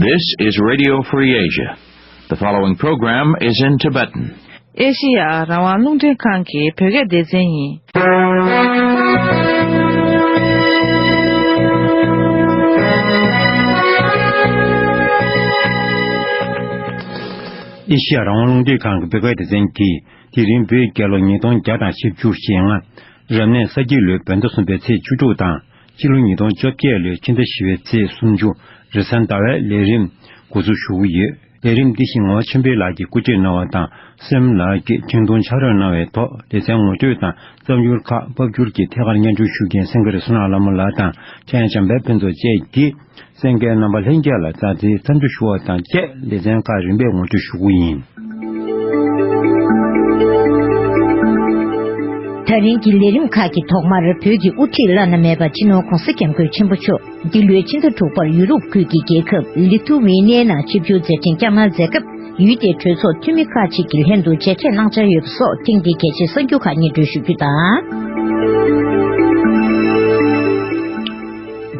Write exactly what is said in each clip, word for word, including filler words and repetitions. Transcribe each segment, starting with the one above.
This is Radio Free Asia. The following program is in Tibetan. ཨེ་ཤི་ཡ་རང་དབང་རླུང་འཕྲིན་ཁང་གི་བོད་སྐད་སྡེ་ཚན་ཡིན། ཨེ་ཤི་ཡ་རང་དབང་རླུང་འཕྲིན་ཁང་གི་བོད་སྐད་སྡེ་ཚན་གྱིས། དེ་རིང་བོད་རྒྱལ་ལོ་ཉིས་སྟོང་བརྒྱ་དང་བཞི་བཅུ་ཞེ་ལྔ། རབ་གནས་ས་ཁྱི་ལོའི་བོད་ཟླ་གསུམ་པའི་ཚེས་བཅུ་དྲུག་དང་། ཕྱི་ལོ་ཉིས་སྟོང་བཅོ་བརྒྱད་ལོའི་ཕྱི་ཟླ་བཞི་པའི་ཚེས་སུམ་ཅུ། རེས་གཟའ་ཟླ་བའི་ལས་རིམ་འགོ་འཛུགས་ཞུ་གི་ཡོད། ལས་རིམ་འདི་བཞིན་ངག་དབང་ཆོས་འཕེལ་ལགས་ཀྱིས་བཀོད་སྒྲིག་གནང་བ་དང་། སེམས་ལགས་ཀྱིས་འཕྲིན་ཐུང་ཕྱག་རོགས་གནང་བའི་ཐོག་ལེ་ཚན་ངོ་སྤྲོད་དང་། རྩོམ་སྒྱུར་ཁག་ཕབ་སྒྱུར་གྱིས་ཐད་ཀར་སྙན་སྒྲོན་ཞུ་མཁན་སེང་གེ་རི་བསོད་ནམས་ལྷ་མོ་ལགས་དང་། ཁྱེད་ཡང་བྱམས་པའི་ཕུན་ཚོགས་བཅས་ཀྱིས། གསན་མཁན་རྣམ་པ་ལྷན་རྒྱས་ལ་བཀྲ་ཤིས་འཚམས་འདྲི་ཞུ་བ་དང་བཅས། ལེ་ཚན་ཁག་རིམ་པས་ངོ་སྤྲོད་ཞུ་གི་ཡིན། ད་རིང་གི་ལས་རིམ་ཁག་གི་ཐོག་མར། བོད་ཀྱི་དབུ་ཁྲིད་བླ་ན་མེད་པ་སྤྱི་ནོར་༧གོང་ས་༧སྐྱབས་མགོན་ཆེན་པོ་མཆོག་འདི་ལོའི་ཕྱི་ཟླ་དྲུག་པར་ཡུ་རོབ་ཁུལ་གྱི་རྒྱལ་ཁབ་ལི་ཐུ་ཝེ་ནི་ཡའི་ནང་ཆིབས་བསྒྱུར་མཛད་འཕྲིན་བསྐྱངས་གནང་མཛད་སྐབས། ཡུལ་དེའི་གྲོས་ཚོགས་འཐུས་མི་ཁག་ཅིག་གི་ལྷན་དུ་མཇལ་འཕྲད་གནང་འཆར་ཡོད་པ་སོགས། ཐེངས་འདིའི་གལ་ཆེའི་གསར་འགྱུར་ཁག་སྙན་སྒྲོན་ཞུ་རྒྱུ་དང་།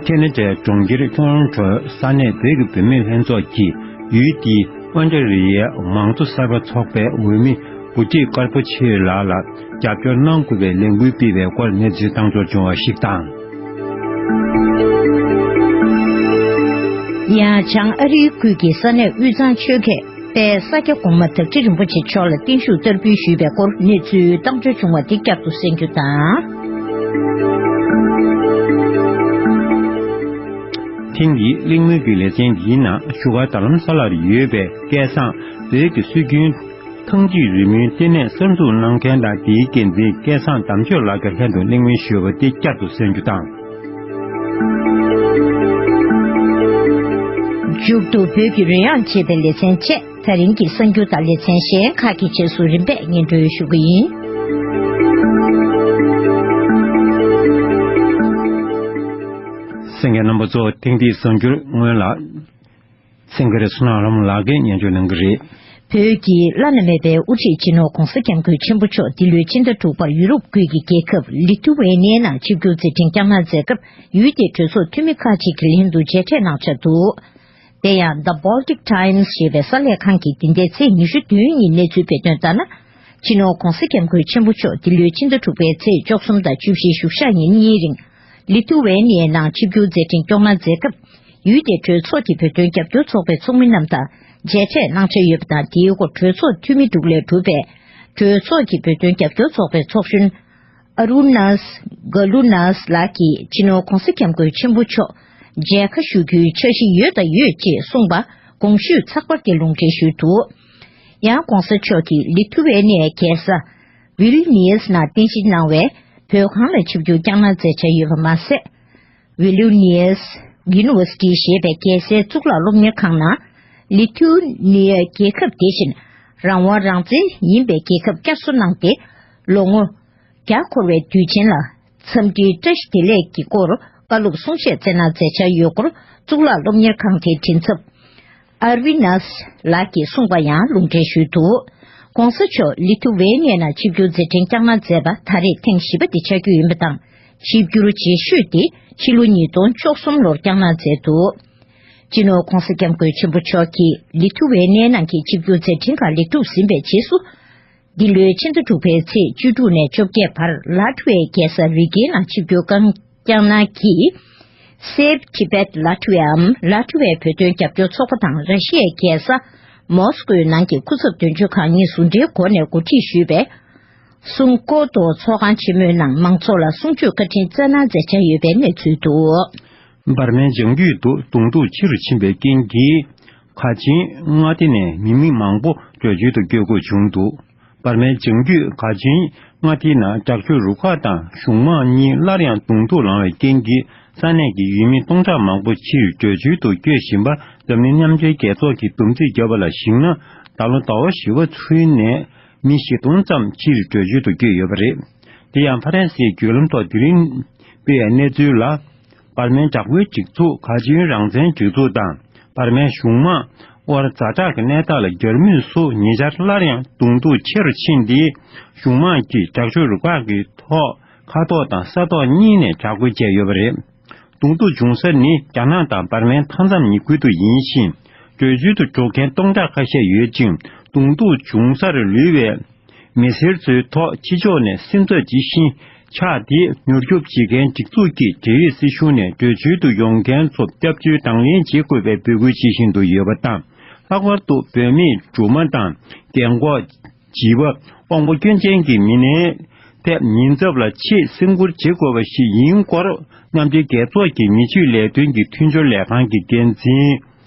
ཁེ་ན་ཌའི་གྲོང་ཁྱེར་ཊོ་རོན་ཊོའི་ས་གནས་བོད་ཀྱི་བུད་མེད་ལྷན་ཚོགས་ཀྱིས་ཡུལ་དེའི་ཨོན་ཏྲ་རི་ཡའི་མང་གཙོ་གསར་པ་ཚོགས་པའི་འོས་མི་འགོ་ཁྲིད་ཀར་པོ་ཆེ་ལགས་ལ་རྒྱབ་སྐྱོར་གནང་དགོས་པའི་ལས་འགུལ་སྤེལ་བའི་སྐོར་གནས་ཚུལ་བཏང་འབྱོར་བྱུང་བ་ཞིག་དང་། ཡང་བྱང་ཨ་རིའི་ཁུལ་གྱི་ས་གནས་དབུས་གཙང་ཆོལ་ཁའི་དཔལ་ས་སྐྱ་གོང་མ་དག་ཁྲི་རིན་པོ་ཆེ་མཆོག་ལ་བརྟན་བཞུགས་བསྟར་འབུལ་ཞུས་པའི་སྐོར་གནས་ཚུལ་བཏང་འབྱོར་བྱུང་བ་དེ་བསྐྱར་དུ་གསན་རྒྱུ་དང་། ཐེངས་འདིའི་གླེང་མོལ་གྱི་ལེ་ཚན་འདིའི་ནང་བཞུགས་སྒར་རྡ་རམ་ས་ལར་ཡོད་པའི་སྐལ་བཟང་བོད་ཀྱི་སྲོལ་རྒྱུན་ཐང་ཅིག་རི་མོའི་ལྟེ་གནས་གསར་འཛུགས་གནང་མཁན་དང་། དེའི་འགན་འཛིན་སྐལ་བཟང་དམ་ཆོས་ལགས་ཀྱི་ལྷན་དུ་གླེང་མོལ་ཞུས་པ་དེ་བསྐྱར་དུ་གསན་རྒྱུ་དང་། མཇུག་ཏུ་བོད་ཀྱི་རོལ་དབྱངས་ཅེས་པའི་ལེ་ཚན་བཅས། ད་རིང་གི་གསར་འགྱུར་དང་ལེ་ཚན་གཞན་ཁག་གི་རྗེས་སུ་རིམ་པས་སྙན་སྒྲོན་ཞུ་གི་ཡིན། གསན་མཁན་རྣམ་པ་ཚོ། ཐེངས་འདིའི་གསར་འགྱུར་སྔོན་ལ། སེང་གེ་རི་བསོད་ནམས་ལྷ་མོ་ལགས་ཀྱིས་སྙན་སྒྲོན་གནང་གི་རེད། བོད་ཀྱི་བླ་ན་མེད་པའི་དབུ་ཁྲིད་སྤྱི་ནོར་༧གོང་ས་༧སྐྱབས་མགོན་ཆེན་པོ་མཆོག་འདི་ལོའི་ཕྱི་ཟླ་དྲུག་པར་ཡུ་རོབ་ཁུལ་གྱི་རྒྱལ་ཁབ་ལི་ཐུ་ཝེ་ནི་ཡའི་ནང་ཆིབས་བསྒྱུར་མཛད་འཕྲིན་བསྐྱངས་གནང་མཛད་སྐབས། ཡུལ་དེའི་གྲོས་ཚོགས་འཐུས་མི་ཁག་ཅིག་གི་ལྷན་དུ་མཇལ་འཕྲད་གནང་འཆར་འདུག། དེ་ཡང་The Baltic Times ཞེས་པའི་གསར་ལས་ཁང་གིས་འདི་ཟླའི་ཚེས་ཉི་ཤུ་བདུན་ཉིན་གནས་ཚུལ་སྤེལ་དོན་ལྟར་ན། སྤྱི་ནོར་༧གོང་ས་༧སྐྱབས་མགོན་ཆེན་པོ་མཆོག་འདི་ལོའི་ཕྱི་ཟླ་དྲུག་པའི་ཚེས་བཅུ་གསུམ་དང་བཅུ་བཞིའི་བཞུགས་ཞག་ཉིན་གཉིས་རིང་། ལི་ཐུ་ཝེ་ནི་ཡའི་ནང་ཆིབས་བསྒྱུར་མཛད་འཕྲིན་སྐྱོང་གནང་མཛད་སྐབས། ཡུལ་དེའི་གྲོས་ཚོགས་ཀྱི་བོད་དོན་རྒྱབ་སྐྱོར་ཚོགས་པའི་ཚོགས་མི་རྣམས་དང་མཇལ་འཕྲད་གནང་འཆར་ཡོད་པ་དང་། དེའི་སྐོར་གྲོས་ཚོགས་འཐུས་མི་དྲུག་ལས་གྲུབ་པའི་གྲོས་ཚོགས་ཀྱི་བོད་དོན་རྒྱབ་སྐྱོར་ཚོགས་པའི་ཚོགས་གཞོན། ཨ་རུ་ནཱས་ག་ལུ་ནཱས་ལགས་ཀྱིས་སྤྱི་ནོར་༧གོང་ས་༧སྐྱབས་མགོན་ཆེན་པོ་མཆོག་མཇལ་ཁ་ཞུ་རྒྱུའི་འཆར་གཞི་ཡོད་དང་ཡོད་ཅེས་གསུངས་པ་གོང་ཞུས་ཚགས་པར་གྱིས་ལུང་འདྲེན་ཞུས་འདུག། ཡང་༧གོང་ས་མཆོག་གིས་ལི་ཐུ་ཝེ་ནི་ཡའི་རྒྱལ་ས་ཝིལ་ནི་ཡས་ནང་རྟེན་གཞི་གནང་བའི་བོད་ཁང་ལ་ཆིབས་བསྒྱུར་བསྐྱངས་གནང་མཛད་འཆར་ཡོད་པ་མ་ཟད། ཝི་ལུ་ནི་ཡས་ཡུ་ནི་ཝར་སི་ཊི་ཞེས་པའི་རྒྱལ་སའི་གཙུག་ལག་སློབ་གཉེར་ཁང་ནང་། ལི་ཐུ་ནི་ཡ་རྒྱལ་ཁབ་དེ་བཞིན་རང་དབང་རང་བཙན་ཡིན་པའི་རྒྱལ་ཁབ་བསྐྱར་གསོ་གནང་སྟེ། ལོ་ངོ་བརྒྱ་འཁོར་བའི་དུས་ཆེན་ལ། འཚམས་འདྲིའི་བཀྲ་ཤིས་བདེ་ལེགས་ཀྱི་སྐོར་བཀའ་སློབ་གསུང་བཤད་སྩལ་གནང་མཛད་འཆར་ཡོད་སྐོར། གཙུག་ལག་སློབ་གཉེར་ཁང་དེའི་མགྲིན་ཚབ། ཨར་ཝི་ནཱས་ལགས་ཀྱིས་གསུངས་པ་ཡང་ལུང་འདྲེན་ཞུས་འདུག། ༸གོང་ས་མཆོག་ལི་ཐུ་ཝེ་ནི་ཡ་ནང་ཆིབས་བསྒྱུར་མཛད་འཕྲིན་བསྐྱངས་གནང་མཛད་པ་ད་རེས་ཐེངས་བཞི་པ་དེ་ཆགས་རྒྱུ་ཡིན་པ་དང་། ཆིབས་བསྒྱུར་རྗེས་ཤོས་དེ་ཕྱི་ལོ་ཉིས་སྟོང་བཅུ་གསུམ་ལོར་བསྐྱངས་གནང་མཛད་འདུག། སྤྱི་ནོར་༸གོང་ས་༸སྐྱབས་མགོན་ཆེན་པོ་མཆོག་གིས་ལི་ཐུ་ཝེ་ནི་ཡའི་ནང་གི་ཆིབས་བསྒྱུར་མཛད་འཕྲིན་ཁག་ལེགས་གྲུབ་ཟིན་པའི་རྗེས་སུ། འདི་ལོའི་ཕྱི་ཟླ་དྲུག་པའི་ཚེས་བཅུ་དྲུག་ནས་བཅོ་བརྒྱད་བར་ལ་ཐི་ཝའི་རྒྱལ་ས་རི་གའི་ནང་ཆིབས་བསྒྱུར་བསྐྱངས་གནང་གིས། Save Tibet Latvia འམ་ལ་ཐི་ཝའི་བོད་དོན་རྒྱབ་སྐྱོར་ཚོགས་པ་དང་ར་ཤི་ཡའི་རྒྱལ་ས་མོ་སི་ཀོའི་ནང་གི་སྐུ་ཚབ་དོན་གཅོད་ཁང་གཉིས་ཟུང་འབྲེལ་སྒོ་ནས་གོ་སྒྲིག་ཞུས་པའི་སུང་ཀོ་ཏོ་ཚོགས་ཁང་ཆེན་མོའི་ནང་མང་ཚོགས་ལ་གསུང་ཆོས་བཀའ་དྲིན་སྩལ་གནང་མཛད་འཆར་ཡོད་པའི་གནས་ཚུལ་འདུག། འབར་མའི་བྱང་རྒྱུད་དུ་གདོང་ཐུག་ཆེ་རུ་ཕྱིན་པའི་རྐྱེན་གྱིས། གྷ་ཅིན་མངའ་སྡེ་ནས་མི་མི་མང་པོ་བྲོས་བྱོལ་དུ་བསྐྱོད་དགོས་བྱུང་འདུག། འབར་མའི་བྱང་རྒྱུད་གྷ་ཅིན་མངའ་སྡེའི་ནང་དྲག་སྤྱོད་རུ་ཁག་དང་གཞུང་དམངས་གཉིས་སླར་ཡང་གདོང་ཐུག་ལངས་པའི་རྐྱེན་གྱིས། ས་གནས་ཀྱི་ཡུལ་མི་སྟོང་ཕྲག་མང་པོ་ཕྱིར་བྲོས་བྱོལ་དུ་བསྐྱོད་བཞིན་པ། འཛམ་གླིང་མཉམ་འབྲེལ་རྒྱལ་ཚོགས་ཀྱིས་སྡོམ་རྩིས་བརྒྱབ་པ་ལ་གཞིགས་ན། ད་ལོ་ཟླ་བ་བཞི་པ་ཚུན་ནས་མི་བཞི་སྟོང་ཙམ་ཕྱིར་བྲོས་བྱོལ་དུ་བསྐྱོད་ཡོད་པ་རེད། དེ་ཡང་ཧྥ་རན་སིའི་བརྒྱུད་ལམ་ཐོག་དེ་རིང་སྤེལ་བའི་གནས་ཚུལ་ལ། འབར་མའི་དྲག་པོའི་སྒྲིག་འཛུགས་གྷ་ཅིན་རང་བཙན་སྒྲིག་འཛུགས་དང་། འབར་མའི་གཞུང་དམངས་དབར་ཛ་དྲག་གི་གནས་སྟངས་ལ་འགྱུར་མུས་སུ། ཉེ་ཆར་སླར་ཡང་གདོང་ཐུག་ཆེ་རུ་ཕྱིན་ཏེ། གཞུང་དམངས་ཀྱིས་དྲག་སྤྱོད་རུ་ཁག་གི་ཐོག་མཁའ་ཐོག་དང་ས་ཐོག་གཉིས་ནས་དྲག་རྒོལ་བྱས་ཡོད་པ་རེད། གདོང་ཐུག་བྱུང་ས་ནི་རྒྱ་ནག་དང་འབར་མའི་མཐའ་མཚམས་ཉེ་ཁུལ་དུ་ཡིན་ཞིང་། བྲོས་བྱོལ་དུ་འགྲོ་མཁན་སྟོང་ཕྲག་ཁ་ཤས་ཡོད་ཅིང་། གདོང་ཐུག་བྱུང་སར་ལུས་པའི་མི་སེར་ཚོའི་ཐོག་ཕྱི་ཕྱོགས་ནས་སེམས་འཚབ་ཇི་བཞིན་ཆགས་ཏེ། མྱུར་སྐྱོབ་བྱེད་མཁན་སྒྲིག་འཛུགས་ཀྱིས་འབྲེལ་ཡོད་སྲིད་གཞུང་ནས་བྲོས་བྱོལ་དུ་ཡོང་མཁན་ཚོར་སྐྱབས་བཅོལ་དང་ལེན་བྱེད་དགོས་པའི་འབོད་སྐུལ་བྱེད་བཞིན་དུ་ཡོད་པ་དང་། ལྷག་པར་དུ་བོད་མིས་སྦྲུམ་མ་དང་རྒན་འཁོགས། བྱིས་པ། དབང་པོ་སྐྱོན་ཅན་གྱི་མི་སྣའི་ཐད་ཉེན་ཚབས་ལ་ཆེས་སེམས་ཁུར་བྱེད་དགོས་པ་ཞིག་ཡིན་སྐོར། མཉམ་འབྲེལ་རྒྱལ་ཚོགས་ཀྱི་མི་ཆོས་ལས་དོན་གྱི་མཐུན་སྦྱོར་ལས་ཁང་གི་འགན་འཛིན་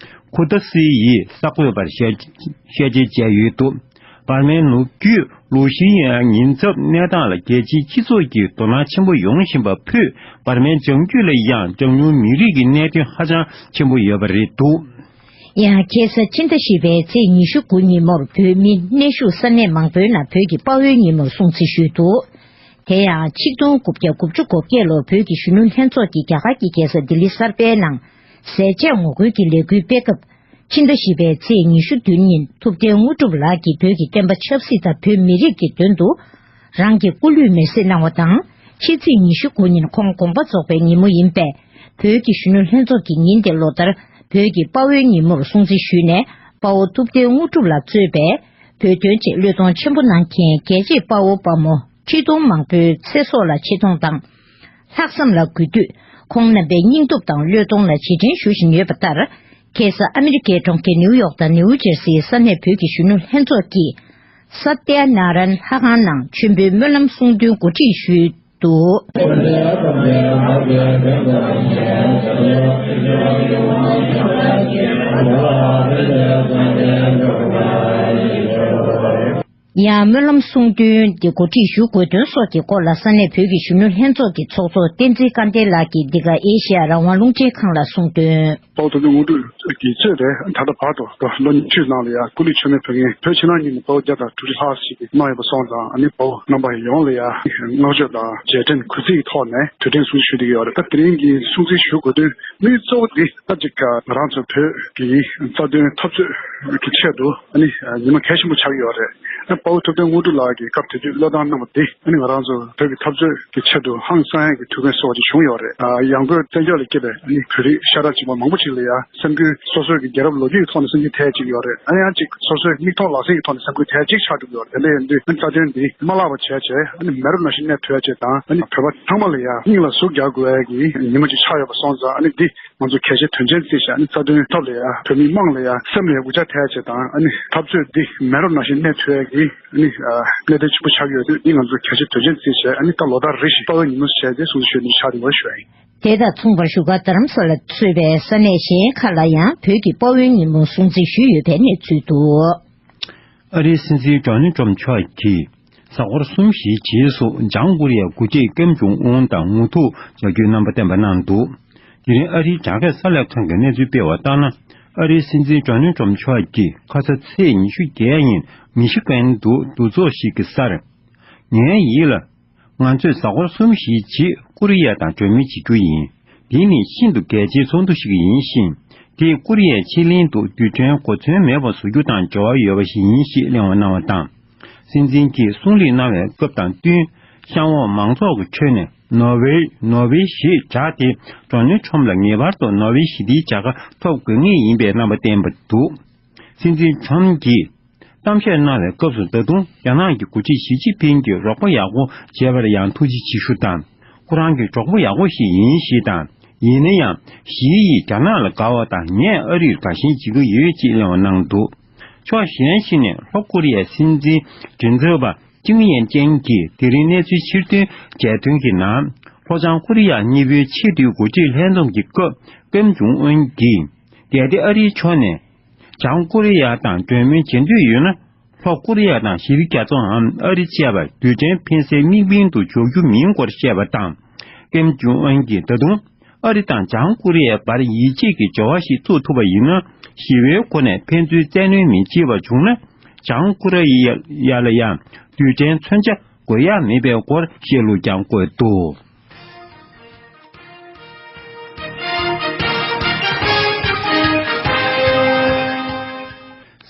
ཁུ་ཏ་སི་ཡིས་གསར་འགོད་པར་བཤད་བཤད་བྱས་བྱས་ཡོད་འདུག་བར་མའི་ནུབ་རྒྱུད་ལུའུ་ཞི་ཡའི་ཉེན་ཚབས་གནས་སྟངས་ལ་རྒྱལ་སྤྱིའི་སྤྱི་ཚོགས་ཀྱིས་དོ་སྣང་ཆེན་པོ་ཡོང་བཞིན་པ་ཕུད། བར་མའི་བྱང་རྒྱུད་ལ་ཡང་གྲངས་ཉུང་མི་རིགས་ཀྱི་གནད་དོན་ཧ་ཅང་ཆེན་པོ་ཡོད་པ་རེད་འདུག་ཡང་ཁ་སང་ཕྱི་ཟླ་བཞི་པའི་ཚེས་ཉི་ཤུ་དགུ་ཉིན་མོར་བོད་མི་གནས་བཞུགས་ས་གནས་མང་པོའི་ནང་བོད་ཀྱི་དཔའ་བོའི་ཉིན་མོར་སྲུང་བརྩི་ཞུས་འདུག་དེ་ཡང་ཆིག་སྟོང་དགུ་བརྒྱ་དགུ་བཅུ་གོ་བརྒྱད་ལོར་བོད་ཀྱི་གཞོན་ནུ་ལྷན་ཚོགས་ཀྱིས་རྒྱ་གར་གྱི་རྒྱལ་ས་ལྡི་ལི་གསར་པའི་ནང་ཟས་བཅད་ངོ་རྒོལ་གྱི་ལས་འགུལ་སྤེལ་སྐབས། ཕྱི་ཟླ་བཞི་པའི་ཚེས་ཉི་ཤུ་བདུན་ཉིན་ཐུབ་བསྟན་དངོས་གྲུབ་ལགས་ཀྱིས་བོད་ཀྱི་བསྟན་པ་ཆབ་སྲིད་དང་བོད་མི་རིགས་ཀྱི་དོན་དུ་རང་གི་སྐུ་ལུས་མེར་སྲེག་གནང་བ་དང་། ཕྱི་ཚེས་ཉི་ཤུ་དགུ་ཉིན་ཁོང་དགོངས་པ་རྫོགས་པའི་ཉིན་མོ་ཡིན་པས། བོད་ཀྱི་གཞོན་ནུ་ལྷན་ཚོགས་ཀྱིས་ཉིན་དེ་ལོ་ལྟར་བོད་ཀྱི་དཔའ་བོའི་ཉིན་མོར་སྲུང་བརྩི་ཞུས་ནས། དཔའ་བོ་ཐུབ་བསྟན་དངོས་གྲུབ་ལགས་གཙོས་པའི་བོད་དོན་ཆེད་བློས་གཏོང་ཆེན་པོ་གནང་མཁན་རྒྱལ་གཅེས་དཔའ་བོ་དཔའ་མོ་ཁྲི་སྟོང་མང་པོའི་ཚེ་སྲོག་ལ་ཆེ་མཐོང་དང་། ལྷག་བསམ་ལ་གུས་འདུད། ཁོང་རྣམ་པའི་སྙིང་སྟོབས་དང་བློས་གཏོང་ལ་རྗེས་དྲན་ཞུ་བཞིན་ཡོད་པ་ལྟར། ཁ་སང་ཨ་མི་རི་ཀའི་གྲོང་ཁྱེར་ནིའུ་ཡོག་དང་ནིའུ་ཇེར་སིའི་ས་གནས་བོད་ཀྱི་གཞོན་ནུ་ལྷན་ཚོགས་ཀྱིས། ས་ཏྱ་ནཱ་རན་ལྷ་ཁང་ནང་མཆོད་འབུལ་སྨོན་ལམ་གསུང་འདོན་གོ་སྒྲིག་ཞུས་འདུག་ཡང་སྨོན་ལམ་གསུང་འདོན་དེ་གོ་སྒྲིག་ཞུ་དགོས་དོན་སོགས་ཀྱི་སྐོར་ལ་ས་གནས་བོད་ཀྱི་གཞོན་ནུ་ལྷན་ཚོགས་ཀྱི་ཚོགས་གཙོ་བསྟན་འཛིན་སྐར་ལྡན་ལགས་ཀྱིས་འདི་ག་ཨེ་ཤེ་ཡ་རང་དབང་རླུང་འཕྲིན་ཁང་ལ་གསུངས་དོན། དཔའ་བོ་ཐུབ་བསྟན་དངོས་གྲུབ་ཀྱིས་གཙོས་པའི་ད་ལྟ་བར་དུ་ལོ་ཉི་ཤུའི་ནང་ལ་ཡང་སྐུ་ལུས་མཆོད་མེ་ཕུལ་མཁན་བོད་ཕྱི་ནང་གཉིས་ནས་དཔའ་བོ་བརྒྱ་དང་དྲུག་ཅུ་ལྷག་ཞིག་གནང་ཡོད་པ་སོང་ཙང་། ཨ་ནི་དཔའ་བོ་རྣམ་པ་ཡོངས་ལ་ཡང་བསྔགས་བརྗོད་དང་རྗེས་དྲན་གུས་བརྩི་ཡི་ཐོག་ནས་དུས་དྲན་སྲུང་བརྩི་ཞུ་བསྡད་ཀྱི་ཡོད་རེད། ད་དེ་རིང་གི་སྲུང་བརྩི་ཞུ་དགོས་དོན་དམིགས་གཙོ་བོ་དེ་ད་ཅིག་ང་རང་ཚོ་བོད་ཀྱི་རྩ་དོན་འཐབ་རྩོད་ཀྱི་ཆེད་དུ་ཨ་ནི་ཉིན་མོ་གལ་ཆེན་པོ་ཆགས་ཀྱི་ཡོད་རེད། ཨ་དཔའ་བོ་ཐུབ་བསྟན་དངོས་གྲུབ་ལགས་ཀྱིས་སྐབས་དེ་དུས་བློས་བཏང་གནང་བ་དེ་ཨ་ནི་ང་རང་ཚོ་བོད་ཀྱི་འཐབ་རྩོད་ཀྱི་ཆེད་དུ་ཧང་སང་ཡག་གི་ཐུགས་འགན་གསོ་བ་ཅིག་བྱུང་ཡོད་རེད། ཨ་ཡང་སྒོས་བཙན་བྱོལ་ལ་སྐྱེས་པའི་ཨ་ནི་བོད་རིགས་ཤ་ཁྲག་གཅིག་པ་མང་པོ་ཅིག་ལ་ཡང་སེམས་འགུལ་སོ་སོའི་གི་རྒྱལ་རབས་ལོ་རྒྱུས་ཀྱི་ཐོག་ནས་སེམས་འགུལ་ཐེབས་ཅིག་ཡོད་རེད། ཨ་ནི་ཡང་ཅིག་སོ་སོའི་མིག་མཐོང་ལག་ཟིན་གྱི་ཐོག་ནས་སེམས་འགུལ་ཐེབས་ཅིག་ཆགས་འགྲོ་གི་ཡོད་རེད། དེ་འདྲ་ཡིན་དུས་ཨ་ནི་རྩ་དོན་འདི་མ་བརླག་པ་བྱས་བྱས་ཨ་ནི་མེ་རོ་ནང་བཞིན་གནས་ཐུབ་ཡ་བྱས་དང་། ཨ་ནི་བོད་པ་ཚང་མ་ལ་ཡང་སྙིང་ལ་ཟུག་རྒྱག་དགོས་ཡ་གི་ཉིན་མོ་ཅིག་ཆགས་ཡོད་པ་སོང་ཙང་། ཨ་ནི་འདི་ང་ཚོ་གལ་ཆེ་དོན་ཆེན་བརྩིས་བྱས། ཨ་ནི་རྩ་དོན་ཐོག་ལ་ཡང་བོད་མི་དམངས་ལ་ཡང་སེམས་ལ་ཡང་འགུལ་ལྕག་ཐེབས་བྱས་དང་། ཨ་ནི་འཐབ་རྩོད་འདི་མེ་རོ་ནང་བཞིན་གནས་ཐུབ་ཡ་གི་ཨ་ནི་གནད་དོན་ཆེན་པོ་ཆགས་ཡོད་དུས། འདི་ང་ཚོ་གལ་ཆེ་དོན་ཆེན་བརྩིས་བྱས། ཨ་ནི་ད་ལོ་ལྟར་རེ་བཞིན་དཔའ་བོའི་ཉིན་མོ་བྱས་ཏེ་སྲུང་བརྩི་ཞུ་ནི་ཆགས་བསྡད་པ་ཞུ་ཡ་ཡིན། དེ་དང་མཚུངས་པར་བཞུགས་སྒར་རྡ་རམ་ས་ལ་གཙོས་པའི་ས་གནས་གཞན་ཁག་ལ་ཡང་བོད་ཀྱི་དཔའ་བོའི་ཉིན་མོ་སྲུང་བརྩི་ཞུས་ཡོད་པའི་གནས་ཚུལ་འདུག་ཨ་རིའི་སྲིད་འཛིན་ཌོ་ནལ་ཊམ་མཆོག་གིས་གཟའ་འཁོར་གསུམ་བཞིའི་རྗེས་སུ་བྱང་ཀོ་རི་ཡའི་འགོ་ཁྲིད་ཀེམ་ཇོང་ཨུན་དང་ངོ་ཐུག་བྱ་རྒྱུའི་རྣམ་པ་བསྟན་པ་གནང་འདུག་དེ་རིང་ཨ་རིའི་རྒྱ་སྐད་གསར་ལས་ཁང་གིས་གནས་ཚུལ་སྤེལ་བ་ལྟར་ན། ཨ་རིའི་སྲིད་འཛིན་ཌོ་ནལ་ཊམ་མཆོག་གིས་ཁ་ས་ཚེས་ཉི་ཤུ་བརྒྱད་ཉིན་མི་ཤི་གན་དུ་འདུ་ཚོགས་ཤིག་གི་སར། ངའི་ཡིད་ལ། ང་ཚོས་གཟའ་འཁོར་གསུམ་བཞིའི་རྗེས་ཀོ་རི་ཡ་དང་གྲོས་མོལ་བྱེད་རྒྱུ་ཡིན། འདི་ནི་ཤིན་ཏུ་གལ་ཆེའི་ཚོགས་འདུ་ཞིག་ཡིན་ཞིང་། དེས་ཀོ་རི་ཡའི་ཕྱེད་གླིང་དུ་རྡུལ་ཕྲན་གོ་མཚོན་མེད་པ་བཟོ་རྒྱུ་དང་འབྲེལ་བ་ཡོད་པ་ཞིག་ཡིན་ཞེས་གླེང་བ་གནང་བ་དང་། སྲིད་འཛིན་གྱིས་གསུང་གླེང་གནང་བའི་སྐབས་དང་བསྟུན། གཤམ་འོག་མང་ཚོགས་ཀྱི་ཁྲོད་ནས་ནོ་བེལ་ནོ་བེལ་ཞེས་བྱ་སྟེ། ཌོ་ནལ་ཊམ་ལ་ངེས་པར་དུ་ནོ་བེལ་ཞི་བདེའི་བྱ་དགའ་ཐོབ་དགོས་ངེས་ཡིན་པའི་རྣམ་པ་བསྟན་པ་འདུག་སྲིད་འཛིན་ཊམ་གྱིས་གཏམ་བཤད་གནང་བའི་སྐབས་སུ། ད་དུང་རྒྱ་ནག་གི་འགོ་ཁྲིད་ཞི་ཅིན་ཕིང་གིས་རོགས་པ་ཡག་པོ་བྱས་པར་ཡང་ཐུགས་རྗེ་ཆེ་ཞུ་དང་། ཁོ་རང་གི་གྲོགས་པོ་ཡག་པོ་ཞིག་ཡིན་ཞེས་དང་། ཡིན་ན་ཡང་ཞི་ཡིས་རྒྱ་ནག་ལ་དགའ་བ་དང་། ངས་ཨ་རིར་དགའ་ཞེན་བྱེད་ཀྱི་ཡོད་ཅེས་གླེང་བ་གནང་འདུག་ཕྱོགས་གཞན་ཞིག་ནས་ལྷོ་ཀོ་རི་ཡའི་སྲིད་འཛིན་མགྲིན་ཚབ་པ་ཅིང་ཡན་ཅན་གྱིས་དེ་རིང་གནས་ཚུལ་ཕྱིར་འདོན་མཛད་དོན་གྱི་ནང་། ལྷོ་བྱང་ཀོ་རི་ཡ་གཉིས་པོའི་ཆེས་མཐོའི་འགོ་ཁྲིད་ལྷན་འཛོམས་ཀྱི་སྐབས། ཀེམ་ཇུང་ཨུན་གྱིས། གལ་ཏེ་ཨ་རིའི་ཕྱོགས་ནས་བྱང་ཀོ་རི་ཡ་དང་གྲོས་མོལ་བྱེད་འདོད་ཡོད་ན། ལྷོ་ཀོ་རི་ཡ་དང་ཤེས་རིག་རྒྱ་མཚོའམ་ཨ་རི་བཅས་པར་རྡུལ་ཕྲན་འཕེན་སའི་དམིགས་འབེན་དུ་འཇོག་རྒྱུ་མིན་སྐོར་བཤད་པ་དང་། ཀེམ་ཇུང་ཨུན་གྱིས་ད་དུང་ཨ་རི་དང་བྱང་ཀོ་རི་ཡའི་བར་ཡིད་ཆེས་ཀྱི་འབྲེལ་བ་ཞིག་བཙུགས་ཐུབ་པ་ཡིན་ན། ཞི་བའི་སྒོ་ནས་ཕན་ཚུན་བཙན་གནོན་མི་བྱེད་པ་བྱུང་ན། བྱང་ཀོ་རི་ཡ་ལ་ཡང་རྡུལ་ཕྲན་མཚོན་ཆ་དགོས་ཡག་མེད་པའི་སྐོར་བཤད་ལུགས་ཀྱང་བཀོད་འདུག་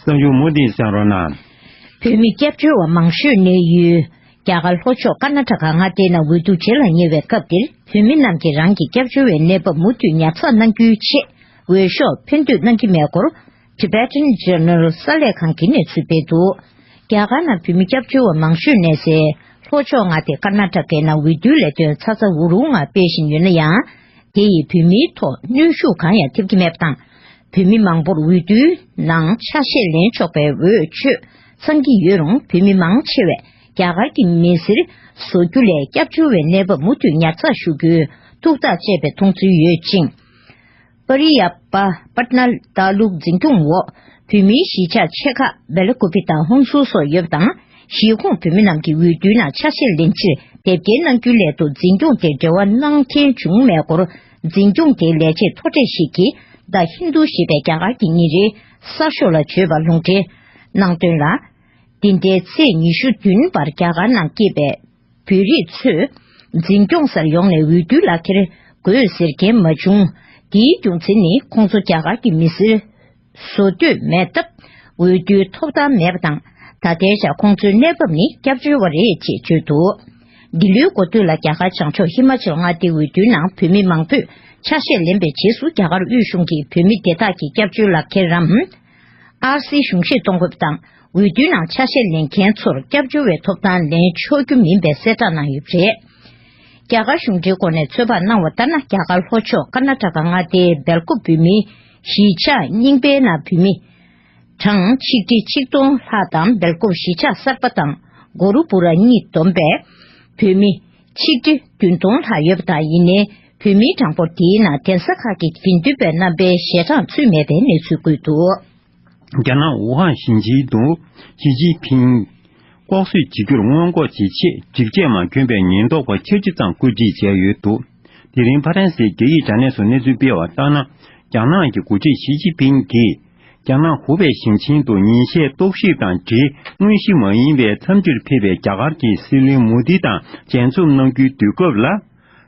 གསར་འགྱུར་མུ་མཐུད་གསན་རོགས་གནང་། བོད་མི་སྐྱབས་བཅོལ་བ་མང་ཤོས་གནས་ཡུལ་རྒྱ་གར་ལྷོ་ཕྱོགས་ཀར་ན་ཊ་ཀ་མངའ་སྡེའི་ནང་འོས་བསྡུ་བྱེད་ལ་ཉེ་བའི་སྐབས་འདིར། བོད་མི་རྣམས་ཀྱིས་རང་གི་སྐྱབས་བཅོལ་བའི་གནས་བབ་མུ་མཐུད་ཉར་ཚགས་གནང་རྒྱུའི་ཆེད། འོས་ཤོག་འཕེན་འདོད་གནང་གི་མེད་སྐོར། Tibetan Journal གསར་ལས་ཁང་གིས་གནས་ཚུལ་སྤེལ་འདུག། རྒྱ་གར་ནང་བོད་མི་སྐྱབས་བཅོལ་བ་མང་ཤོས་གནས་སའི་ལྷོ་ཕྱོགས་མངའ་སྡེ་ཀར་ནཱ་ཊ་ཀའི་ནང་འོས་བསྡུའི་ལས་དོན་ཚ་ཚ་འུར་འུར་ངང་སྤེལ་བཞིན་ཡོད་ན་ཡང་། དེ་ཡིས་བོད་མིའི་ཐོག་གནོན་ཤུགས་གང་ཡང་ཐེབས་ཀྱི་མེད་པ་དང་། བོད་མི་མང་པོར་འོས་བསྡུའི་ནང་ཆ་ཤས་ལེན་ཆོག་པའི་འོས་ཆོད་ཚང་གི་ཡོད་རུང་། བོད་མི་མང་ཆེ་བས་རྒྱ་གར་གྱི་མི་སེར་བཟོ་རྒྱུ་ལས་སྐྱབས་བཅོལ་བའི་གནས་བབ་མུ་མཐུད་ཉར་ཚགས་ཞུ་རྒྱུའི་ཐུགས་ཐག་བཅད་པའི་མཐོང་ཚུལ་ཡོད་ཅིང་། པ་རི་ཡ་པ་པཊ་ན་ཏཱ་ལུག་འཛིན་སྐྱོང་འོག་བོད་མིའི་གཞིས་ཆགས་ཆེ་ཁག་སྦེལ་ཀོབ་པི་དང་ཧོན་སུར་སོགས་ཡོད་པ་དང་། གཞིས་ཁོངས་བོད་མི་རྣམས་ཀྱིས་འོས་བསྡུའི་ནང་ཆ་ཤས་ལེན་ཕྱིར་དེབ་སྐྱེལ་གནང་རྒྱུའི་སླད་དུ་འཛིན་སྐྱོང་དེར་འབྲེལ་བ་གནང་མཁན་བྱུང་མེད་སྐོར། འཛིན་སྐྱོང་དེའི་ལས་བྱེད་མཐོ་གྲས་ཤིག་གིས་ད་ཧིན་རྡུ་ཞེས་པའི་རྒྱ་གར་གྱི་ཉིན་རེའི་གསར་ཤོག་ལ་བརྗོད་པར་ལུང་འདྲེན་གནང་དོན་ལ། འདི་ཟླའི་ཚེས་ཉི་ཤུ་བདུན་བར་རྒྱ་གར་ནང་སྐྱེས་པའི་བོད་རིགས་ཚོས་འཛིན་སྐྱོང་སར་ཡོང་ནས་འོས་བསྡུའི་ལག་ཁྱེར་དགོས་ཟེར་མཁན་མ་བྱུང་། དེའི་རྒྱུ་མཚན་ནི་ཁོང་ཚོ་རྒྱ་གར་གྱི་མི་སེར་བཟོ་འདོད་མེད་སྟབས་འོས་བསྡུའི་ཐོབ་ཐང་མེད་པ་དང་། ད་ལྟའི་ཆར་ཁོང་ཚོའི་གནས་བབ་ནི་སྐྱབས་བཅོལ་བ་རེད་ཅེས་བརྗོད་འདུག། འདི་ལོའི་འགོ་སྟོད་ལ་རྒྱ་གར་བྱང་ཕྱོགས་ཧི་མ་ཅལ་མངའ་སྡེའི་འོས་བསྡུའི་ནང་བོད་མི་མང་པོས་ཆ་ཤས་ལེན་པའི་རྗེས་སུ། རྒྱ་གར་དབུས་གཞུང་གིས་བོད་མི་དེ་དག་གི་སྐྱབས་བཅོལ་ལག་ཁྱེར་རམ། ཨར་སི་གཞུང་བཞེས་གཏོང་དགོས་པ་དང་། འོས་བསྡུའི་ནང་ཆ་ཤས་ལེན་མཁན་ཚོར་སྐྱབས་བཅོལ་བའི་ཐོབ་ཐང་ལེན་ཆོག་རྒྱུ་མིན་པའི་གསལ་བསྒྲགས་གནང་ཡོད་པ་རེད། རྒྱ་གར་གཞུང་འབྲེལ་སྐོར་ནས་ཚོད་དཔག་གནང་བ་ལྟར་ན། རྒྱ་གར་ལྷོ་ཕྱོགས་ཀར་ནཱ་ཊ་ཀ་མངའ་སྡེའི་སྦེལ་ཀོབ་བོད་མིའི་གཞིས་ཆགས་རྙིང་པའི་ནང་བོད་མི་གྲངས་ཆིག་ཁྲི་ཆིག་སྟོང་ལྷག་དང་། སྦེལ་ཀོབ་གཞིས་ཆགས་གསར་པ་དང་གོ་རུ་པུ་ར་གཉིས་བསྡོམས་པས་བོད་མི་ཆིག་ཁྲི་བདུན་སྟོང་ལྷག་ཡོད་པ་དང་། ཡིན་ནའི་བོད་མིའི་གྲངས་འབོར་དེའི་ནང་གདན་ས་ཁག་གི་དགེ་འདུན་པའི་རྣམ་པའི་ཞལ་གྲངས་ཚུད་མེད་པའི་གནས་ཚུལ་བཀོད་འདུག། རྒྱ་ནག་ཝུ་ཧན་ཞིང་ཆེན་དུ་ཞི་ཅིན་ཕིང་ལྐོག་གསོད་བྱེད་རྒྱུར་སྔོན་འགོག་བྱེད་ཆེད་སྒྲིག་ཆས་མ་གྱོན་པའི་ཉེན་རྟོག་པ་ཁྱབ་ཆེ་ཙམ་བཀོད་སྒྲིག་བྱས་ཡོད་འདུག། དེ་རིང་ཕ་རན་སིའི་རྒྱ་ཡིག་དྲ་གནས་སུ་གནས་ཚུལ་སྤེལ་བ་ལྟར་ན། རྒྱ་ནག་གི་འགོ་ཁྲིད་ཞི་ཅིན་ཕིང་གིས་རྒྱ་ནག་ཧུ་པེ་ཞིང་ཆེན་དུ་ཉིན་ཤས་རྟོག་ཞིབ་དང་འབྲེལ། དངོས་གཞི་མ་ཡིན་པའི་འཚམས་འདྲིར་ཕེབས་པའི་རྒྱ་གར་གྱི་སྲིད་བློན་མོ་དི་དང་མཇལ་འཛོམས་གནང་རྒྱུའི་དུས་སྐབས་ལ།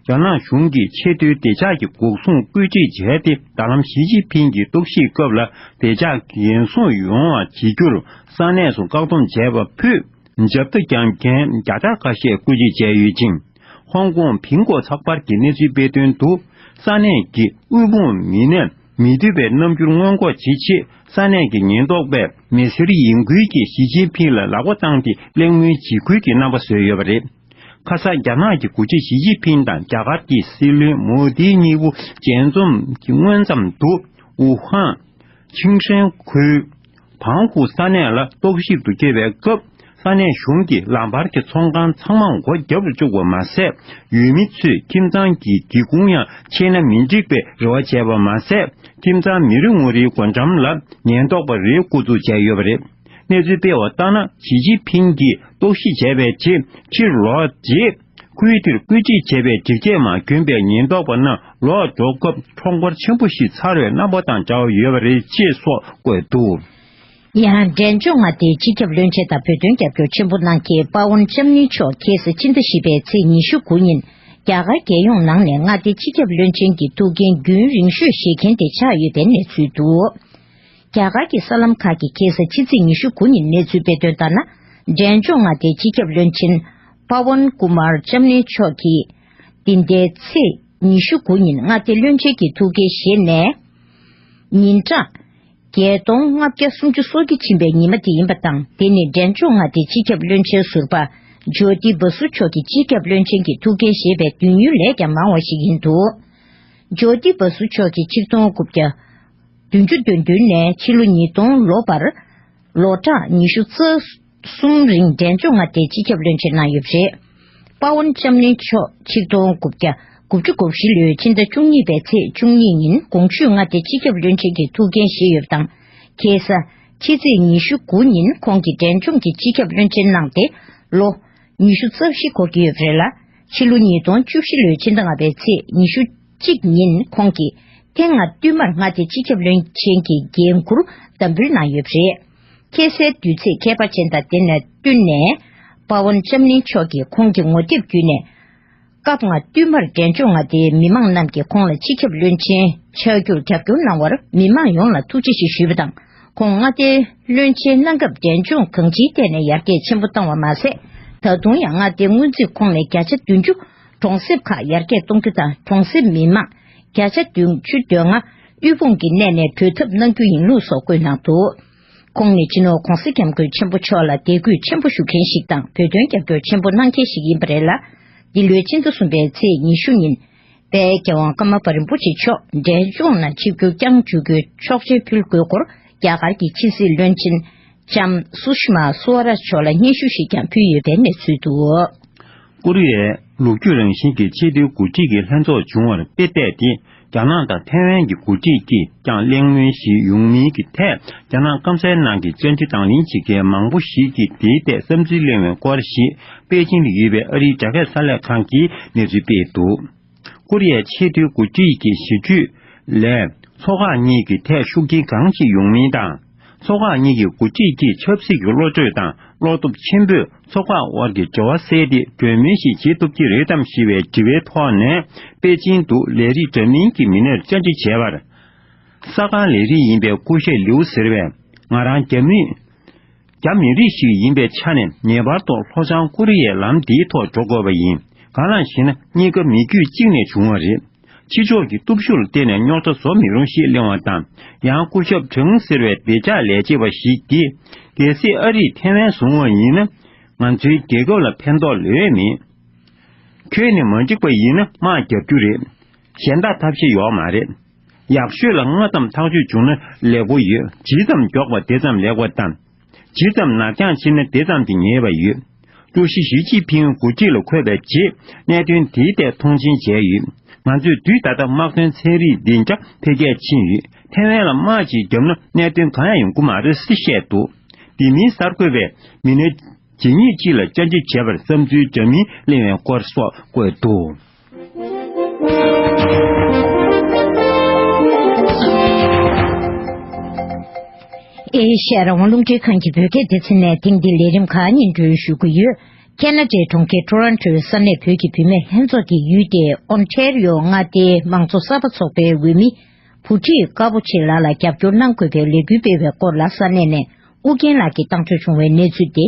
རྒྱ་ནག་གཞུང་གིས་ཆེས་མཐོའི་བདེ་འཇགས་ཀྱི་འགོག་སྲུང་བཀོད་སྒྲིག་བྱས་ཏེ། ད་ལམ་ཞི་ཅིན་ཕིང་གི་རྟོག་ཞིབ་སྐབས་ལ་བདེ་འཇགས་འགན་སྲུང་ཡོང་བ་བྱེད་རྒྱུར་ས་གནས་སུ་བཀག་སྡོམ་བྱས་པ་ཕུད། འཇབ་རྟ་རྒྱག་མཁན་བརྒྱ་ཕྲག་ཁ་ཤས་བཀོད་སྒྲིག་བྱས་ཡོད་ཅིང་། ཧོང་ཀོང་། ཕིང་ཀོ་ཚགས་པར་གྱིས་གནས་ཚུལ་སྤེལ་དོན་དུ། ས་གནས་ཀྱི་དབུལ་ཕོངས་མི་སྣས་མི་འདོད་པའི་རྣམ་འགྱུར་སྔོན་འགོག་བྱེད་ཆེད། ས་གནས་ཀྱི་ཉེན་རྟོག་པས་མི་སེར་ཡིན་ཁུལ་གྱིས་ཞི་ཅིན་ཕིང་ལ་ལག་པ་བཏང་སྟེ། གླེང་མོལ་བྱེད་ཁུལ་གྱི་རྣམ་པ་བཟོས་ཡོད་པ་རེད། ཁ་སང་རྒྱ་ནག་གི་འགོ་ཁྲིད་ཞི་ཅིན་ཕིང་དང་རྒྱ་གར་གྱི་སྲིད་བློན་མོ་དི་གཉིས་པོ་མཇལ་འཛོམས་ཀྱི་སྔོན་ཙམ་དུ། ཝུ་ཧན་ཆིང་ཧྲན་ཁུལ་བང་ཧུ་ས་གནས་ལ་རྟོག་ཞིབ་ཏུ་བསྐྱོད་པའི་སྐབས། ས་གནས་གཞུང་གིས་ལམ་བར་གྱི་ཚོང་ཁང་ཚང་མ་སྒོ་བརྒྱབ་ཏུ་བཅུག་པ་མ་ཟད། ཡུལ་མི་ཚོས་ཁྱིམ་ཚང་གི་སྒེའུ་ཁུང་ཡང་ཕྱེ་ན་མི་འགྲིག་པའི་རེ་བ་བྱས་པ་མ་ཟད། ཁྱིམ་ཚང་མི་རེ་ངོ་རེའི་སྒོ་འགྲམ་ལ་ཉེན་རྟོག་པ་རེ་བསྐོ་འཛུགས་བྱས་ཡོད་པ་རེད། གནས་ཚུལ་སྤེལ་བ་ལྟར་ན། ཞི་ཅིན་ཕིང་གིས་རྟོག་ཞིབ་བྱས་པའི་རྗེས་ཕྱིར་ལོག་རྗེས། ཁུལ་དེར་བཀོད་སྒྲིག་བྱས་པའི་སྒྲིག་ཆས་མ་གྱོན་པའི་ཉེན་རྟོག་པ་རྣམས་ལོག་འགྲོ་སྐབས། ཁྲོམ་སྐོར་ཆེན་པོ་ཞིག་ཚར་བའི་རྣམ་པ་དང་འདྲ་བ་ཡོད་པ་རེད་ཅེས་སོགས་བཀོད་འདུག། ཡང་འབྲས་ལྗོངས་མངའ་སྡེའི་སྤྱི་ཁྱབ་བློན་ཆེན་དང་བོད་དོན་རྒྱབ་སྐྱོར་ཆེན་པོ་གནང་མཁན་པ་ཝུན་ལྕམ་ནིང་མཆོག་ཁ་སང་ཕྱི་ཟླ་བཞི་པའི་ཚེས་ཉི་ཤུ་དགུ་ཉིན། རྒྱ་གར་རྒྱལ་ཡོངས་ནང་ནས་མངའ་སྡེའི་སྤྱི་ཁྱབ་བློན་ཆེན་གྱི་ཐུགས་འགན་རྒྱུན་རིང་ཤོས་བཞེས་མཁན་དེ་ཆགས་ཡོད་པའི་གནས་ཚུལ་འདུག། རྒྱ་གར་གྱི་གསར་ལམ་ཁག་གིས་ཁ་སང་ཕྱི་ཚེས་ཉི་ཤུ་དགུ་ཉིན་གནས་ཚུལ་སྤེལ་དོན་ལྟར་ན། འབྲས་ལྗོངས་མངའ་སྡེའི་སྤྱི་ཁྱབ་བློན་ཆེན་པ་ཝུན་ཀུ་མར་ལྕམ་ནིང་མཆོག་གིས། འདི་ཟླའི་ཚེས་ཉི་ཤུ་དགུ་ཉིན་མངའ་སྡེ་བློན་ཆེན་གྱི་ཐུགས་འགན་བཞེས་ནས། ཉིན་གྲངས་བརྒྱད་སྟོང་ལྔ་བརྒྱ་སུམ་ཅུ་སོ་བརྒྱད་ཕྱིན་པའི་ཉི་མ་དེ་ཡིན་པ་དང་། དེ་ནི་འབྲས་ལྗོངས་མངའ་སྡེའི་སྤྱི་ཁྱབ་བློན་ཆེན་ཟུར་པ་ཇོ་ཏི་བ་སུ་མཆོག་གིས་སྤྱི་ཁྱབ་བློན་ཆེན་གྱི་ཐུགས་འགན་བཞེས་པའི་དུས་ཡུན་ལས་ཀྱང་མང་བ་ཞིག་ཡིན་འདུག། ཇོ་ཏི་བ་སུ་མཆོག་གིས་ཆིག་སྟོང་དགུ་བརྒྱ་བདུན་ཅུ་དོན་བདུན་ནས་ཕྱི་ལོ་ཉིས་སྟོང་ལོ་བར་ལོ་གྲངས་ཉི་ཤུ་རྩ་གསུམ་རིང་འབྲས་ལྗོངས་མངའ་སྡེའི་སྤྱི་ཁྱབ་བློན་ཆེན་གནང་ཡོད་པ་རེད། པ་ཝུན་ལྕམ་ནིང་མཆོག་ཆིག་སྟོང་དགུ་བརྒྱ་དགུ་བཅུ་གོ་བཞི་ལོའི་ཕྱི་ཟླ་བཅུ་གཉིས་པའི་ཚེས་བཅུ་གཉིས་ཉིན་གོང་ཞུས་མངའ་སྡེའི་སྤྱི་ཁྱབ་བློན་ཆེན་གྱི་ཐུགས་འགན་བཞེས་ཡོད་པ་དང་། ཁ་སང་ཕྱི་ཚེས་ཉི་ཤུ་དགུ་ཉིན་ཁོང་གིས་འབྲས་ལྗོངས་ཀྱི་སྤྱི་ཁྱབ་བློན་ཆེན་གནང་སྟེ། ལོ་ཉི་ཤུ་རྩ་བཞི་འཁོར་གྱི་ཡོད་པ་རེད་ལ། ཕྱི་ལོ་ཉིས་སྟོང་བཅུ་བཞི་ལོའི་ཕྱི་ཟླ་ལྔ་པའི་ཚེས་ཉི་ཤུ་གཅིག་ཉིན་ཁོང་གིས་ཐེངས་ལྔ་བསྟུད་མར་མངའ་སྡེའི་སྤྱི་ཁྱབ་བློན་ཆེན་གྱི་འགན་འཁུར་དམ་འབུལ་གནང་ཡོད་པ་རེད། ཁ་སའི་དུས་ཚིགས་ཁྱད་པར་ཅན་དང་དེ་ནས་བསྟུན་ནས། པ་ཝུན་ལྕམ་ནིང་མཆོག་གིས་ཁོང་གི་ངོ་དེབ་བརྒྱུད་ནས། སྐབས་ལྔ་བསྟུད་མར་འབྲས་ལྗོངས་མངའ་སྡེའི་མི་མང་རྣམས་ཀྱིས་ཁོང་ལ་སྤྱི་ཁྱབ་བློན་ཆེན་ཆགས་རྒྱུར་རྒྱབ་སྐྱོར་གནང་བར་མི་མང་ཡོངས་ལ་ཐུགས་རྗེ་ཆེ་ཞུས་པ་དང་། ཁོང་མངའ་སྡེའི་བློན་ཆེན་གནང་སྐབས་འབྲས་ལྗོངས་གང་ཅིའི་ཐད་ནས་ཡར་རྒྱས་ཆེན་པོ་བཏང་བ་མ་ཟད། ད་དུང་ཡང་མངའ་སྡེའི་སྔོན་རྩིས་ཁོངས་ནས་བརྒྱ་ཆ་བདུན་ཅུ་གྲོང་གསེབ་ཁག་ཡར་རྒྱས་གཏོང་རྒྱུ་དང་། གྲོང་གསེབ་མི་མང་བརྒྱ་ཆ་བདུན་ཅུ་དོན་ལྔ་ དབུལ་ཕོངས་ཀྱི་གནས་ནས་གྲོལ་ཐབས་གནང་རྒྱུ་ཡིན་ལུགས་སོགས་བཀོད་གནང་འདུག་ཁོང་ནི་སྤྱི་ནོར་༧གོང་ས་༧སྐྱབས་མགོན་ཆེན་པོ་མཆོག་ལ་དད་གུས་ཆེན་པོ་ཞུ་མཁན་ཞིག་དང་བོད་དོན་རྒྱབ་སྐྱོར་ཆེན་པོ་གནང་མཁན་ཞིག་ཡིན་པ་རེད་ལ། འདི་ལོའི་ཕྱི་ཟླ་གསུམ་པའི་ཚེས་ཉི་ཤུ་ཉིན། དཔལ་རྒྱལ་དབང་ཀརྨ་པ་རིན་པོ་ཆེ་མཆོག་འབྲས་ལྗོངས་ནང་ཆིབས་བསྒྱུར་བསྐྱངས་བཅུག་རྒྱུའི་ཆོག་མཆན་ཕུལ་དགོས་སྐོར་རྒྱ་གར་གྱི་ཕྱི་སྲིད་བློན་ཆེན་ལྕམ་སུ་ཤི་མ་སུ་ཝ་རཱཇ་མཆོག་ལ་སྙན་ཞུ་ཞིག་ཀྱང་ཕུལ་ཡོད་པའི་གནས་ཚུལ་འདུག་ཀོ་རི་ཡའི་ལོ་རྒྱུས་རང་བཞིན་གྱི་ཆེས་མཐོའི་འགོ་ཁྲིད་ཀྱི་ལྷན་ཚོགས་བྱུང་བར་དཔེ་བལྟས་ཏེ། རྒྱ་ནག་དང་ཐའེ་ཝན་གྱི་འགོ་ཁྲིད་ཀྱིས་ཀྱང་གླེང་མོལ་ཞིག་ཡོང་མིན་གྱི་ཐད། རྒྱ་ནག་སྐམ་སའི་ནང་གི་བཅར་འདྲི་དང་ལེན་བྱེད་མཁན་མང་པོ་ཞིག་གིས་དེའི་ཐད་བསམ་ཚུལ་གླེང་བའི་སྐོར་ཞིག་པེ་ཅིང་དུ་ཡོད་པའི་ཨ་རིའི་དྲ་རྒྱ་གསར་ལས་ཁང་གིས་གནས་ཚུལ་སྤེལ་འདུག་ཀོ་རི་ཡའི་ཆེས་མཐོའི་འགོ་ཁྲིད་ཀྱི་ཞི་གྲོས་ལས། མཚོ་འགག་གཉིས་ཀྱི་ཐད་ཤུགས་རྐྱེན་གང་ཞིག་ཡོང་མིན་དང་། མཚོ་འགག་གཉིས་ཀྱི་འགོ་ཁྲིད་ཀྱིས་ཆབ་སྲིད་ཀྱི་བློ་གྲོས་དང་བློ་སྟོབས་ཆེན་པོས་མཚོ་འགག་དབར་གྱི་འབྲེལ་བ་བསལ་ཏེ་གྲོས་མོལ་ཞིག་བྱེད་ཐུབ་ཀྱི་རེད་དམ་ཞེས་པའི་དྲི་བའི་ཐོག་ནས། པེ་ཅིང་དུ་ལས་རིགས་འདྲ་མིན་གྱི་མི་སྣར་བཅར་འདྲི་བྱས་པར། ས་ཁང་ལས་རིགས་ཡིན་པའི་སྐུ་ཞབས་ལིའུ་ཟེར་བས། ང་རང་རྒྱ་མི། རྒྱ་མི་རིགས་ཤིག་ཡིན་པའི་ཆ་ནས་ངེས་པར་དུ་ལྷོ་བྱང་ཀོ་རི་ཡའི་ལམ་འདིའི་ཐོག་འགྲོ་དགོས་པ་ཡིན། གང་ལགས་ཤེ་ན་གཉིས་ཀ་མི་རྒྱུད་གཅིག་ནས་བྱུང་བ་རེད། ཕྱི་ཕྱོགས་ཀྱི་སྟོབས་ཤུགས་ལ་བརྟེན་ནས་རྙོག་དྲ་བཟོ་མི་རུང་ཞེས་གླེང་བ་དང་། ཡང་སྐུ་ཞབས་ཁྲེང་ཟེར་བའི་བདེ་འཇགས་ལས་བྱེད་པ་ཞིག་གིས། གལ་སྲིད་ཨ་རིས་ཐའེ་ཝན་བཟུང་བ་ཡིན་ན། ང་ཚོའི་རྒྱལ་ཁབ་ལ་ཕན་ཐོགས་ལོས་མེད། ཁྱོན་ནས་མ་འགྲིག་པ་ཡིན་ན་དམག་རྒྱག་རྒྱུ་རེད། གཞན་དག་ཐབས་ཤེས་ཡོད་མ་རེད། ཡག་ཤོས་ལ་སྔ་ཙམ་ཐག་གཅོད་བྱུང་ན་ལེགས་པོ་ཡོད། ཇི་ཙམ་མགྱོགས་པ་དེ་ཙམ་ལེགས་པ་དང་། ཇི་ཙམ་ནར་འགྱངས་ཕྱིན་ན་དེ་ཙམ་གྱི་ཉེས་པ་ཡོད། ཀྲུའུ་ཞི་ཞི་ཅིན་ཕིང་འགོ་ཁྲིད་ལ་འཁོད་པའི་རྗེས་གནད་དོན་དེའི་ཐད་མཐོང་ཆེན་བྱས་ཡོད། ང་ཚོས་དུས་ད་ལྟ་དམག་དོན་ཚན་རིག་འཛིན་གྲྭ་འཕེལ་རྒྱས་ཕྱིན་ཡོད། ཐའེ་ཝན་ལ་དམག་ཅིག་བརྒྱབ་ན་གནད་དོན་གང་ཡང་ཡོང་གི་མ་རེད་ཟེར་བཤད་འདུག་དེ་མིན་གསར་འགོད་པས་མི་སྣ་ཇི་སྙེད་ཅིག་ལ་བཅར་འདྲི་བྱས་པར་བསམ་ཚུལ་འདྲ་མིན་གླེང་བའི་སྐོར་སོགས་བཀོད་འདུག་ཨེ་ཤ་ཡ་རང་དབང་རླུང་འཕྲིན་ཁང་གི་བོད་སྐད་སྡེ་ཚན་ནས་ཐེངས་འདིའི་ལས་རིམ་ཁག་སྙན་སྒྲོན་ཞུ་གི་ཡོད། ཁེ་ན་ཌའི་གྲོང་ཁྱེར་ཊོ་རོན་ཊོའི་ས་གནས་བོད་ཀྱི་བུད་མེད་ལྷན་ཚོགས་ཀྱི་ཡུལ་དེའི་ཨོན་ཊེ་རི་ཡོ་མངའ་སྡེའི་དམངས་གཙོ་གསར་པ་ཚོགས་པའི་འོས་མི་བུ་ཁྲིད་དཀར་པོ་ཆེ་ལགས་ལ་རྒྱབ་སྐྱོར་གནང་དགོས་པའི་ལས་འགུལ་སྤེལ་བའི་སྐོར་ལ་ས་གནས་ནས་ཨུ་རྒྱན་ལགས་ཀྱིས་བཏང་གྲོས་བྱུང་བའི་གནས་ཚུལ་དེ་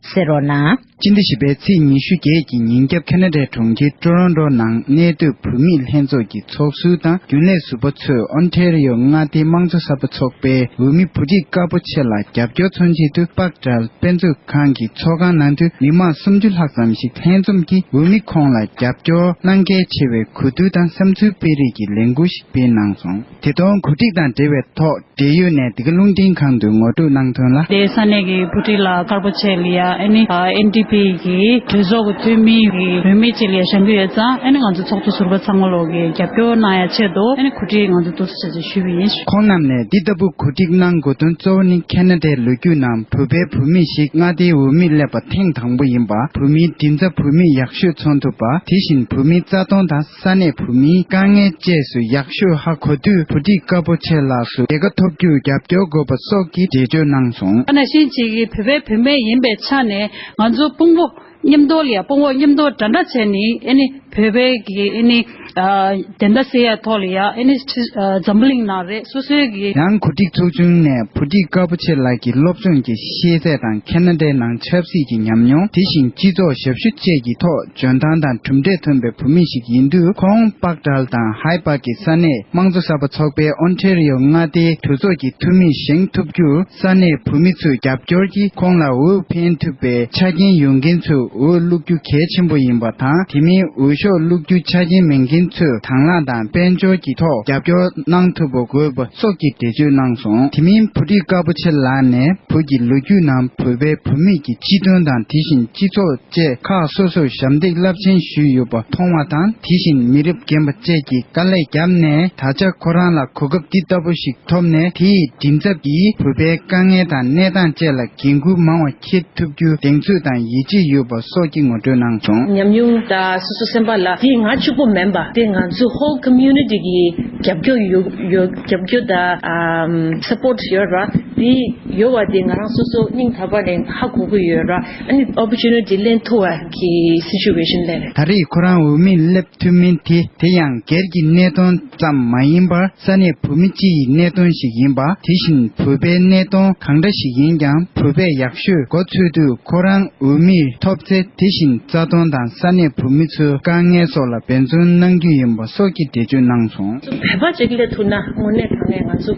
གསན་རོགས་གནང་། སྤྱི་ཟླ་བཞི་པའི་ཚེས་ཉི་ཤུ་བརྒྱད་ཀྱི་ཉིན་རྒྱབ་ཁེ་ན་ཌའི་གྲོང་ཁྱེར་ཀྲོ་རོན་ཀྲོ་ནང་གནས་སྡོད་བོད་མིའི་ལྷན་ཚོགས་ཀྱི་ཚོགས་ཟུར་དང་རྒྱུན་ལས་ཟུར་པ་ཚོས་ཨོན་ཊེ་རི་ཡོ་མངའ་སྡེའི་དམངས་གཙོ་གསར་པ་ཚོགས་པའི་འོས་མི་བུ་ཁྲིད་དཀར་པོ་ཆེ་ལ་རྒྱབ་སྐྱོར་མཚོན་ཆེད་དུ་པག་ཏྲལ་དཔེ་མཛོད་ཁང་གི་ཚོགས་ཁང་ནང་དུ་མི་མང་སུམ་ཅུ་ལྷག་ཙམ་ཞིག་ལྷན་འཛོམས་ཀྱིས་འོས་མི་ཁོང་ལ་རྒྱབ་སྐྱོར་གནང་གལ་ཆེ་བའི་གོ་བསྡུར་དང་བསམ་ཚུལ་སྤེལ་རེས་ཀྱི་ལས་འགུལ་ཞིག་སྤེལ་གནང་སོང་། དེ་དོན་གོ་སྒྲིག་དང་འབྲེལ་བའི་ཐོག་འབྲེལ་ཡོད་ནས་འདི་ག་རླུང་འཕྲིན་ཁང་དུ་ངོ་སྤྲོད་གནང་དོན་ལ། དེ་ས་གནས་ཀྱི་བུ་ཁྲིད་ལགས་དཀར་པོ་ཆེ་ལ་ཡ་ཨ་ནི་ཨེན་ཌི་པི་གི་གྲོས་ཚོགས་ཀྱི་འཐུས་མི་གི་འོས་མི་ཅིག་ལ་ཡ་བཞེངས་ཀྱི་ཡོད་ཙང་ཨ་ནི་ང་ཚོ་ཚོགས་གཙོ་ཟུར་པ་ཚང་མ་ལོག་གི་རྒྱབ་སྐྱོར་གནང་ཡ་ཆེད་དུ་ཨ་ནི་གོ་སྒྲིག་ང་ཚོ་ཏོག་ཙམ་ཞིག་ཞུས་པ་ཡིན། ཁོང་རྣམས་ནས་འདི་ལྟ་བུ་གོ་སྒྲིག་གནང་དགོས་དོན་གཙོ་བོ་ནི་ཁེ་ན་ཌའི་ལོ་རྒྱུས་ནང་བོད་པའི་བུད་མེད་ཞིག་མངའ་སྡེའི་འོས་མི་སླེབས་པ་ཐེངས་དང་པོ་ཡིན་པ། བོད་མིའི་མགྲིན་ཚབ་བུད་མེད་ཡག་ཤོས་མཚོན་ཐུབ་པ། དེ་བཞིན་བོད་མིའི་རྩ་དོན་དང་ས་གནས་བོད་མིའི་དཀའ་ངལ་བཅས་སུ་ཡག་ཤོས་ཧ་གོ་དུས་བུ་ཁྲིད་དཀར་པོ་ཆེ་ལགས་སུ་རྒྱལ་ཁ་ཐོབ་རྒྱུར་རྒྱབ་སྐྱོར་དགོས་པ་སོགས་ཀྱི་འགྲེལ་བརྗོད་གནང་སོང་། ཨ་ནེ་ཤིན་ཅིག་གི་བོད་པའི་བུད་མེད་ཡིན་པའི་ཆ་ནས་ང་ཚོ་དཔུང་པོ་མཉམ་དུ་ལ་ཡ་དཔུང་པོ་མཉམ་དུ་འདྲ་འདྲ་བྱས་ནི་ཨ་ནི་བོད་པའི་གི་ཨ་ནི་ཨ་བདེན་མཐའ་གསལ་ཡ་ཐོག་ལ་ཡ་ཨ་ནི་ཨ་འཛམ་བུ་གླིང་ནང་རེད་སོ་སོའི་གི། ཡང་གོ་སྒྲིག་ཚོགས་ཆུང་ནས་བུ་ཁྲིད་དཀར་པོ་ཆེ་ལགས་ཀྱི་སློབ་སྦྱོང་གི་ཤེས་ཚད་དང་ཁེ་ན་ཌའི་ནང་ཆབ་སྲིད་ཀྱི་ཉམས་མྱོང་དེ་བཞིན་སྤྱི་ཚོགས་ཞབས་ཞུ་བཅས་ཀྱི་ཐོག་འཇོན་ཐང་དང་གྲུབ་འབྲས་ཐོན་པའི་བུད་མེད་ཞིག་ཡིན་དུས། ཁོང་པག་ཏྲལ་དང་ཧའི་པར་གྱི་ས་གནས་དམངས་གཙོ་གསར་པ་ཚོགས་པའི་ཨོན་ཊེ་རི་ཡོ་མངའ་སྡེའི་གྲོས་ཚོགས་ཀྱི་འཐུས་མིར་བཞེངས་ཐུབ་རྒྱུར་ས་གནས་བོད་མི་ཚོའི་རྒྱབ་སྐྱོར་གྱིས་ཁོང་ལ་འོས་འཕེན་ཐུབ་པའི་ཆ་རྐྱེན་ཡོད་མཁན་ཚོས་འོས་བླུག་རྒྱུ་གལ་ཆེན་པོ་ཡིན་པ་དང་། དེ་མིན་འོས་ཤོག་བླུག་རྒྱུའི་ཆ་རྐྱེན་མེད་མཁན་ཚོས་དང་བླངས་དང་དཔལ་འབྱོར་གྱི་ཐོག་རྒྱབ་སྐྱོར་གནང་ཐུབ་པ་དགོས་པ་སོགས་ཀྱི་འགྲེལ་བརྗོད་གནང་སོང་། དེ་མིན་བུ་ཁྲིད་དཀར་པོ་ཆེ་ལགས་ནས་བོད་ཀྱི་ལོ་རྒྱུས་ནང་བོད་པའི་བུད་མེད་ཀྱི་སྤྱི་དོན་དང་དེ་བཞིན་སྤྱི་ཚོགས་བཅས་ཁག་སོ་སོར་ཞབས་འདེགས་རླབས་ཆེན་ཞུས་ཡོད་པ་མཐོང་བ་དང་། དེ་བཞིན་མི་རབས་རྒན་པ་བཅས་ཀྱིས་དཀའ་ལས་བརྒྱབ་ནས་ད་ཆ་ཁོ་རང་ལ་གོ་སྐབས་འདི་ལྟ་བུ་ཞིག་ཐོབ་ནས་དེ་ཡི་མགྲིན་ཚབ་ཀྱིས་བོད་པའི་དཀའ་ངལ་དང་གནས་སྟངས་བཅས་ལ་འགན་འཁུར་མང་བ་འཁྱེར་ཐུབ་རྒྱུ་གདེང་ཚོད་དང་ཡིད་ཆེས་ཡོད་པ་སོགས་ཀྱི་ངོ་སྤྲོད་གནང་སོང་། ཉམས་མྱོང་དང་སོ་སོ་སེམས་པ་ལ་དེ་ང་གཅིག་པོ་མིན་པ་དེ་ང་ཚོ་ཧོལ་ཀོ་མུ་ནི་ཊི་གི་རྒྱབ་སྐྱོར་ཡོད་ཡོད་རྒྱབ་སྐྱོར་དང་ཨམ་སཔོར་ཊི་ཡོད་ར། དེ་ཡོད་པ་དེ་ང་རང་སོ་སོ་སྙིང་ཐག་པ་ནས་ཧ་གོ་གི་ཡོད་ར། ཨ་ནི་opportunity་ལེན་ཐུབ་པ་གི་situation་ལེན་རེད། ད་རེས་ཁོ་རང་འོས་མིར་སླེབས་ཐུབ་མིན་དེ་དེ་ཡང་སྒེར་གྱི་གནད་དོན་ཙམ་མ་ཡིན་པར་ས་གནས་བོད་མི་སྤྱི་ཡི་གནད་དོན་ཞིག་ཡིན་པ། དེ་བཞིན་བོད་པའི་གནད་དོན་གང་འདྲ་ཞིག་ཡིན་ཀྱང་བོད་པས་ཡག་ཤོས་མགོ་ཚོད་དུས་ཁོ་རང་འོས་མིར་ཐོབ་ཚེ་དེ་བཞིན་རྩ་དོན་དང་ས་གནས་བོད་མི་ཚོའི་དཀའ་ངལ་སོགས་ལ་འབད་བརྩོན་གནང་རྒྱུ་ཡིན་པ་སོགས་ཀྱི་འགྲེལ་བརྗོད་གནང་སོང་། བོད་པ་ཅིག་སླེབས་ཐུབ་ན་དངོས་གནས་དྲང་གནས་ང་ཚོ་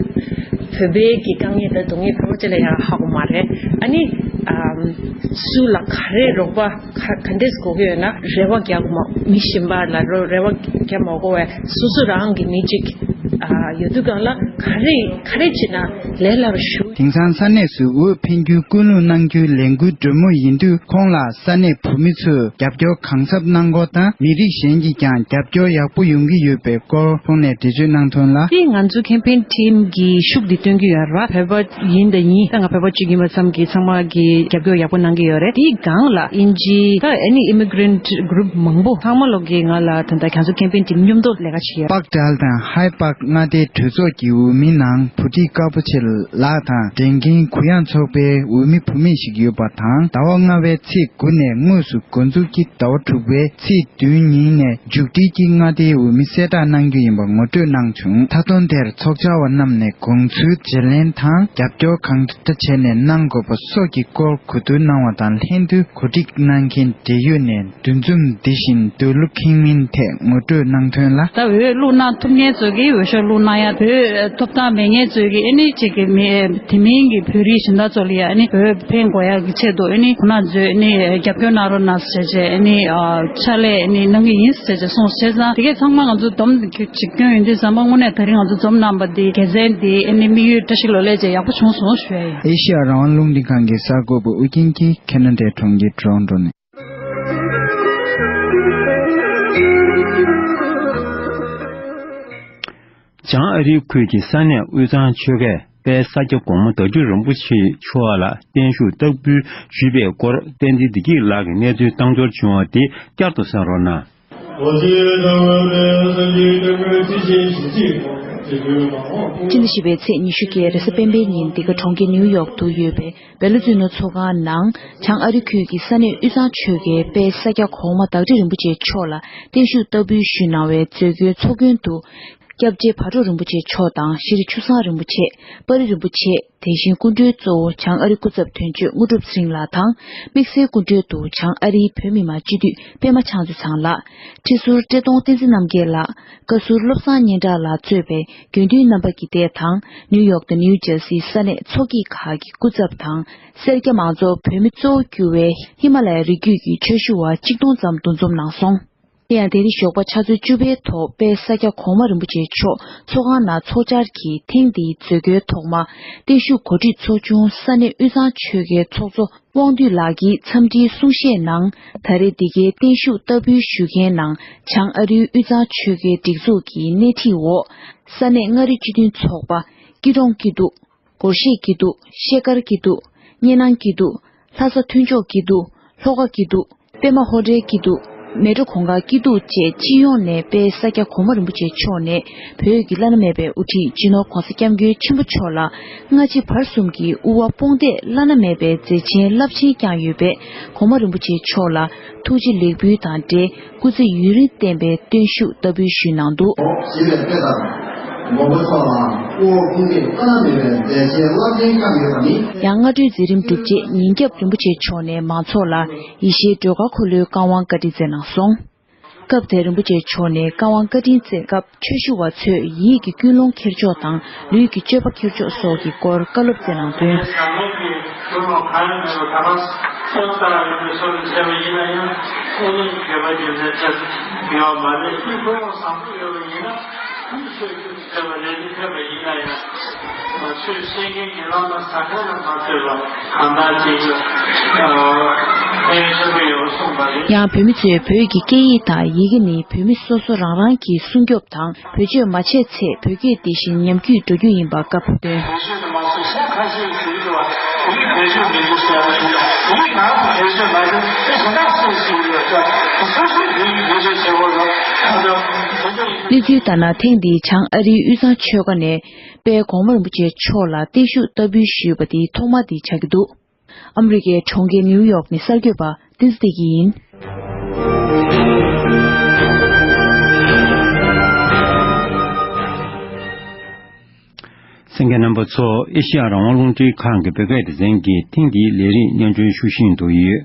བོད་པའི་གི་དཀའ་ངལ་དང་སྡུག་བསྔལ་བོད་པ་ཅིག་ལ་ཡང་ཧ་གོ་མ་རེད། ཨ་ནི་ཨམ་སུ་ལ་ག་རེ་རོགས་པ་ག་ག་འདྲས་དགོས་ཀྱི་ཡོད་ན་རེ་བ་རྒྱག་དགོས་མ། མི་གཞན་པ་ལ་རོ་རེ་བ་རྒྱག་མ་དགོས་པའི་སོ་སོ་རང་གི་མི་གཅིག་ཨ་ཡོད་དུས་སྒང་ལ་ག་རེ་ག་རེ་བྱེད་ན་ལས་སླ་རུ་ཞུ། དེང་སང་ས་གནས་སུ་འོས་འཕེན་རྒྱུའི་ཀུན་སློང་གནང་རྒྱུའི་ལས་འགུལ་སྒྲོལ་མོ་ཡིན་དུས་ཁོང་ལ་ས་གནས་བོད་མི་ཚོས་རྒྱབ་སྐྱོར་གང་ཟབ་གནང་སྐོར་དང་མི་རིགས་གཞན་གྱིས་ཀྱང་རྒྱབ་སྐྱོར་ཡག་པོ་ཡོང་གི་ཡོད་པའི་སྐོར་ཁོང་ནས་འགྲེལ་བརྗོད་གནང་དོན་ལ། དེ་ང་ཚོའི་campaign team་གི་ཤུགས་འདི་སྟོན་གྱི་ཡོད་ར། བོད་པ་ཡིན་དང་ཡིན་ད་ང་བོད་པ་གཅིག་ཡིན་པ་ཙམ་གྱིས་ཚང་མ་གིས་རྒྱབ་སྐྱོར་ཡག་པོ་གནང་གི་ཡོད་རེད། དེའི་སྒང་ལ་དབྱིན་ཇི་ད་ཨ་ནི་immigrant group་མང་པོ་ཚང་མ་ལོག་གིས་ང་ལ་ད་ལྟ་ང་ཚོའི་campaign team་མཉམ་དུ་ལས་ཀ་བྱེད་ཀྱི་ཡོད། པག་ཏྲལ་དང་ཧའེ་པག་མངའ་སྡེའི་གྲོས་ཚོགས་ཀྱི་འོས་མིའི་ནང་བུ་ཁྲིད་དཀར་པོ་ཆེ་ལགས་དང་འགྲན་རྒན་གུ་ཡངས་ཚོགས་པའི་འོས་མི་བུད་མེད་ཞིག་ཡོད་པ་དང་ཟླ་བ་ལྔ་པའི་ཚེས་དགུ་ནས་དངོས་སུ་འགོ་འཛུགས་ཀྱིས་ཟླ་བ་དྲུག་པའི་ཚེས་བདུན་ཉིན་ནས་མཇུག་སྒྲིལ་གྱིས་མངའ་སྡེའི་འོས་མི་གསལ་བསྒྲགས་གནང་རྒྱུ་ཡིན་པ་ངོ་སྤྲོད་གནང་བྱུང་། མཐའ་དོན་དེར་ཚོགས་བཅར་བ་རྣམས་ནས་དགོངས་ཚུལ་བརྗེ་ལེན་དང་རྒྱབ་སྐྱོར་གང་འདྲ་བྱས་ནས་གནང་དགོས་པ་སོགས་ཀྱི་སྐོར་གོ་བསྡུར་གནང་བ་དང་ལྷན་དུ་གོ་སྒྲིག་གནང་མཁན་འབྲེལ་ཡོད་ནས་འདུ་འཛོམས་འདི་བཞིན་འདོད་བློ་ཁེངས་མིན་ཐད་ངོ་སྤྲོད་གནང་དོན་ལ། ད་འོས་བླུག་གནང་ཐུབ་མཁན་ཚོ་གིས་འོས་ཤོག་བླུག་གནང་ཡ། འོས་ཐོབ་ཐང་མེད་མཁན་ཚོ་གིས་ཨ་ནི་གཅིག་གི་མི་དེ་མིན་གྱི་བོད་རིགས་གཞན་དག་ཚོ་ལ་ཡ་ཨ་ནི་འོས་འཕེན་དགོས་ཡ་གི་ཆེད་དུ་ཨ་ནི་ཁོང་རྣམ་ཚོས་ཨ་ནི་རྒྱབ་སྐྱོར་གནང་རོགས་གནང་ཟེར་བྱས་ཨ་ནི་ཕྱག་ལས་ཨ་ནི་གནང་གི་ཡིན་ཟེར་བྱས་གསུངས། བྱས་ཙང་དེ་གས་ཚང་མ་ང་ཚོ་སྡོམ་གཅིག་སྐྱོན་ཡོང་དུས་ཙམ་པ་དངོས་གནས་ད་རིང་ང་ཚོ་འཛོམས་གནང་པ་འདི་དགེ་མཚན་འདི་ཨ་ནི་དམིགས་ཡུལ་བཀྲ་ཤིས་ལོ་ལེགས་བྱས་ཡག་པོ་བྱུང་སོང་ཞུ་ཡ་ཡིན། ཨེ་ཤི་ཡ་རང་དབང་རླུང་འཕྲིན་ཁང་གི་གསར་འགོད་པ་ཨུ་རྒྱན་གྱིས་ཁེ་ན་ཌའི་གྲོང་ཁྱེར་ཊོ་རོན་ཊོ་ནས། བྱང་ཨ་རིའི་ཁུལ་གྱི་ས་གནས་དབུས་གཙང་ཆོལ་ཁའི་དཔལ་ས་སྐྱ་གོང་མ་ཟླ་སྒྲོན་རིན་པོ་ཆེ་མཆོག་ལ་བརྟན་བཞུགས་བསྟར་འབུལ་ཞུས་པའི་སྐོར་བསྟན་འཛིན་བདེ་སྐྱིད་ལགས་ཀྱིས་གནས་ཚུལ་བཏང་འབྱོར་བྱུང་བ་དེ་བསྐྱར་དུ་གསན་རོགས་གནང་། སྤྱི་ཟླ་བཞི་པའི་ཚེས་ཉི་ཤུ་བརྒྱད་རེས་གཟའ་སྤེན་པའི་ཉིན་འདི་ག་གྲོང་ཁྱེར་ནིའུ་ཡོག་ཏུ་ཡོད་པའི་བེ་ལུ་ཛི་ནོ་ཚོགས་ཁང་ནང་བྱང་ཨ་རི་ཁུལ་གྱི་ས་གནས་དབུས་གཙང་ཆོལ་ཁའི་དཔལ་ས་སྐྱ་གོང་མ་ཟླ་སྒྲོན་རིན་པོ་ཆེ་མཆོག་ལ་བརྟན་བཞུགས་བསྟར་འབུལ་ཞུས་གནང་བའི་མཛད་སྒོའི་ཚོགས་མགོན་དུ། སྐྱབས་རྗེ་བག་དྲོ་རིན་པོ་ཆེ་མཆོག་དང་ཤྲི་ཆུ་བཟང་རིན་པོ་ཆེ། པར་རིན་པོ་ཆེ། དེ་བཞིན་སྐུ་མགྲོན་གཙོ་བོ་བྱང་ཨ་རི་སྐུ་ཚབ་དོན་གཅོད་དངོས་གྲུབ་ཚེ་རིང་ལགས་དང་། དམིགས་བསལ་སྐུ་མགྲོན་དུ་བྱང་ཨ་རིའི་བོད་མི་མང་སྤྱི་འཐུས་པད་མ་ཕྱག་མཛོད་ཚང་ལགས། ཁྲི་ཟུར་བཀྲས་མཐོང་བསྟན་འཛིན་རྣམ་རྒྱལ་ལགས། བཀའ་ཟུར་བློ་བཟང་སྙན་གྲགས་ལགས་གཙོས་པའི་དགེ་འདུན་རྣམ་པ་གིས་དེ་དང་ནིའུ་ཡོག་དང་ནིའུ་ཇར་སིའི་ས་གནས་ཚོགས་སྐྱིད་ཁག་གི་སྐུ་ཚབ་དང་། སེར་སྐྱ་མང་ཚོགས་བོད་མི་གཙོ་བོ་གྱུར་བའི་ཧི་མ་ལ་ཡའི་རི་རྒྱུད་ཀྱི་ཆོས་ཞུ་བ་གཅིག་སྟོང་ཙམ་འདུ་འཛོམས་གནང་སོང་། དེ་ཡང་དེ་རིང་ཞོགས་པ་ཆུ་ཚོད་བཅུ་པའི་ཐོག་དཔལ་ས་སྐྱ་གོང་མ་རིན་པོ་ཆེ་མཆོག་ཚོགས་ཁང་ནང་ཚོགས་བཅར་གྱིས་ཐེངས་འདིའི་མཛད་སྒོའི་ཐོག་མ་བརྟན་བཞུགས་གོ་སྒྲིག་ཚོགས་ཆུང་ས་གནས་དབུས་གཙང་ཆོལ་ཁའི་ཚོགས་གཙོ་དབང་འདུས་ལགས་ཀྱིས་འཚམས་འདྲིའི་གསུང་བཤད་ནང་། ད་རེས་འདི་གའི་བརྟན་བཞུགས་བསྟར་འབུལ་ཞུ་མཁན་ནང་བྱང་ཨ་རིའི་དབུས་གཙང་ཆོལ་ཁའི་སྒྲིག་འཛུགས་ཀྱི་སྣེ་ཁྲིད་འོག་ས་གནས་མངའ་རིས་སྤྱི་མཐུན་ཚོགས་པ། སྐྱིད་གྲོང་སྐྱིད་སྡུག་སྒོར་གཞས་སྐྱིད་སྡུག་ཤེལ་དཀར་སྐྱིད་སྡུག་བརྙན་ནང་སྐྱིད་སྡུག་ལྷ་ས་མཐུན་ལྕོག་སྐྱིད་སྡུག་ལྷོ་ཁ་སྐྱིད་སྡུག་པད་མ་ཧོ་ཊེལ་སྐྱིད་སྡུག་མལ་གྲོ་གུང་དཀར་སྐྱིད་སྡུག་བཅས་སྤྱི་ཡོངས་ནས་དཔལ་ས་སྐྱ་གོང་མ་རིན་པོ་ཆེ་མཆོག་ནས་བོད་ཀྱི་བླ་ན་མེད་པའི་དབུ་ཁྲིད་སྤྱི་ནོར་༧གོང་ས་༧སྐྱབས་མགོན་ཆེན་པོ་མཆོག་ལ་སྔ་ཕྱི་བར་གསུམ་གྱི་དབུ་བ་དཔུང་འདེགས་བླ་ན་མེད་པའི་མཛད་ཆེན་རླབས་ཆེན་བསྐྱངས་ཡོད་པས་གོང་མ་རིན་པོ་ཆེ་མཆོག་ལ་ཐུགས་རྗེ་ལེགས་འབུལ་དང་འབྲེལ། སྐུ་ཚེ་ཡུན་རིང་བརྟན་པའི་བརྟན་བཞུགས་བསྟར་འབུལ་ཞུས་གནང་འདུག་ཞེས་པའི་དཔེ་ལྟར། མགོན་པོ་མཆོག་ལའང་དབུ་འོག་དཔུང་འདེགས་བླ་ན་མེད་པའི་མཛད་རྗེས་རླབས་ཆེན་བསྐྱངས་ཡོད་པ་ནི། ཡང་སྔ་དྲོའི་མཛད་རིམ་གྲུབ་རྗེས་ཉིན་རྒྱབ་རིན་པོ་ཆེ་མཆོག་ནས་མང་ཚོགས་ལ་ཡེ་ཤེས་སྒྲོལ་དཀར་འཁོར་ལོའི་བཀའ་དབང་བཀའ་དྲིན་སྩལ་གནང་སོང་། སྐབས་དེར་རིན་པོ་ཆེ་མཆོག་ནས་བཀའ་དབང་བཀའ་དྲིན་སྩལ་སྐབས་ཆོས་ཞུ་བ་ཚོས་ཡིད་ཀྱི་ཀུན་སློང་འཁྱེར་ཕྱོགས་དང་ལུས་ཀྱི་སྤྱོད་པ་འཁྱེར་ཕྱོགས་སོགས་ཀྱི་སྐོར་བཀའ་སློབ་སྩལ་གནང་དོན། ཀུན་སློང་གང་ཡང་མེད་པར་ད་ལྟ་སེམས་ལྟར་ཡོད་པའི་སོ་སོ་བྱས་པ་ཡིན་ན་ཡང་ཨེ་ནས་འགྱོད་པ་རྒྱུ་མཚན་ཆགས་ཡོད་མ་རེད། ཀུན་སློང་བཟང་པོ་ཡོད་པ་ཡིན་ན་ཀུན་སྤྱོད་ཀུན་བྱས་པ་ལས་ནི་ཕན་པ་ཡིན་ན་ཡང་ཆོས་བཤད་མཁན་གྱི་བླ་མ་ཟ་ཁང་ལ་མ་ཚོད་པ་གང་ལྟར་ཅིག་ཕན་ཡོན་ཆེན་པོ་ཡོད་པ་གསུངས་པ་རེད། ཡང་བོད་མི་ཚོས་བོད་ཀྱི་སྐད་ཡིག་དང་ཡི་གེ་ནི་བོད་མི་སོ་སོ་རང་རང་གིས་སྲུང་སྐྱོབ་དང་བེད་སྤྱོད་མ་བྱས་ཚེ་བོད་སྐད་འདི་བཞིན་ཉམས་རྒུད་འགྲོ་རྒྱུ་ཡིན་པ་བཀའ་ཕབ་དོན། བེད་སྤྱོད་དུ་མ་སོང་ས་ཁ་ཤས་ཀྱིས་ཟེར་གྱི་འདུག་བ། གནས་ཚུལ་ལྟར་ན། ཐེངས་འདིའི་བྱང་ཨ་རིའི་དབུས་གཙང་ཆོལ་ཁ་ནས་དཔལ་གོང་མ་རིན་པོ་ཆེ་མཆོག་ལ་བརྟན་བཞུགས་བསྟར་འབུལ་ཞུས་པ་དེ་ཐོག་མ་དེ་ཆགས་ཀྱི་འདུག་ཨ་མི་རི་ཀའི་གྲོང་ཁྱེར་ནིའུ་ཡོག་ནས་གསར་འགོད་པ་བསྟན་འཛིན་བདེ་སྐྱིད་ཡིན། གསན་མཁན་རྣམ་པ་ཚོ། ཨེ་ཤེ་ཡ་རང་དབང་རླུང་འཕྲིན་ཁང་གི་བོད་སྐད་སྡེ་ཚན་གྱིས་ཐེངས་འདིའི་ལས་རིམ་སྙན་སྒྲོན་ཞུ་བཞིན་དུ་ཡོད།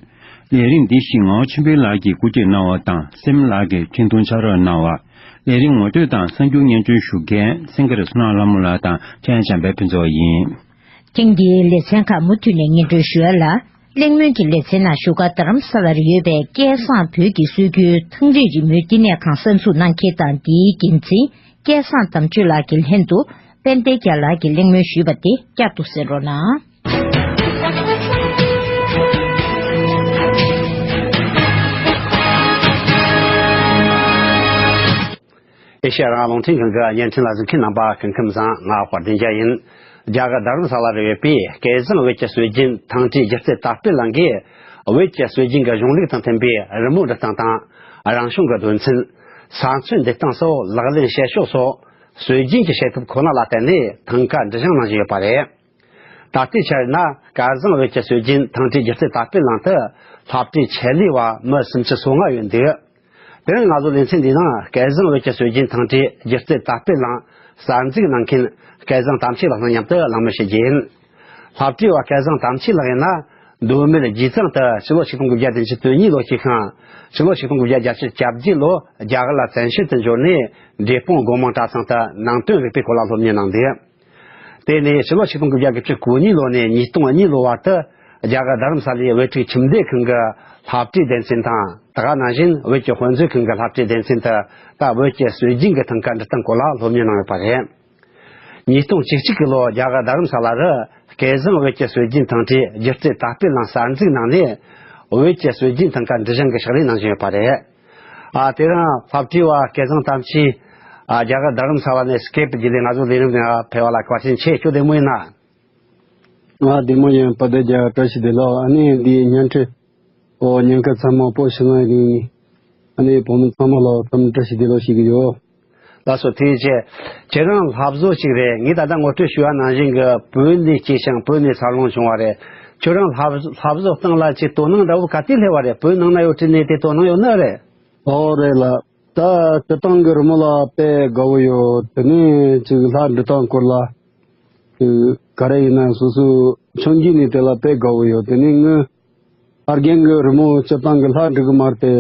ལས་རིམ་འདི་བཞིན་ངག་དབང་ཆོས་འཕེལ་ལགས་ཀྱིས་བཀོད་སྒྲིག་གནང་བ་དང་། སེམས་ལགས་ཀྱིས་འཕྲིན་ཐུང་ཕྱག་རོགས་གནང་བ། ལས་རིམ་ངོ་སྤྲོད་དང་གསར་འགྱུར་སྙན་སྒྲོན་ཞུ་མཁན་སེང་གེ་རི་བསོད་ནམས་ལྷ་མོ་ལགས་དང་། ཁྱེད་ཡང་བྱམས་པའི་ཕུན་ཚོགས་ཡིན། ཐེངས་འདིའི་ལེ་ཚན་ཁག་མུ་མཐུད་ནས་སྙན་སྒྲོན་ཞུ་ཡ་ལ། གླེང་མོལ་གྱི་ལེ་ཚན་ནང་བཞུགས་སྒར་རྡ་རམ་ས་ལར་ཡོད་པའི་སྐལ་བཟང་བོད་ཀྱི་སྲོལ་རྒྱུན་ཐང་རིག་རི་མོའི་བསྟི་གནས་ཁང་གསར་འཛུགས་གནང་མཁན་དང་། འདིའི་འགན་འཛིན་སྐལ་བཟང་དམ་ཆོས་ལགས་ཀྱི་ལྷན་དུ་དཔལ་ལྡན་རྒྱལ་ལགས་ཀྱིས་གླེང་མོལ་ཞུས་པ་དེ་བསྐྱར་དུ་གསན་རོགས་གནང་། ཨེ་ཤེ་ཡ་རང་དབང་རླུང་འཕྲིན་ཁང་གི་བརྙན་འཕྲིན་ལ་གཟིགས་མཁན་རྣམ་པ་སྐུ་ཁམས་བཟང་། ང་དཔལ་ལྡན་རྒྱལ་ཡིན། རྒྱ་གར་རྡ་རམ་ས་ལ་རུ་ཡོད་པའི་སྐལ་བཟང་བོད་ཀྱི་སྲོལ་རྒྱུན་ཐང་ཁྲིད་སྒྱུ་རྩལ་དར་སྤེལ་གླིང་གིས། བོད་ཀྱི་སྲོལ་རྒྱུན་གྱི་གཞུང་ལུགས་དང་མཐུན་པའི་རི་མོ་འབྲི་སྟངས་དང་། རང་བྱུང་གི་རྡོ་ཚན། ས་མཚོའི་འདེད་སྟངས་སོགས་ལག་ལེན་བྱེད་ཕྱོགས་སོགས། སྲོལ་རྒྱུན་གྱི་བྱེད་ཐབས་ཁོ་ན་ལ་བརྟེན་ནས་ཐང་ཀ་འབྲི་སྦྱང་གནང་བཞིན་ཡོད་པ་རེད། ད་ལྟའི་ཆར་ན་སྐལ་བཟང་བོད་ཀྱི་སྲོལ་རྒྱུན་ཐང་ཁྲིད་སྒྱུ་རྩལ་དར་སྤེལ་གླིང་དུ་སློབ་གྲྭའི་ཆེད་ལས་པ་མི་སུམ་ཅུ་སོ་ལྔ་ཡོད་འདུག་དེ་རིང་ང་ཚོ་ལེ་ཚན་འདིའི་ནང་སྐལ་བཟང་བོད་ཀྱི་སྲོལ་རྒྱུན་ཐང་ཁྲིད་སྒྱུ་རྩལ་དར་སྤེལ་གླིང་གསར་འཛུགས་གནང་མཁན་སྐལ་བཟང་དམ་ཆོས་ལགས་དང་མཉམ་དུ་གླེང་མོལ་བྱེད་རྒྱུ་ཡིན། སློབ་གྲྭའི་པ་སྐལ་བཟང་དམ་ཆོས་ལགས་ཡིན་ན། མདོ་སྨད་རྗེས་ཚང་དུ་ཕྱི་ལོ་ཆིག་སྟོང་དགུ་བརྒྱ་བདུན་ཅུ་དོན་གཉིས་ལོ་སྐྱེས་ཤིང་། ཕྱི་ལོ་ཆིག་སྟོང་དགུ་བརྒྱ་བརྒྱད་ཅུ་གྱ་བརྒྱད་ལོ་རྒྱ་གར་ལ་བཙན་བྱོལ་དུ་འབྱོར་ནས། འབྲས་སྤུངས་སྒོ་མང་གྲྭ་ཚང་དུ་ནང་དོན་རིག་པའི་སྐོར་ལ་སློབ་གཉེར་གནང་འདུག་དེ་ནས་ཕྱི་ལོ་ཆིག་སྟོང་དགུ་བརྒྱ་དགུ་བཅུ་གོ་གཉིས་ལོ་ནས་ཉིས་སྟོང་གཉིས་ལོ་བར་དུ་རྒྱ་གར་རྡ་རམ་ས་ལའི་བོད་ཕྲུག་ཁྱིམ་སྡེ་ཁང་གི་སློབ་གྲྭའི་སྡེ་ཚན་དང་། དེ་ག་ནང་བཞིན་བོད་ཀྱི་དཔེ་མཛོད་ཁང་གི་སློབ་གྲྭའི་སྡེ་ཚན་དུ་ད་བོད་ཀྱི་སྲོལ་རྒྱུན་གྱི་ཐང་ཀ་འབྲི་སྟངས་སྐོར་ལ་སློབ་གཉེར་གནང་ཡོད་པ་རེད། ཉིས་སྟོང་བཅུ་གཅིག་གི་ལོ་རྒྱ་གར་རྡ་རམ་ས་ལ་རུ་སྐལ་བཟང་བོད་ཀྱི་སྲོལ་རྒྱུན་ཐང་ཁྲིད་སྒྱུ་རྩལ་དར་སྤེལ་གླིང་གསར་འཛུགས་གནང་ནས། བོད་ཀྱི་སྲོལ་རྒྱུན་ཐང་ཀ་འབྲི་སྦྱང་གི་ཕྱག་ལས་གནང་བཞིན་ཡོད་པ་རེད། ཨ། དེ་རིང་སློབ་གྲྭའི་པ་སྐལ་བཟང་དམ་ཆོས། ཨ། རྒྱ་གར་རྡ་རམ་ས་ལ་ནས་སྐེབ་བརྒྱུད་ལས་ང་ཚོ་ལས་རིམ་ནང་ཕེབས་པ་ལ་བཀའ་དྲིན་ཆེ། ཁྱོད་བདེ་མོ་ཡིན་ན། ང་བདེ་མོ་ཡིན། བཀྲ་ཤིས་བདེ་ལེགས། ཨ་ནི་འདིའི་བརྙན་འཕྲིན། ཨོ། ཉན་མཁན་ཚང་མ་བོད་ཕྱི་ནང་གི་ཨ་ནི་བོད་མི་ཚང་མ་ལ་འཚམས་བཀྲ་ཤིས་བདེ་ལེགས་ཞུ་གི་ཡོད། ལགས་སོ། ཐུགས་རྗེ་ཆེ། ཁྱེད་རང་སློབ་གཟོ་ཞིག་རེད། ངས་ད་ལྟ་ངོ་སྤྲོད་ཞུས་པ་ནང་བཞིན་གྱི་བོད་ལ་སྐྱེས་ཤིང་བོད་ནས་འཚར་ལོངས་བྱུང་བ་རེད། ཁྱོད་རང་སློབ་སློབ་གཟོ་སྟེང་ལ་ཅིག་དོ་སྣང་འདྲ་བོ་ག་དུས་སླེབས་པ་རེད། བོད་ནང་ན་ཡོད་དུས་ནས་དེ་དོ་སྣང་ཡོད་ནི་རེད། ཨོ་རེད་ལགས། ད་སྤྱིར་བཏང་གི་རི་མོ་ལ་དཔེ་དགའ་བོ་ཡོད། དེ་ནས་ཅིག་ལྷ་འབྲི་སྟངས་སྐོར་ལ་ཅིག་ག་རེ་ཡིན་ན་སོ་སོའི་ཆུང་དུས་ནས་དེ་ལ་དཔེ་དགའ་བོ་ཡོད། དེ་ནས་ངའི་ཕ་རྒན་གྱི་རི་མོ་སྤྱིར་བཏང་གི་ལྷ་འབྲི་གི་མ་རེད་དེ།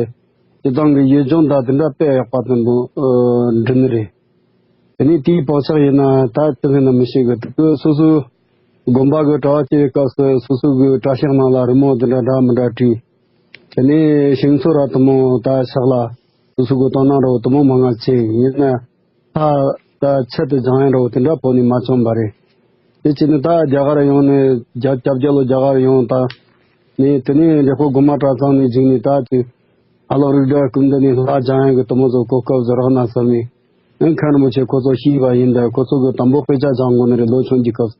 སྤྱིར་བཏང་གི་ཡུལ་ལྗོངས་དང་དེ་འདྲ་དཔེ་ཡག་པ་ཙམ་པོ་འབྲི་ནི་རེད། དེ་ནས་དེའི་བག་ཆགས་ཡིན་ན་ད་ཅི་ཟེར་ན་མི་ཤེས་གི། དེ་སོ་སོའི་དགོན་པ་གི་གྲྭ་བ་བྱེད་པའི་སྐབས་སུ་སོ་སོ་གི་གྲྭ་ཤག་ནང་ལ་རི་མོ་དེ་འདྲ་འདྲ་མི་འདྲ་བྲིས། དེ་ནས་ཞིང་ཚོ་ར་དེ་མོ་ད་ཕྱག་ལ་སོ་སོ་གི་དོ་སྣང་འདྲ་བོ་དེ་མོ་མང་ང་བྱས། ཡིན་ན་ད་ད་ཆེད་དུ་སྦྱང་ཡ་འདྲ་བོ་དེ་འདྲ་བོད་ནས་མ་བྱུང་བ་རེད། དེ་བྱས་ནས་ད་རྒྱ་གར་ཡོང་ནས་བརྒྱད་ཅུ་གྱ་བརྒྱད་ལོ་རྒྱ་གར་ཡོང་ད་ནས། དེ་ནས་འབྲས་སྤུངས་སྒོ་མང་གྲྭ་ཚང་ནས་བརྒྱུད་ནས་ད་ཅིག་ཨ་ལོ་རིགས་འདྲ་སྐུ་མདུན་ནས་ལྷ་སྦྱང་ཡ་གི་དེ་མོ་ཚོ་གོ་སྐབས་ཟིག་རག་ན་བསམ་ནས། ཨ། མཁན་རིན་པོ་ཆེ་ཁོ་ཚོ་ཤེས་པ་ཡིན་ད། ཁོ་ཚོ་གི་དང་པོ་དཔེ་ཆ་སྦྱང་དགོས་ནི་རེད། ལོ་ཆུང་གི་སྐབས།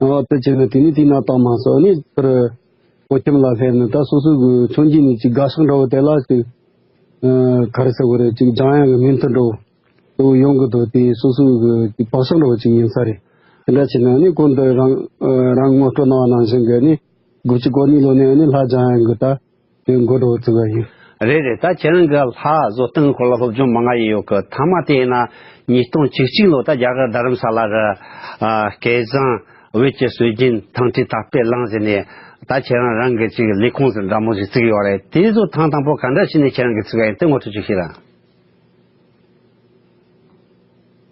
ཨ། དེ་བྱས་ནས་དེ་ནས་དེ་ན་བཏང་མ་སོང་། ཨ་ནི་ཚུར་བོད་ཁྱིམ་ལ་སླེབས་ནས་ད་སོ་སོ་གི་ཆུང་དུས་ནས་ཅིག་དགའ་ཤོས་འདྲ་བོ་དེ་ལ་ཅིག་ཨ། ག་རེ་ཟེར་དགོས་རེད། ཅིག་སྦྱང་ཡ་གི་མོས་མཐུན་འདྲ་བོ་དེ་བོ་ཡོང་གི་འདུག་དེ་སོ་སོ་གི་ཅིག་བག་ཆགས་འདྲ་བོ་ཅིག་ཡིན་ས་རེད། དེ་འདྲ་བྱས་ནས་ཨ་ནི་གོང་དུ་རང་རང་ངོ་སྤྲོད་གནང་བ་ནང་བཞིན་གི་ཨ་ནི་དགུ་བཅུ་གོ་གཉིས་ལོ་ནས་ཨ་ནི་ལྷ་སྦྱང་ཡ་གི་ད། དེ་འགོ་འགྲོ་བཙུགས་པ་ཡིན། རེད་རེད། ད་ཁྱེད་རང་གི་ལྷ་བཟོ་སྟངས་སྐོར་ལ་སློབ་སྦྱོང་མང་ང་ཡོད་གི། མཐའ་མ་དེ་ཡིན་ན་ཉིས་སྟོང་བཅུ་གཅིག་ལོ་ད་རྒྱ་གར་རྡ་རམ་ས་ལ་རུ། ཨ། སྐལ་བཟང་བོད་ཀྱི་སྲོལ་རྒྱུན་ཐང་ཁྲིད་དར་སྤེལ་གླིང་ཟེར་ནས་ད་ཁྱེད་རང་རང་གི་ཅིག་ལས་ཁུངས་ཟེར་འདྲ་མོ་ཞིག་བཙུགས་ཡོད་རེད། དེ་ཚོ་ཐེངས་དང་པོ་ག་འདྲ་བྱས་ནས་ཁྱེད་རང་གིས་བཙུགས་པ་ཡིན། དེ་ངོ་སྤྲོད་ཅིག་བྱེད་ར།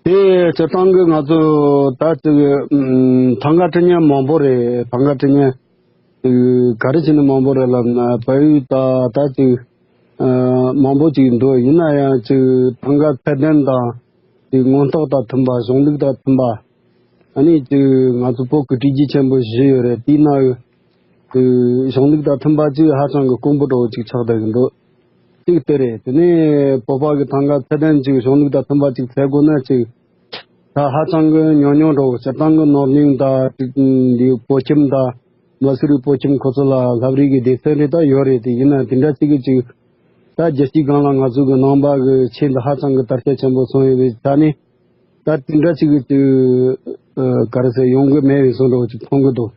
དེ་སྤྱིར་བཏང་གི་ང་ཚོ་ད་ཅིག་ཨམ། ཐང་ག་འབྲི་མཁན་མང་པོ་རེད། ཐང་ག་འབྲི་མཁན། ཅིག་ག་རེ་བྱས་ནས་མང་པོ་རེད་ལབ་ན། བལ་ཡུལ་ད་ད་ཅིག་ཨ། མང་པོ་ཅིག་འདུག་ཡིན་ན་ཡང་ཅིག་ཐང་ག་ཚད་ལྡན་དང་ཅིག་མངོན་རྟོགས་དང་མཐུན་པ། གཞུང་ལུགས་དང་མཐུན་པ། ཨ་ནི་ཅིག་ང་ཚོ་བོད་ཀྱི་བྲིས་རྒྱུན་ཆེན་པོ་བཞི་ཡོད་རེད། དེའི་ནང་གི་ཅིག་གཞུང་ལུགས་དང་མཐུན་པ་ཅིག་ཧ་ཅང་གི་དཀོན་པོ་འདྲ་བོ་ཅིག་ཆགས་བསྡད་ཀྱི་འདུག་ཅིག་དེ་རེད། དེ་ནས་བོད་པ་གི་ཐང་ག་ཚད་ལྡན་ཅིག་གཞུང་ལུགས་དང་མཐུན་པ་ཅིག་འཚོལ་དགོས་ན་ཅིག་ད་ཧ་ཅང་གི་ཉུང་ཉུང་འདྲ་བོ། སྤྱིར་བཏང་གི་ནོར་གླིང་དང་ཅིག་འདི་བོད་ཁྱིམ་དང་ མ་སུ་རི་བོད་ཁྱིམ་ཁོ་ཚོ་ལ་ལྷ་བྲིས་ཀྱི་སྡེ་ཚན་རེ་ད་ཡོད་རེད། དེ་ཡིན་ན་དེ་འདྲ་ཅིག་གི་ཅིག་ད་རྒྱལ་སྤྱིའི་སྒང་ལ་ང་ཚོ་གི་ནང་པ་གི་ཆོས་འདི་ཧ་ཅང་གི་དར་ཁྱབ་ཆེན་པོ་སོང་ཡོད་པའི་ཆ་ནས། ད་དེ་འདྲ་ཅིག་གི་ཅིག་ཨ་ག་རེ་ཟེར་ཡོང་གི་མེད་པའི་བཟོ་འདྲ་བོ་ཅིག་མཐོང་གི་འདུག་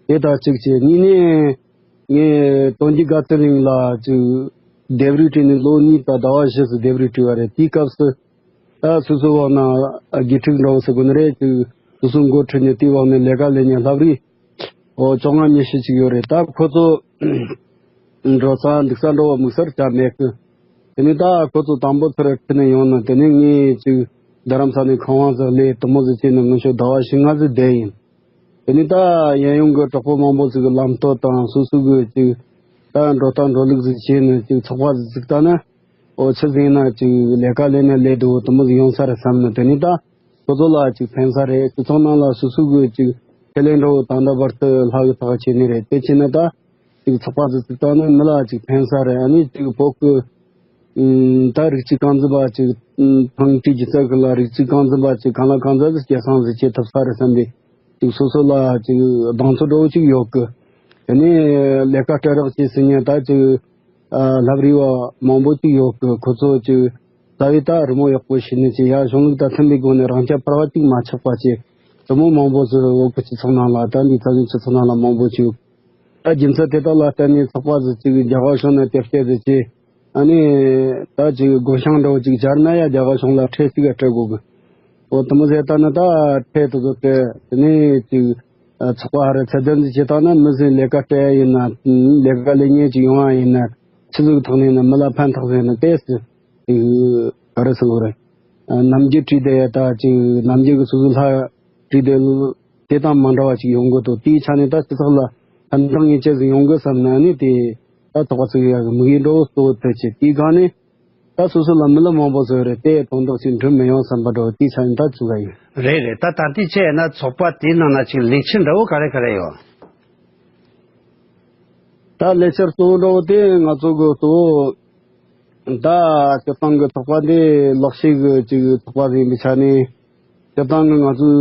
དེ་ད་གཅིག་བྱས། གཉིས་ནས་ངས་དོན་གྱི་དགའ་ཚོད་རིང་ལ་ཅིག་ལྡེབས་རིས་བྲིས་ནས་ལོ་གཉིས་དང་ཟླ་བ་བཞི་ཙམ་ལྡེབས་རིས་བྲིས་པ་རེད། དེའི་སྐབས་སུ་ད་སོ་སོའི་འོག་ན་དགེ་ཕྲུག་འདྲ་བོ་ཟེར་དགོས་ནི་རེད། ཅིག་སོ་སོའི་འགོ་ཁྲིད་ནས་དེའི་འོག་ནས་ལས་ཀ་ལས་མཁན་ལྷ་བྲིས་ཨོ་བཅོ་ལྔ་ཉི་ཤུ་ཅིག་ཡོད་རེད། ད་ཁོ་ཚོ་འགྲོ་ས་འདུག་ས་འགྲོ་བ་དམིགས་བསལ་ཅང་མེད་གི། དེ་ནས་ད་ཁོ་ཚོ་དང་པོ་ཚུར་ཁྲིད་ནས་ཡོང་ནས། དེ་ནས་ངས་ཅིག་རྡ་རམ་ས་ནས་ཁང་བ་ཟིག་ལས་དེ་མོ་ཟིག་བྱས་ནས་ངེད་ཆོ་ཟླ་བ་བཞི་ལྔ་ཟིག་བསྡད་ཡིན། དེ་ནས་ད་གཡས་གཡོན་གྱི་གྲོགས་པོ་མང་པོ་ཟིག་གི་ལམ་སྟོན་དང་སོ་སོ་གི་ཅིག་ད་འགྲོ་སྟངས་འགྲོ་ལུགས་ཟིག་བྱས་ནས་ཅིག་ཚོགས་པ་ཟིག་བཙུགས་ད་ན། ཨོ་ཆི་ཟིག་ཡིན་ན་ཅིག་ལས་ཀ་ལས་ན་ལས་འདུག་དེ་མོ་ཟིག་ཡོང་ས་རེད་བསམ་ནས། དེ་ནས་ད་ཁོ་ཚོ་ལ་ཅིག་ཕན་ས་རེད། སྤྱི་ཚོགས་ནང་ལ་སོ་སོ་གི་ཅིག་ཁས་ལེན་འདྲ་བོ་ད་ལྟ་བར་དུ་ལྷག་གི་ཐག་བཅད་ནི་རེད། དེ་བྱས་ན་ད་ཅིག་ཚོགས་པ་ཟིག་བཙུགས་བཏང་ན་མི་ལ་ཅིག་ཕན་ས་རེད། ཨ་ནི་ཅིག་བོད་གི་ཨུམ་ད་རིགས་གཅིག་རྐང་འཛིན་པ་ཅིག་ཨུམ་ཐང་ཀྲི་སྒྱུ་རྩལ་གི་ལ་རིགས་གཅིག་རྐང་འཛིན་པ་ཅིག་གང་ལ་གང་འཚམ་ཟིག་སྐྱེད་སྲིང་ཟིག་བྱེད་ཐུབ་ས་རེད་བསམ་པའི་ཅིག་སོ་སོ་ལ་ཅིག་གདེང་ཚོད་འདྲ་བོ་ཅིག་ཡོད་གི། དེ་ནས་ལས་ཀ་སྤྲད་རོགས་བྱེད་ཟེར་ཉན་ད་ཅིག་ཨ་ལྷ་བྲིས་པ་མང་པོ་ཅིག་ཡོད་གི། ཁོ་ཚོ་ཅིག་རྩ་བའི་ད་རི་མོ་ཡག་པོ་ཤེས་ནི་ཅིག་ཡ་གཞུང་ལུགས་དང་མཐུན་པའི་སྒོ་ནས་རང་རྐྱ་འཕེར་བ་ཅིག་མ་ཆགས་པ་ཅིག་དེ་མོ་མང་པོ་ཟིག་བོད་ཀྱི་སྤྱི་ཚོགས་ནང་ལ། ད་འདི་ཚ་གི་སྤྱི་ཚོགས་ནང་ལ་མང་པོ་ཅིག་ཡོད། ད་རྒྱུ་མཚན་དེ་དག་ལ་བརྟེན་ནས་ཚོགས་པ་ཟིག་ཅིག་རྒྱ་གར་གཞུང་ནས་དེབ་སྐྱེལ་ཟིག་བྱས། ཨ་ནི་ད་ཅིག་སྒོ་བྱང་འདྲ་བོ་ཅིག་སྦྱར་ན་ཡ་རྒྱ་གར་གཞུང་ལ་ཁྲལ་ཅིག་ག་སྤྲད་དགོས་གི། འོ་དེ་མོ་ཟེར་ད་ནི་ད་ཁྲལ་དེ་ཚོ་སྤྲད། དེ་ནས་ཅིག་ཨ་ཚོགས་པ་ཧ་རེ་ཚད་ལྡན་ཟིག་བྱས་བཏང་ན་མི་ཟིག་ལས་ཀ་སྤྲད་ཡ་ཡིན་ན། ལས་ཀ་ལས་ཉེན་ཅིག་ཡོང་ཡ་ཡིན་ན། ཆི་ཟིག་ཐོག་ནས་ཡིན་ན་མི་ལ་ཕན་ཐོགས་ཟེར་ན་ཏོག་ཙམ་ཅིག་ག་རེ་ཟེར་དགོས་རེད། ཨ་ནམ་རྒྱུན་བྲིས་བསྡད་ཡ་ད་ཅིག་ནམ་རྒྱུན་གི་སོ་སོ་ལྷ་བྲིས་བསྡད་ལུགས་དེ་དང་མ་འདྲ་བ་ཅིག་ཡོང་གི་འདུག་དེའི་ཆ་ནས་ད་སྤྱི་ཚོགས་ལ་ཕན་ཐོགས་ངེས་ཅན་ཟིག་ཡོང་གི་བསམ་ན། ཨ་ནི་དེ་ད་ཚོགས་པ་ཚུགས་ཡག་གི་དམིགས་ཡུལ་འདྲ་བོ་གཙོ་བོ་དེ་བྱས། དེའི་སྒང་ནས་ད་སོ་སོ་ལ་མི་ལ་མང་པོ་བཟོས་རེད། དེ་དོན་དག་ཅིག་འགྲུབ་མི་ཡོང་བསམ་པ་འདྲ་བོ་དེའི་ཆ་ནས་ད་བཙུགས་ཡ་ཡིན། རེད་རེད། ད་ད་ལྟའི་ཆ་ཡིན་ན་ཚོགས་པ་དེའི་ནང་ན་ཅིག་ལས་འཆར་འདྲ་བོ་ག་རེ་ག་རེ་ཡོད། ད་ལས་འཆར་གཙོ་བོ་འདྲ་བོ་དེ་ང་ཚོ་གི་གཙོ་བོ་ད་སྤྱིར་བཏང་གི་ཚོགས་པ་འདི་ལག་ཤེས་ཀྱི་ཅིག་ཚོགས་པ་ཟིག་ཡིན་པའི་ཆ་ནས། སྤྱིར་བཏང་གི་ང་ཚོས་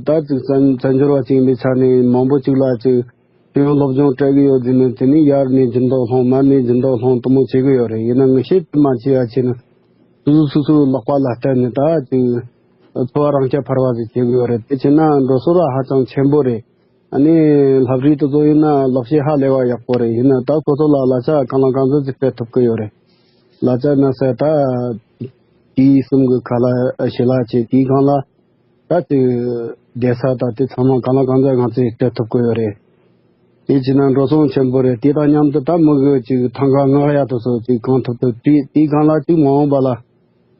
ད་ཅིག་བཙན་བཙན་བྱོལ་བ་ཅིག་ཡིན་པའི་ཆ་ནས་མང་པོ་ཅིག་ལ་ཅིག་ཤེས་ཡོན་སློབ་སྦྱོང་སྤྲད་ཀྱི་ཡོད་ཟེར་ནས། དེ་ནས་ཡར་ནས་འགྱུར་ལྡོག་སློང་མར་ནས་འགྱུར་ལྡོག་སློང་དེ་མོ་བྱེད་ཀྱི་ཡོད་རེད། ཡིན་ན་ངེས་ཤེས་དེ་མ་བྱས་ཡ་བྱས་ན་སོ་སོ་སོ་སོའི་ལག་པ་ལ་བརྟེན་ནས་ད་ཅིག་འཚོ་བ་རང་རྐྱ་འཕེར་བ་ཟིག་བྱེད་ཀྱི་ཡོད་རེད། དེ་བྱས་ན་འགྲོ་སོང་ར་ཧ་ཅང་ཆེན་པོ་རེད། ཨ་ནི་ལྷ་བྲིས་དེ་ཚོ་ཡིན་ན་ལག་ཤེས་ཧ་ལས་པ་ཡག་པོ་རེད། ཡིན་ན་ད་ཁོ་ཚོ་ལ་གླ་ཆ་གང་ལ་གང་འཚམ་ཅིག་སྤྲད་ཐུབ་ཀྱི་ཡོད་རེད། གླ་ཆ་ན་ས་ད་དུས་གསུམ་གྱི་ཁ་ལག་ཞལ་ལག་བྱས། དེའི་སྒང་ལ་ད་དེ་བསྡད་ས་ད་དེ་ཚང་མ་གང་ལ་གང་འཚམ་ང་ཚོས་སྤྲད་ཐུབ་ཀྱི་ཡོད་རེད། དེ་བྱས་ན་འགྲོ་སོང་ཆེན་པོ་རེད། དེ་དང་མཉམ་དུ་ད་མི་གི་ཅིག་ཐང་ག་མངགས་ཡ་དེ་ཚོ་ཅིག་གང་ཐུབ་ཐུབ་བྲིས། དེའི་སྒང་ལ་ཅིག་མ་འོངས་པ་ལ་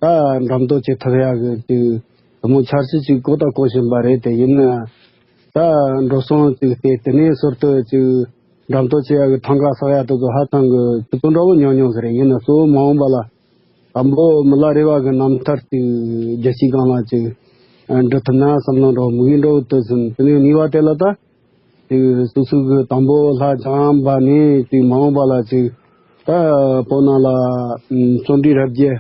ད་འགྲེམས་སྟོན་བྱེད་ཐུབ་ཡག་གི་ཅིག་དེ་མོ་འཆར་གཞི་ཅིག་བཀོད་དང་བཀོད་བཞིན་པ་རེད། དེ་ཡིན་ན་ད་འགྲོ་སོང་ཅིག་སྟེར། དེ་ནས་ཟུར་དུ་ཅིག་འགྲེམས་སྟོན་བྱེད་ཡག་གི་ཐང་ག་བསག་ཡག་དེ་ཚོ་ཧ་ཅང་གི་ཆུ་ཚོད་འདྲ་བོ་ཉུང་ཉུང་ཟིག་རེད། ཡིན་ན་གཙོ་བོ་མ་འོངས་པ་ལ་དང་པོ་མི་ལ་རས་པ་གི་རྣམ་ཐར་ཅིག་རྒྱལ་སྤྱིའི་སྒང་ལ་ཅིག་འབྲི་ཐུབ་ན་བསམ་བློ་འདྲ་བོ་དམིགས་ཡུལ་འདྲ་བོ་བཏོན་ཟིན། དེ་ནས་གཉིས་པ་དེ་ལ་ད་དེ་སོ་སོ་གི་དང་པོ་ལྷ་སྦྱངས་པ་ནས་ཅིག་མ་འོངས་པ་ལ་ཅིག་ད་བོད་ནང་ལ་ཨམ་བརྩོན་འགྲུས་རབ་རྒྱས།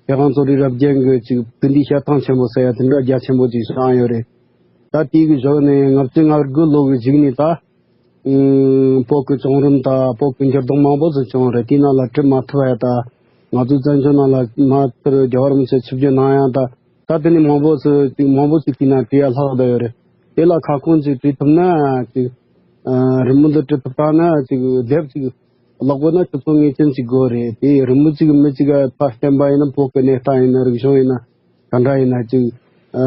དེ་སྒང་བརྩོན་འགྲུས་རབ་རྒྱས་ཀྱི་ཅིག་སྐུ་འདི་ཞལ་ཐང་ཆེན་པོ་ཟེར་ཡ་དེ་འདྲ་རྒྱ་ཆེན་པོ་ཅིག་བཞེངས་ཡོད་རེད། ད་དེའི་གི་གཞུག་ནས་ལྔ་བཅུ་ང་དགུ་ལོ་གི་གཞུག་ནས་ད་ཨམ་བོད་ཀྱི་བྱུང་རིམ་དང་བོད་ཀྱི་འགྱུར་ལྡོག་མང་པོ་ཟིག་བྱུང་རེད། དེའི་ནང་ལ་བྲི་མ་ཐུབ་ཡ་ད་ང་ཚོའི་བཙན་བྱོལ་ནང་ལ་མ་མཐར་རྒྱལ་བ་རིན་པོ་ཆེ་ཆིབས་བསྒྱུར་གནང་ཡ་ད། ད་དེ་ནས་མང་པོ་ཟིག་ཅིག་མང་པོ་ཅིག་བྲིས་ན་བྲིས་ཡ་ལྷག་བསྡད་ཡོད་རེད། དེ་ལ་ཁ་སྐོང་ཅིག་བྲིས་ཐུབ་ན་ཅིག་ཨ་རི་མོ་འདི་བྲིས་ཐུབ་བཏང་ན་ཅིག་དེབ་ཅིག་ཀློག་དགོས་ན་ཆུ་ཚོད་ངེས་ཅན་ཅིག་དགོས་རེད། དེ་རི་མོ་ཅིག་མི་ཅིག་ག་ཕར་བསྟན་པ་ཡིན་ན་བོད་ཀྱི་གནས་སྟངས་ཡིན་ན་རིག་གཞུང་ཡིན་ན་ག་འདྲ་ཡིན་ན་ཅིག་ཨ་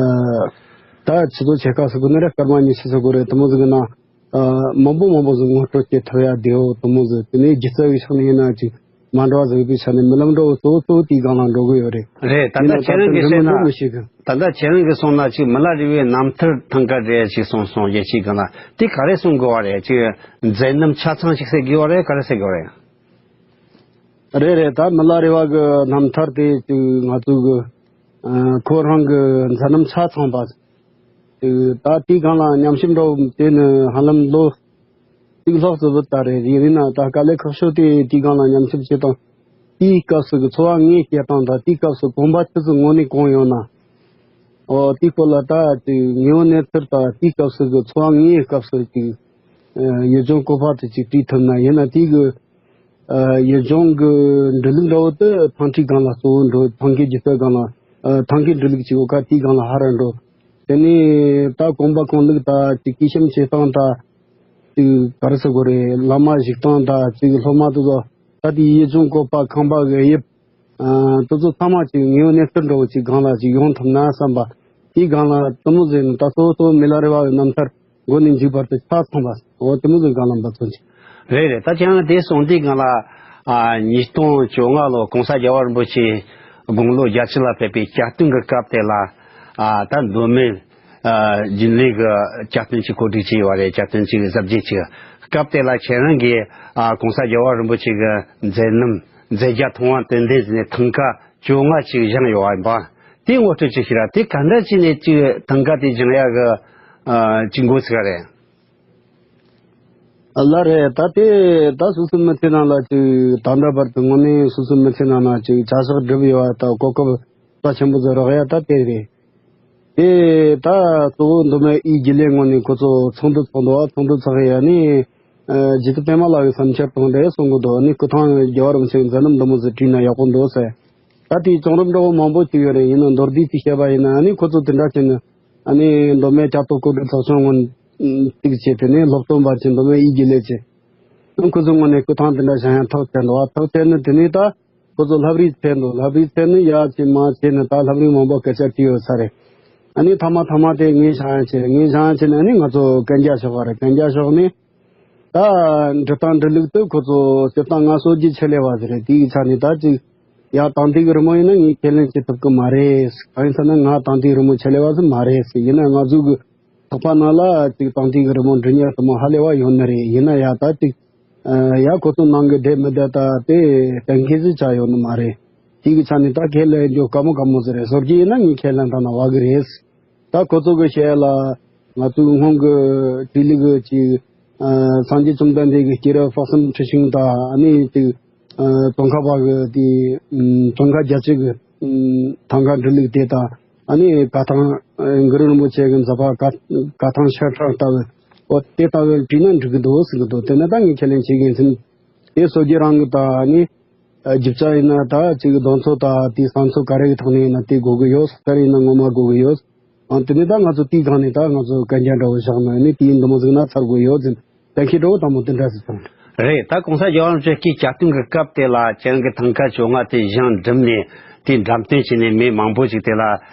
ད་ཆུ་ཚོད་ཕྱེད་ཀ་ཟེར་དགོས་ན་རེད། སྐར་མ་ཉི་ཤུ་ཟེར་དགོས་རེད། དེ་མོ་ཟིག་གི་ནང་ཨ་མང་པོ་མང་པོ་ཟིག་ངོ་སྤྲོད་བྱེད་ཐུབ་ཡ་བདེ་བོ་དེ་མོ་ཟིག་དེ་ནས་སྒྱུ་རྩལ་གྱི་ཕྱོགས་ནས་ཡིན་ན་ཅིག་མ་འདྲ་བ་ཟིག་ཡོད་པའི་ཆ་ནས་རྨི་ལམ་འདྲ་བོ་གཙོ་བོ་གཙོ་བོ་དེའི་སྒང་ལ་འགྲོ་གི་ཡོད་རེད། རེད། ད་ཡིན་ན་ལྟ་ད་ཁྱེད་རང་གིས་ལྟ་བཤད་ན་འགྲིག་མི་འགྲིག་མི་ཤེས་གི། ད་ལྟ་ཁྱེད་རང་གིས་གསུངས་ན་ཅིག་མི་ལ་རས་པའི་རྣམ་ཐར་ཐང་ག་རེ་ཅིག་གསུངས་སོང་། རྒྱལ་སྤྱིའི་སྒང་ལ་དེ་ག་རེ་གསུང་དགོས་བ་རེད། ཅིག་མཛད་རྣམ་ཆ་ཚང་ཞིག་ཟེར་དགོས་བ་རེད། ག་རེ་ཟེར་དགོས་བ་རེད། རེད་རེད། ད་མི་ལ་རས་པ་གི་རྣམ་ཐར་དེ་ཅིག་ང་ཚོ་གི་ཨ་ཁོ་རང་གི་མཛད་རྣམ་ཆ་ཚང་པ། ཨ་ད་དེའི་སྒང་ལ་ཉམས་ཞིབ་འདྲ་བོ་དེ་ནི་ཧ་ལམ་ལོ་གཅིག་ལྷག་ཙམ་བུད་ད་རེད། ཡིན་ན་ད་དཀའ་ལས་ཁག་ཤོས་དེ་དེའི་སྒང་ལ་ཉམས་ཞིབ་བྱེད་སྟངས། དེའི་སྐབས་སུ་གི་འཚོ་བ་དངོས་སྐྱེལ་སྟངས་དང་། དེའི་སྐབས་སུ་གོམ་པ་ཆུ་ཚོད་དངོས་གནས་གང་ཡོང་ན། ཨོ་དེའི་སྐོར་ལ་ད་དེ་དངོས་པོ་གནས་ཚུལ་དང་། དེའི་སྐབས་སུ་གི་འཚོ་བ་དངོས་སྐབས་སུ་ཅིག་ ཡུལ་ལྗོངས་བཀོད་པ་དེ་ཅིག་བྲིས་ཐུབ་ན། ཡིན་ན་དེ་གི་ཡུལ་ལྗོངས་ཀྱི་འགྲོ་ལུགས་འདྲ་བོ་དེ་ཐང་ཁའི་སྒང་ལ་གཙོ་བོ་འགྲོ། ཐང་ཁའི་སྒྱུ་རྩལ་སྒང་ལ། ཐང་ཁའི་འགྲོ་ལུགས་ཅིག་ཡོད་ཁ་དེའི་སྒང་ལ་ཧ་ར་འགྲོ། དེ་ནས་ད་གོམ་པ་གང་ལུགས་ད་ཅིག་སྐྱེས་ཤིང་བྱེད་སྟངས་ད། ཅིག་ག་རེ་ཟེར་དགོས་རེད། བླ་མ་བཞུགས་སྟངས་དང་ཅིག་སློབ་མ་དེ་ཚོ་ད་དེ་ཡུལ་ལྗོངས་བཀོད་པ་ཁང་པ་གི་དབྱིབས། ཨ། དེ་ཚོ་ཚང་མ་ཅིག་དངོས་ཡོད་གནས་ཚུལ་འདྲ་བོ་ཅིག་སྒང་ལ་ཅིག་ཡོང་ཐུབ་ན་བསམ་པ། དེའི་སྒང་ལ་དེ་མོ་ཟེར་ནས་ད་གཙོ་བོ་གཙོ་བོ་མི་ལ་རས་པ་གི་རྣམ་ཐར་མགོ་ནས་མཇུག་བར་དུ་ཆ་ཚང་བ། འོ་དེ་མོ་ཟེར་སྒང་ལ་འབད་བརྩོན་ཅིག་རེད་རེད། ད་ཁྱེད་རང་དེ་གསུངས་དུས་སྒང་ལ། ཨ། ཉིས་སྟོང་བཅོ་ལྔ་ལོ་༸གོང་ས་རྒྱལ་བ་རིན་པོ་ཆེ་དགུང་ལོ་བརྒྱད་ཅུ་ལ་ཕེབས་པའི་གྱ་སྟོན་གྱི་སྐབས་དེ་ལ། ཨ། ད་མདོ་སྨད། ཨ། རྒྱུན་ལས་ཀྱི་གྱ་སྟོན་ཅིག་གོ་སྒྲིག་བྱས་ཡོད་རེད། གྱ་སྟོན་ཅིག་གཟབ་རྒྱས་ཅིག་སྐབས་དེ་ལ་ཁྱེད་རང་གིས། ཨ། ༸གོང་ས་རྒྱལ་བ་རིན་པོ་ཆེ་གི་མཛད་རྣམ་མཛད་བརྒྱ་མཐོང་བ་དོན་ལྡན་ཟེར་ནས་ཐང་ཀ་བཅོ་ལྔ་ཅིག་བཞེངས་ཡོད་པ་ཡིན་པ། དེ་ངོ་སྤྲོད་ཅིག་ཞུ་ར། དེ་ག་འདྲ་བྱས་ནས་ཅིག་ཐང་ཀ་དེ་བཞེངས་ཡག་གི། ཨ། ཅིག་འགོ་ཚུགས་པ་རེད། ཨ། ལགས་རེད། ད་དེ་ད་སོ་སོའི་མི་ཚེ་ནང་ལ་ཅིག་ད་ལྟ་བར་དུ་དངོས་གནས་སོ་སོའི་མི་ཚེ་ནང་ན་ཅིག་བྱ་གཞག་བསྒྲུབས་ཡོད་པ་དང་གོ་སྐབས་རྩ་ཆེན་པོ་ཟིག་རག་ཡ་ད་དེ་རེད། དེ་ད་གཙོ་བོ་མདོ་སྨད་དབུས་རྒྱུན་ལས་ངོས་ནས་ཁོ་ཚོ་ཚོགས་འདུ་ཚོགས་འདུག་བ། ཚོགས་འདུ་ཚོགས་ཡ་ནི། ཨ། རྗེ་བཙུན་པད་མ་ལགས་ཀྱི་བསམ་འཆར་དང་འབྲེལ་གསུང་གི་འདུག་ནི་སྐུ་ཐང་རྒྱལ་བ་རིན་པོ་ཆེའི་མཛད་རྣམ་འདི་མོ་ཟིག་བྲིས་ན་ཡག་པོ་འདུག་ཟེར། ད་དེའི་བྱུང་རིམ་འདྲ་བོ་མང་པོ་ཅིག་ཡོད་རེད། ཡིན་ན་མདོར་བསྡུས་ཅིག་བཤད་པ་ཡིན་ན། ཨ་ནི་ཁོ་ཚོ་དེ་འདྲ་བྱས་ནས། ཨ་ནི་མདོ་སྨད་བྱ་དོ་གོ་སྒྲིག་ཚོགས་ཆུང་ངོས་གཅིག་བྱས། དེ་ནས་སློབ་སྟོན་པ་བྱས། མདོ་སྨད་དབུས་རྒྱུན་ལས་བྱས། ཨ། ཁོ་ཚོ་ངོས་ནས་སྐུ་ཐང་དེ་འདྲ་བཞེངས་ཡ་ཐག་བཅད་འདུག་བ། ཐག་བཅད་ནས་དེ་ནས་ད་ཁོ་ཚོ་ལྷ་བྲིས་ཕེབས་འདུག་ལྷ་བྲིས་ཕེབས་ནས་ཡར་བྱས་མར་བྱས་ནས་ད་ལྷ་བྲིས་མང་པོ་སྐད་ཆ་དྲིས་ཡོད་ས་རེད། ཨ་ནི་མཐའ་མ་མཐའ་མ་དེ་ངས་བཞེངས་ཡ་བྱས། ངས་བཞེངས་ཡ་བྱས་ནས་ཨ་ནི་ང་ཚོ་གན་རྒྱ་ཞུ་བ་རེད། གན་རྒྱ་ཞུས་ནས། ད་འབྲི་སྟངས་འབྲི་ལུགས་དེ་ཁོ་ཚོ་སྤྱིར་བཏང་ང་སྲོལ་རྒྱུན་ཆེད་ལས་པ་ཟིག་རེད། དེའི་ཆ་ནས་ད་ཅིག་ཡ་དང་དེ་གི་རི་མོ་ཡིན་ན་ངས་ཁས་ལེན་བྱེད་ཐུབ་གི་མ་རེད། གང་ཡིན་ཟེར་ན་ང་དང་དེ་གི་རི་མོ་ཆེད་ལས་པ་ཟིག་མ་རེད་ཟེར། ཡིན་ན་ང་ཚོ་གི་ཚོགས་པ་ནང་ལ་ཅིག་དང་དེ་གི་རི་མོ་འབྲི་མཁན་དེ་མོ་ཧ་ལས་པ་ཡོད་ནི་རེད། ཡིན་ན་ཡ་ད་ཅིག་ཡ་ཁོ་ཚོ་ནང་གི་བསྡད་མི་བསྡད་ད་དེ་གཏན་འཁེལ་ཟིག་ཆགས་ཡོད་ནི་མ་རེད། དེ་གི་ཆ་ནས་ད་ཁས་ལེན་རྒྱུ་དཀའ་མོ་དཀའ་མོ་ཟིག་རེད། སྲོལ་རྒྱུན་ཡིན་ན་ངས་ཁས་ལེན་བཏང་ན་བ་གི་རེད། ད་ཁོ་ཚོ་གི་བཤད་ལ་ང་ཚོའི་སྔོན་གྱི་བྲིས་ལུགས་ཀྱི་ཅིག་ཨ། སངས་རྒྱས་བཅོམ་ལྡན་འདས་ཀྱི་སྐྱེས་རབས་དཔག་བསམ་འཁྲི་ཤིང་དང་། ཨ་ནི་ཅིག་ཨ། ཙོང་ཁ་པ་གི་དེ། ཨ། ཙོང་ཁ་རྒྱལ་བྱེད་ཀྱི། ཨ། ཐང་ཀ་འབྲི་ལུགས་དེ་དང་། ཨ་ནི་ག་ཐང་། ཨ། གུ་རུ་རིན་པོ་ཆེ་གི་མཛད་པ་ག་ག་ཐང་ཤར་ཕྲེང་ལྟ་བུ། འོ་དེ་ལྟ་བུ་བྲིས་ན་འགྲིག་གི་འདུག་ཟེར་གི་འདུག་དེ་ནས་ད་ངས་ཁས་ལེན་བྱེད་གི་ཡིན་ཟེར། དེ་སྲོལ་རྒྱུན་རང་གི་དང་། ཨ་ནི། ཨ། རྒྱུ་ཆ་ཡིན་ན་ད་ཅིག་རྡོ་མཚོ་དང་དེའི་ས་མཚོ་ག་རེ་གི་ཐོག་ནས་ཡིན་ན་དེ་དགོས་གི་ཡོད། ག་རེ་ཡིན་ན་ངོ་མ་དགོས་གི་ཡོད། ཨ། དེ་ནས་ད་ང་ཚོ་དེའི་སྒང་ནས་ད་ང་ཚོ་གན་རྒྱ་འདྲ་བོ་བཞག་ན་ནི་དེའི་འདི་མོ་ཟིག་ན་ཚར་དགོས་ཡོད་ཟེར། གཏན་འཁེལ་འདྲ་བོ་དང་པོ་དེ་འདྲ་ཟིག་བྱུང་། རེད། ད་༸གོང་ས་༸རྒྱལ་བ་རིན་པོ་ཆེ་སྐུའི་གྱ་སྟོན་གྱི་སྐབས་དེ་ལ་ཁྱེད་རང་གིས་ཐང་ཀ་བཅོ་ལྔ་དེ་བཞེངས་འགྲུབ་ནས་དེའི་འགྲེམས་སྟོན་བྱས་ནས་མི་མང་པོ་ཞིག་དེ་ལ།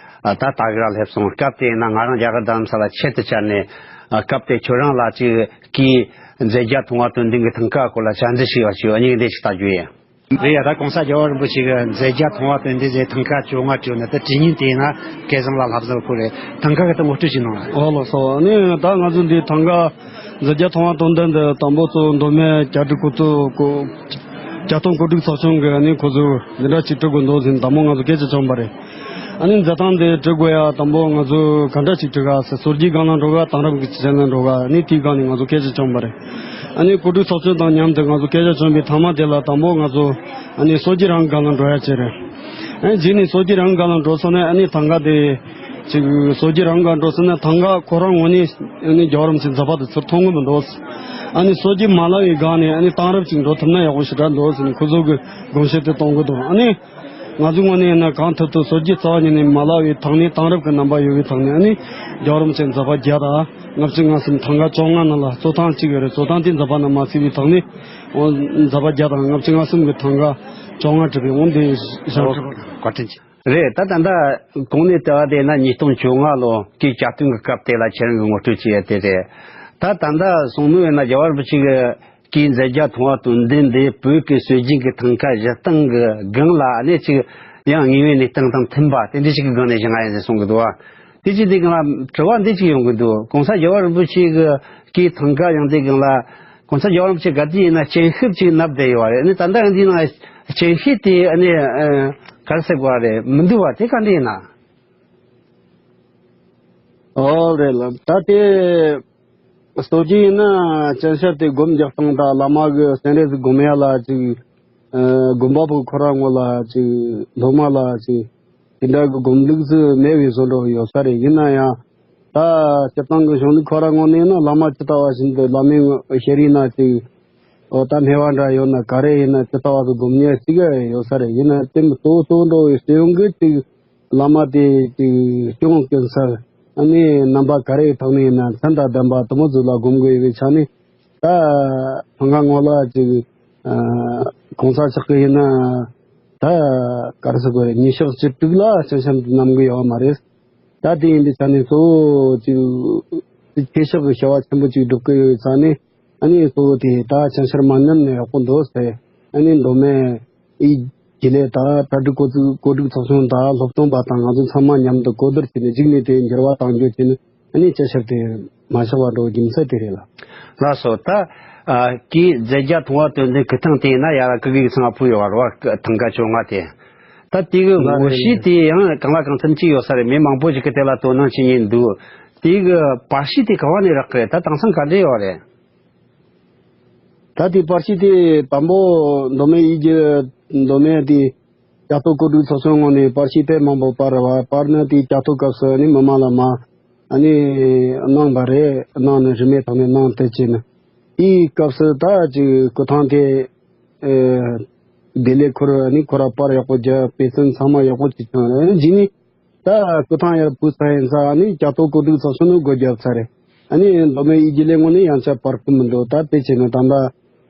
ཨ། ད་ལྟ་གི་ར་སླེབས་སོང་། སྐབས་དེ་ཡིན་ན་ང་རང་རྒྱ་གར་རྡ་རམ་ས་ལ་ཆེད་དུ་བཅར་ནས། ཨ། སྐབས་དེ་ཁྱོད་རང་ལ་ཅིག་སྐུའི་མཛད་བརྒྱ་མཐོང་བ་དོན་ལྡན་གྱི་ཐང་ཀ་སྐོར་ལ་བཅར་འདྲི་ཞུས་པ་ཞུ་བ་ཉིན་འདི་ཞིག་ལྟ་རྒྱུ་ཡིན། རེད་ཡ། ད་༸གོང་ས་༸རྒྱལ་བ་རིན་པོ་ཆེ་གི་མཛད་བརྒྱ་མཐོང་བ་དོན་ལྡན་ཟེར་ཐང་ཀ་བཅོ་ལྔ་བྲིས་ནས་ད་བྲིས་མིན་དེ་ཡིན་ན་སྐལ་བཟང་ལགས་ལྷ་བཟང་ཁོ་རེད། ཐང་ཀ་གི་ད་ངོ་སྤྲོད་ཅིག་གནང་ར། ཨོ་ལགས་སོ། ཨ་ནི་ད་ང་ཚོ་འདི་ཐང་ཀ་མཛད་བརྒྱ་མཐོང་བ་དོན་ལྡན་འདི་དང་པོ་ཚོ་མདོ་སྨད་གྱ་སྒྲིག་གོ་ཚོ་གོ་གྱ་སྟོན་གོ་སྒྲིག་ཚོགས་ཆུང་གི་ཨ་ནི་ཁོ་ཚོས་འདི་འདྲ་ཅིག་བྲི་དགོས་འདུག་ཟེར་དང་པོ་ང་ཚོ་སྐད་ཆ་བྱུང་བ་རེད། ཨ་ནི་མཛད་སྟངས་འདི་བྲི་དགོས་ཡ་དང་པོ་ང་ཚོ་ག་འདྲ་ཅིག་བྲི་ག་ཟེར། སྲོལ་རྒྱུན་སྒང་ལ་འགྲོ་ག་དེང་རབས་ཀྱི་ཆ་ནས་འགྲོ་ག་ཨ་ནི་དེའི་སྒང་ནས་ང་ཚོ་སྐད་ཆ་བྱུང་བ་རེད། ཨ་ནི་གོ་སྒྲིག་ཚོགས་ཆུང་དང་མཉམ་དུ་ང་ཚོ་སྐད་ཆ་བྱུང་བའི་ཐ་མ་དེ་ལ་དང་པོ་ང་ཚོ་ཨ་ནི་སྲོལ་རྒྱུན་རང་སྒང་ལ་འགྲོ་ཡ་བྱས་རེད། ཨ་ནི་རྗེས་ནས་སྲོལ་རྒྱུན་རང་སྒང་ལ་འགྲོ་སོང་ནས་ཨ་ནི་ཐང་ཀ་དེ་ཅིག་སྲོལ་རྒྱུན་རང་སྒང་འགྲོ་སོང་ནས་ཐང་ཀ་ཁོ་རང་ངོས་ནས་ཨ་ནི་རྒྱལ་བ་རིན་པོ་ཆེའི་མཛད་པ་དེ་ཚུར་མཐོང་གི་མི་འདུག་ཨ་ནི་སྲོལ་རྒྱུན་མ་བརླག་པའི་སྒང་ནས་ཨ་ནི་དེང་རབས་ཅིག་འགྲོ་ཐུབ་ན་ཡག་པོ་ཞེ་དྲག་འདུག་ཟེར་ནས་ཁོ་ཚོ་གི་དགོངས་བཞེད་དེ་གཏོང་གི་འདུག་ཨ་ནི། ང་ཚོའི་ངོས་ནས་ཡིན་ན་གང་ཐུབ་ཐུབ་སྲོལ་རྒྱུན་རྩ་བ་ཉིད་ནས་མ་བརླག་པའི་ཐོག་ནས་དེང་རབས་ཀྱི་རྣམ་པ་ཡོད་པའི་ཐོག་ནས་ཨ་ནི་རྒྱལ་བ་རིན་པོ་ཆེའི་མཛད་པ་བརྒྱ་དང་ལྔ་བཅུ་ང་གསུམ་ཐང་ཀ་བཅོ་ལྔ་ནང་ལ་གཙོ་ཐང་གཅིག་ཡོད་རེད། གཙོ་ཐང་དེ་མཛད་པ་ནང་མ་ཚུད་པའི་ཐོག་ནས་འོ་མཛད་པ་བརྒྱ་དང་ལྔ་བཅུ་ང་གསུམ་གྱི་ཐང་ཀ་བཅོ་ལྔ་བྲིས་པའི་འོ་འདི་བཞེངས་བྲིས་པ་རེད། བཀའ་དྲིན་ཆེ། རེད། ད་ད་ལྟ་གོང་ནས་བལྟས་པ་དེ་ན་ཉིས་སྟོང་བཅོ་ལྔ་ལོ་སྐུའི་གྱ་སྟོན་གྱི་སྐབས་དེ་ལ་ཁྱེད་རང་གིས་ངོ་སྤྲོད་བྱས་ཡ་དེ་རེད། ད་ད་ལྟ་གསུངས་ནོ་ཡིན་ན་རྒྱལ་བ་རིན་པོ་ཆེ་གི་སྐུའི་མཛད་བརྒྱ་མཐོང་བ་དོན་ལྡན་འདི་བོད་ཀྱི་སྲོལ་རྒྱུན་གྱི་ཐང་ཀ་བཞེངས་སྟངས་ཀྱི་སྒང་ལ་ཨ་ནི་ཅིག་ཡང་དངོས་ཡོད་གནས་སྟངས་དང་མཐུན་པ་དེ་འདྲ་ཞིག་གི་སྒང་ནས་བཞེངས་ཡ་ཡིན་ཟེར་གསུང་གི་འདུག་བ། དེ་ཅིག་དེ་སྒང་ལ་དྲི་བ་འདི་ཅིག་ཡོང་གི་འདུག་གོང་ས་རྒྱལ་བ་རིན་པོ་ཆེ་གི་སྐུའི་ཐང་ཀ་ཡང་དེ་སྒང་ལ་གོང་ས་རྒྱལ་བ་རིན་པོ་ཆེ་ག་དུས་ཡིན་ན་སྤྱན་ཤུབས་ཅིག་མནབས་བསྡད་ཡོད་བ་རེད། ཨ་ནི་ད་ལྟ་ཡང་འདི་ནང་སྤྱན་ཤུབས་དེ་ཨ་ནི་ག་རེ་ཟེར་དགོས་བ་རེད། མི་འདུག་བ། དེ་ག་འདྲ་ཡིན་ན། ཨོ་རེད་ལ། ད་དེ་སྲོལ་རྒྱུན་ཡིན་ན་སྤྱན་ཤུབས་དེ་སྒོམ་རྒྱག་སྟངས་དང་བླ་མ་གི་སྤྱན་རས་གཟིགས་སྒོམ་ཡ་ལ་ཅིག་ཨ་སྒོམ་པ་པོ་ཁོ་རང་ངོ་ལ་ཅིག་སློབ་མ་ལ་ཅིག་དེ་འདྲ་གི་སྒོམ་ལུགས་སུ་མེད་པའི་བཟོ་འདྲ་ཡོད་ས་རེད། ཡིན་ན་ཡང་ ད་སྤྱིར་བཏང་གི་གཞུང་ལུགས་ཁོ་ར་ངོས་ནས་ན་བླ་མ་ཇི་ལྟ་བ་བཞིན་དུ་བླ་མའི་ངོ་ཤེས་རིག་ན་ཅིག་འོ་ད་སྨེ་བ་འདྲ་ཡོད་ན་ག་རེ་ཡིན་ན་ཇི་ལྟ་བ་གི་སྒོམ་ཉེས་གཅིག་ཡོད་ས་རེད། ཡིན་ན་དེ་མི་གཙོ་བོ་གཙོ་བོ་འགྲོ་བའི་སྤྱི་ཡོངས་ཀྱི་ཅིག་བླ་མ་དེ་ཅིག་སྐྱོང་ཀུན་གསལ་ཨ་ནི་རྣམ་པ་ག་རེ་ཡི་ཐོག་ནས་ཡིན་ན་མཚན་དང་ལྡན་པ་དེ་མོ་ཟིག་ལ་སྒོམ་དགོས་ཡོད་པའི་ཆ་ནས། ད་སྔ་ངོ་ལ་ཅིག་གོང་ས་མཆོག་གི་ཡིན་ན་ད་ག་རེ་ཟེར་དགོས་རེད། ཉིན་ཞག་བཅུ་དྲུག་ལ་སྤྱན་ཆབ་འདི་བསྣམས་གི་ཡོད་མ་རེད། ད་དེ་ཡིན་པའི་ཆ་ནས་གཙོ་བོ་ཅིག་ཆོས་ཕྱོགས་ཀྱི་བྱ་བ་ཆེན་པོ་ཅིག་སྒྲུབ་གི་ཡོད་པའི་ཆ་ནས་ཨ་ནི་གཙོ་བོ་དེ་ད་སྤྱན་ཆབ་མ་བསྣམས་ན་ཡག་པོ་འདུག་ཟེར། ཨ་ནི་མདོ་སྨད་ཨི་རྒྱུན་ལས་དང་གྲ་སྒྲིག་གོ་ཚུགས་གོ་སྒྲིག་ཚོགས་ཆུང་དང་སློབ་སྟོན་པ་དང་ང་ཚོ་ཚང་མ་མཉམ་དུ་གོ་བསྡུར་བྱས་ནས་གཞུག་ནས་དེ་འགྱུར་བ་གཏང་རྒྱུ་བྱས་ནས་ཨ་ནི་སྤྱི་ཁྱབ་དེ་མ་བཞག་པ་འགྲོ་རྒྱུ་མཚན་དེ་རེད་ལ། ལགས་སོ། ད་ཨ་ཀི་རྫས་རྒྱ་མཐོང་བ་དོན་ལྡན་སྐུ་ཐང་དེ་ཡིན་ན་ཡ་ར་ཀི་གི་ཚང་ཕུ་ཡོད་བ་རོ་ཐང་ག་བཅོ་ལྔ་དེ། ད་དེ་གི་ལ་ངོ་རེ་ཤེས་དེ་ཡང་གང་ལ་གང་འཚམ་ཅིག་ཡོད་ས་རེད། མི་མང་པོ་ཞིག་གི་དེ་ལ་དོ་སྣང་བྱེད་ཉེན་འདུག་དེ་གི་པར་ཤིས་དེ་ག་བ་ནས་རག་གི་རེད། ད་དེང་སང་ག་འདྲ་ཡོད་རེད། ད་དེ་པར་ཤིས་དེ་དང་པོ་མདོ་སྨད་ཡིད་ཀྱི་མདོ་སྨད་དེ་ལྕགས་ཐོག་གོ་སྒྲིག་ཚོགས་ཆུང་ངོས་ནས་པར་ཤིས་དཔེ་མང་པོ་པར་བ་པར་ནི་དེ་ལྕགས་ཐོག་སྐབས་སུ་ནི་མི་མང་ལ་མ་ཨ་ནི་གནང་བ་རེད། གནང་ནི་རིན་མེད་ཐོག་ནས་གནང་དེ་བྱས་ནི་དེའི་སྐབས་སུ་ད་ཅིག་སྐུ་ཐང་དེ་ཨེ་དེ་ལས་ཁོ་ར་ནི་ཁོ་ར་པར་ཡག་པོ་རྒྱབ་དཔེ་མཚོན་ཚང་མ་ཡག་པོ་ཅིག་བྱུང་རེད། རྗེས་ནི་ད་སྐུ་ཐང་ཡར་བུད་ཚར་ཡིན་ཙང་ནི་ལྕགས་ཐོག་གོ་སྒྲིག་ཚོགས་ཆུང་ནི་སྒོ་བརྒྱབ་ཚར་རེད། ཨ་ནི་མདོ་སྨད་ཡིད་ཀྱི་ལས་ངོས་ནས་ཡང་བསྐྱར་པར་ཁུམ་མི་འདུག་ད་དེ་བྱས་ནས་ད་ལྟ་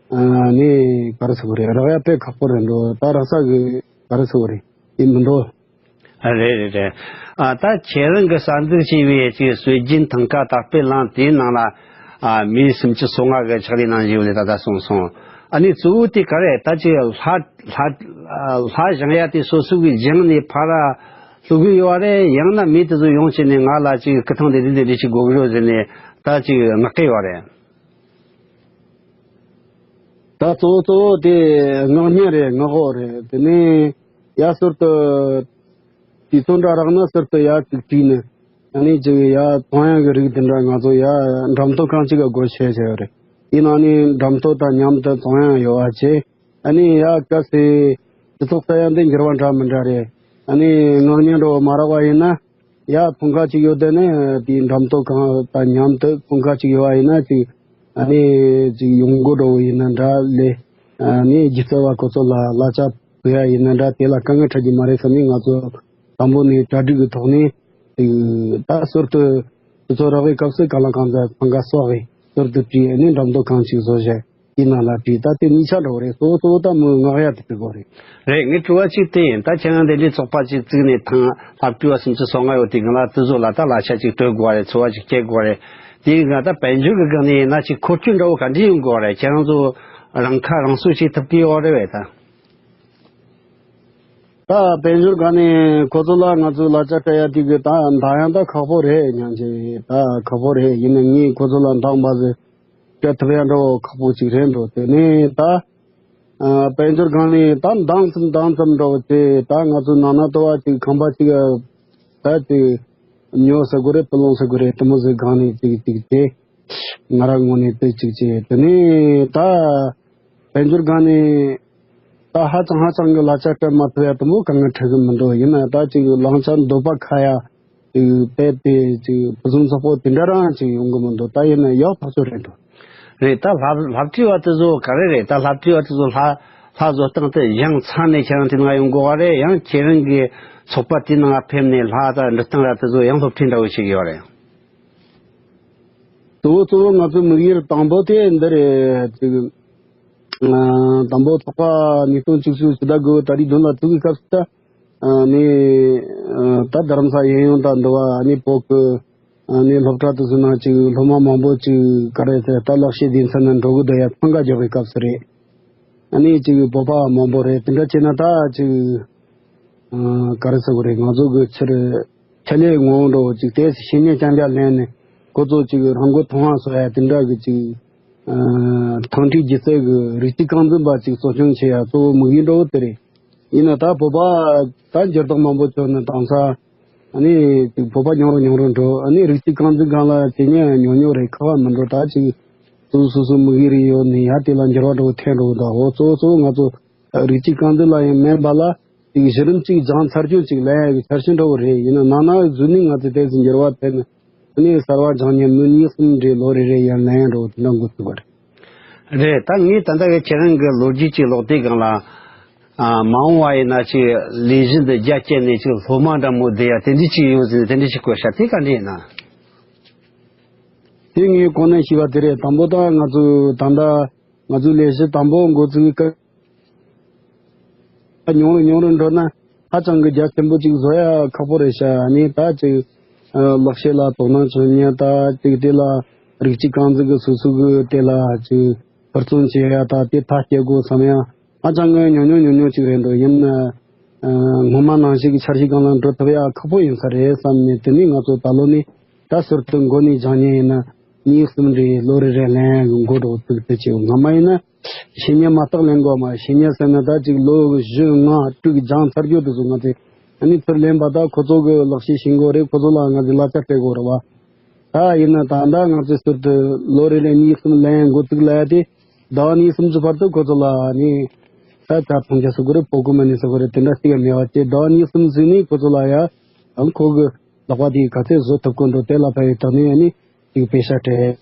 ཨ་ནི་ག་རེ་ཟེར་དགོས་རེད། རག་ཡ་དཔེ་ཁག་པོ་རེད་འགྲོ། ད་རག་ས་གི་ག་རེ་ཟེར་དགོས་རེད། ཡིན་མི་འདུག་རེད་རེད་རེད། ཨ་ད་ཁྱེད་རང་གི་གསར་འཛུགས་བྱས་པའི་ཅིག་སྲོལ་རྒྱུན་ཐང་ཀ་དར་སྤེལ་གླིང་དེའི་ནང་ལ་ཨ་མི་སུམ་ཅུ་སོ་ལྔ་གི་ཕྱག་ལས་གནང་བཞིན་ཡོད་ལས་ད་ལྟ་གསུངས་སོང་། ཨ་ནི་གཙོ་བོ་དེ་ག་རེད། ད་ཅིག་ལྷ་ལྷ་ལྷ་བཞེངས་ཡ་དེ་སོ་སོ་གི་སྦྱངས་ནས་ཕར་ལ་ལྷུག་གི་ཡོད་རེད། ཡང་ན་མི་དེ་ཚོ་ཡོང་བྱས་ནས་ང་ལ་ཅིག་སྐུ་ཐང་དེ་དེ་འདྲ་འདྲ་ཞིག་དགོས་ཀྱི་རེད་ཟེར་ནས་ད་ཅིག་མངགས་ཀྱི་ཡོད་རེད། ད་གཙོ་བོ་གཙོ་བོ་དེ་མངགས་ཉེན་རེད། མངགས་འོག་རེད། དེ་ནས་ཡ་ཟུར་དུ་དུས་ཚོད་འདྲ་རག་ན་ཟུར་དུ་ཡ་ཅིག་བྲིས་ནས་ཨ་ནི་ཅིག་ཡ་ཚོང་ཡང་གི་རིགས་དེ་འདྲ་ང་ཚོ་ཡ་འགྲམ་ཐོ་ཁང་ཅིག་ག་སྒོ་ཕྱེ་བྱས་ཡོད་རེད། ཡིན་ན་ནི་འགྲམ་ཐོ་དང་མཉམ་དུ་ཚོང་ཡང་ཡོད་བ་བྱས། ཨ་ནི་ཡ་གལ་སྲིད་སྤྱི་ཚོགས་ས་ཡ་འདི་འགྱུར་བ་འདྲ་མི་འདྲ་རེད། ཨ་ནི་མངགས་ཉེན་འགྲོ་མ་རག་པ་ཡིན་ན་ཡ་ཚོང་ཁང་ཅིག་ཡོད་དེ་ནི་དེའི་འགྲམ་ཐོ་ཁང་དང་མཉམ་དུ་ཚོང་ཁང་ཅིག་ཡོད་པ་ཡིན་ན་ཅིག་ཨ་ནི་ཅིག་ཡོང་སྒོ་འགྲོ་བ་ཡིན་ན་འདྲ་ལས་ཨ་ནི་སྒྱུ་རྩལ་བ་ཁོ་ཚོ་ལ་གླ་ཆ་ཕུལ་ཡ་ཡིན་ན་འདྲ་དེ་ལ་དཀའ་ངལ་འཕྲད་ཀྱི་མ་རེད་བསམ་ནས་ང་ཚོ་དང་པོ་ནས་གྲ་སྒྲིག་གི་ཐོག་ནས་ཅིག་ད་ཟུར་དུ་དུས་ཚོད་རག་པའི་སྐབས་སུ་གང་ལ་གང་འཚམ་ཚང་ཁ་གསོག་གི་ཟུར་དུ་བྲིས་ཨ་ནི་འགྲམ་ཐོ་ཁང་ཅིག་བཟོ་བྱས། དེའི་ནང་ལ་བྲིས། ད་དེ་གཉིས་ཆ་འདྲ་བོ་རེད། གཙོ་བོ་གཙོ་བོ་ད་མོས་མངགས་ཡ་དེ་དེ་གོ་རེད། རེད། ངའི་དྲི་བ་གཅིག་དེ་ཡིན། ད་ཁྱེད་རང་དེ་འདྲའི་ཚོགས་པ་གཅིག་བཙུགས་ནས་ཐང་ལྷ་བྲིས་པ་སུམ་ཅུ་སོ་ལྔ་ཡོད་དེ་གང་ལ་དེ་ཚོ་ལ་ད་གླ་ཆ་གཅིག་སྤྲོད་དགོས་རེད། འཚོ་བ་གཅིག་སྐྱེལ་དགོས་རེད། དེའི་སྒང་ད་དཔལ་འབྱོར་གྱི་སྒང་ནས་ཡིན་ན་གཅིག་འཁོར་སྐྱོད་འདྲ་བོ་ག་འདྲ་ཡོང་དགོས་རེད། ཁྱེད་རང་ཚོ་རང་ཁ་རང་གསོ་བྱེད་ཐུབ་ཀྱི་ཡོད་རེད་བས་ད། ད་དཔལ་འབྱོར་སྒང་ནས་ཁོ་ཚོ་ལ་ང་ཚོས་གླ་ཆ་སྤྲད་ཡ་དེ་གི་ད་འདང་ཡང་ད་ཁག་པོ་རེད། སྙམ་བྱས་ད་ཁག་པོ་རེད། ཡིན་ན་ངས་ཁོ་ཚོ་ལ་འདང་མ་ཟེར། སྤྲད་ཐུབ་ཡ་འདྲ་བོ་ཁག་པོ་ཅིག་རེད་འགྲོ། དེ་ནས་ད་ཨ་དཔལ་འབྱོར་སྒང་ནས་ད་འདང་ཙམ་འདང་ཙམ་འདྲ་བོ་དེ་ད་ང་ཚོ་ནང་ན་ལྟ་བ་ཅིག་ཁང་པ་ཅིག་ད་ཅིག་ཉོ་ཟེར་དགོས་རེད། སྤུ་ལོང་ཟེར་དགོས་རེད། དེ་མོ་ཟིག་སྒང་ནས་ཅིག་ཅིག་དེ་ང་རང་ངོས་ནས་དེ་ཅིག་བྱས། དེ་ནས་ད་དཔལ་འབྱོར་སྒང་ནས་ད་ཧ་ཅང་ཧ་ཅང་གི་གླ་ཆ་སྤྲད་མ་ཐུབ་ཡ་དེ་མོ་དཀའ་ངལ་འཕྲད་གི་མི་འདུག་ཡིན་ན་ད་ཅིག་བླང་བྱ་འདོད་པ་ཁ་ཡ། ཅིག་དཔེ་དེ་ཅིག་ཕུན་སུམ་ཚོགས་པོ་དེ་འདྲ་རང་ཅིག་ཡོང་གི་མི་འདུག་ད་ཡིན་ན་ཡག་ཐག་ཆོད་རེད་འགྲོ། རེད། ད་ལྷ་ལྷ་བྲིས་པ་དེ་ཚོ་ག་རེ་རེད། ད་ལྷ་བྲིས་པ་དེ་ཚོ་ལྷ་ལྷ་བཟོ་སྟངས་དེ་སྦྱངས་ཚར་ནས་ཁྱེད་རང་དེ་ནང་ཡོང་དགོས་པ་རེད། ཡང་ཁྱེད་རང་གི་ཚོགས་པ་དེ་ནང་ཕེབས་ནས་ལྷ་དང་འབྲི་སྟངས་ར་དེ་ཚོ་ཡང་སློབ་ཁྲིད་འདྲ་བོ་བྱེད་ཀྱི་ཡོད་རེད། གཙོ་བོ་གཙོ་བོ་ང་ཚོའི་དམིགས་ཡུལ་དང་པོ་དེ་འདི་རེད། ཅིག་ཨ་དང་པོ་ཚོགས་པ་ཉིས་སྟོང་བཅུ་གཅིག་ཕྱི་ཟླ་དགུ་པའི་ཏ་རིག་བདུན་ལ་བཙུགས་པའི་སྐབས་སུ་ད་ཨ་ནི་ཨ་ད་རྡ་རམ་ས་གཡས་གཡོན་དང་འདི་བ་ཨ་ནི་བོད་ཀྱི་ཨ་ནི་སློབ་གྲྭ་དེ་ཚོ་ནང་ཅིག་སློབ་མ་མང་པོ་ཅིག་ག་རེ་ཟེར་ད་ལག་ཤེས་སྡེ་ཚན་ནང་འགྲོ་གི་འདུག་ཡ་འཚང་ཁ་རྒྱག་པའི་སྐབས་སུ་རེད། ཨ་ནི་ཅིག་བོད་པ་མང་པོ་རེད། དེ་འདྲ་བྱས་ན་ད་ཅིག་ཨ་ག་རེ་ཟེར་དགོས་རེད། ང་ཚོ་གི་ཕྱིར་ཆེད་ལས་ངོ་བོ་འདྲ་བོ་ཅིག་དེ་བཤེས་གཉེན་རྐྱང་རྐྱང་ལེན་ནས་ཁོ་ཚོ་ཅིག་རང་མགོ་ཐོན་པ་བཟོ་ཡ་དེ་འདྲ་གི་ཅིག་ཨ་ཐང་ཁྲིད་སྒྱུ་རྩལ་གི་རིག་རྩལ་རྐང་འཛིན་པ་ཅིག་གསོ་སྐྱོང་བྱེད་ཡ་གཙོ་བོ་དམིགས་ཡུལ་འདྲ་བོ་དེ་རེད། ཡིན་ན་ད་བོད་པ་ད་འགྱུར་ལྡོག་མང་པོ་བྱུང་ནས་དེང་སང་ཨ་ནི་ཅིག་བོད་པ་ཉུང་རུ་ཉུང་རུ་འགྲོ། ཨ་ནི་རིག་རྩལ་རྐང་འཛིན་སྒང་ལ་བྱེད་ཉན་ཉུང་ཉུང་རེད། ཁག་པ་མི་འགྲོ། ད་ཅིག་སོ་སོ་སོ་སོ་དམིགས་ཡུལ་རེ་ཡོད་ནས་ཡ་དེ་ལ་འགྱུར་བ་འགྲོ་ཐེན་འགྲོ་ད། འོ་གཙོ་བོ་གཙོ་བོ་ང་ཚོ་རིག་རྩལ་རྐང་འཛིན་ལ་ཡང་མིན་པ་ལ་ཅིག་གཞི་རིམ་ཅིག་སྦྱངས་ཚར་རྒྱུ་ཅིག་ལེན་ཡ་གི་འཆར་གཞི་འདྲ་བོ་རེད། ཡིན་ན་ནང་ན་གཟུགས་ནས་ང་ཚོ་དེ་ཚོ་འགྱུར་བ་ཐེབས་ནས་ ནས་གསར་བ་སྦྱང་མཁན་མི་གཉིས་གསུམ་རེ་ལོ་རེ་རེ་ཡར་ལེན་ཡ་འདྲ་བོ་དེ་འདྲ་འགོ་བཙུགས་པ་རེད། རེད། ད་ངས་ད་ལྟ་གི་ཁྱེད་རང་གི་ལོ་རྒྱུས་ཀྱི་ཀློག་དེབ་སྒང་ལ། ཨ། མ་འོངས་པ་ཡིན་ན་ཅིག་ལས་གཞི་འདི་རྒྱ་བསྐྱེད་ནས་ཅིག་སློབ་མ་འདྲ་མོ་བསྡུ་ཡ་དེ་འདྲ་ཅིག་ཡོད་ཟེར་ནས་དེ་འདྲ་ཅིག་བཀོད་ཤག་དེ་ག་འདྲ་ཡིན་ན། དེ་ངས་གོང་ནས་ཞུས་པ་དེ་རེད། དང་པོ་ད་ང་ཚོས་ད་ལྟ་ང་ཚོའི་ལས་གཞི་དང་པོ་འགོ་ཚུགས་སྐབས། ཉུང་རུ་ཉུང་རུ་འགྲོ་ན་ཧ་ཅང་གི་རྒྱ་ཆེན་པོ་ཅིག་བཟོ་ཡ་ཁག་པོ་རེད་ཤག་ཨ་ནི་ད་ཅིག་ཨ། ལག་ཤེས་ལ་དོ་སྣང་བྱེད་མཁན། ད་ཅིག་དེ་ལ་རིགས་གཅིག་རྐང་འཛིན་གྱི་སོ་སོ་གི་དེ་ལ་ཅིག་ཧུར་བརྩོན་བྱེད་ཡ། ད་དེ་མཐའ་སྐྱེལ་དགོས་བསམ་ཡ་ཧ་ཅང་གི་ཉུང་ཉུང་ཉུང་ཉུང་ཅིག་རེད་འདུག་ཡིན་ན། ཨ། སྔོན་མ་ནང་བཞིན་གྱི་འཆར་གཞི་སྒང་ལ་འགྲོ་ཐུབ་ཡ་ཁག་པོ་ཡིན་ས་རེད་བསམ་ནས། དེ་ནས་ང་ཚོ་ད་ལོ་ནས་ད་ཟུར་དུ་འགོ་ནས་སྦྱང་མཁན་ཡིན་ན་གཉིས་གསུམ་རེ་ལོ་རེ་རེ་ལེན་འགོ་འགྲོ་ཐུབ་ཐུབ་ཅིག་སྔ་མ་ཡིན་ན། བཤེས་གཉེན་མ་བརྟག་ལེན་དགོས་མ། བཤེས་གཉེན་ཟེར་ན་ད་ཅིག་ལོ་བཞི་ལྔ་དྲུག་སྦྱངས་ཚར་རྒྱུ་དེ་ཚོ་ང་ཚོས་ཨ་ནི་ཚུར་ལེན་པ། ད་ཁོ་ཚོ་གི་ལག་ཤེས་ཤེས་དགོས་རེད། ཁོ་ཚོ་ལ་ང་ཚོས་གླ་ཆ་སྤྲད་དགོས་རེད་བ། ད་ཡིན་ན་ད་ལྟ་ང་ཚོས་ཟུར་དུ་ལོ་རེ་རེ་གཉིས་གསུམ་ལེན་འགོ་བཙུགས་ལ་ཡ་དེ། ཟླ་བ་གཉིས་གསུམ་གྱི་བར་དུ་ཁོ་ཚོ་ལ་ཨ་ནི་ད་ཆ་ཚང་ཆ་ཟེར་དགོས་རེད། ཕོ་རྒོད་མ་ཎི་ཟེར་དགོས་རེད། དེ་འདྲ་ཞིག་ཡང་མེད་པ་བྱས། ཟླ་བ་གཉིས་གསུམ་ཟིན་ནས་ཁོ་ཚོ་ལ་ཡ་ཨང་ཁོ་གི་ལག་པ་དེ་ག་ཚད་བཟོ་ཐུབ་ཀྱི་འདུག་དེ་ལ་ཕན་ཡོད་དང་ནི་ཨ་ནི་ཅིག་པེ་ཤ་སྤྲད།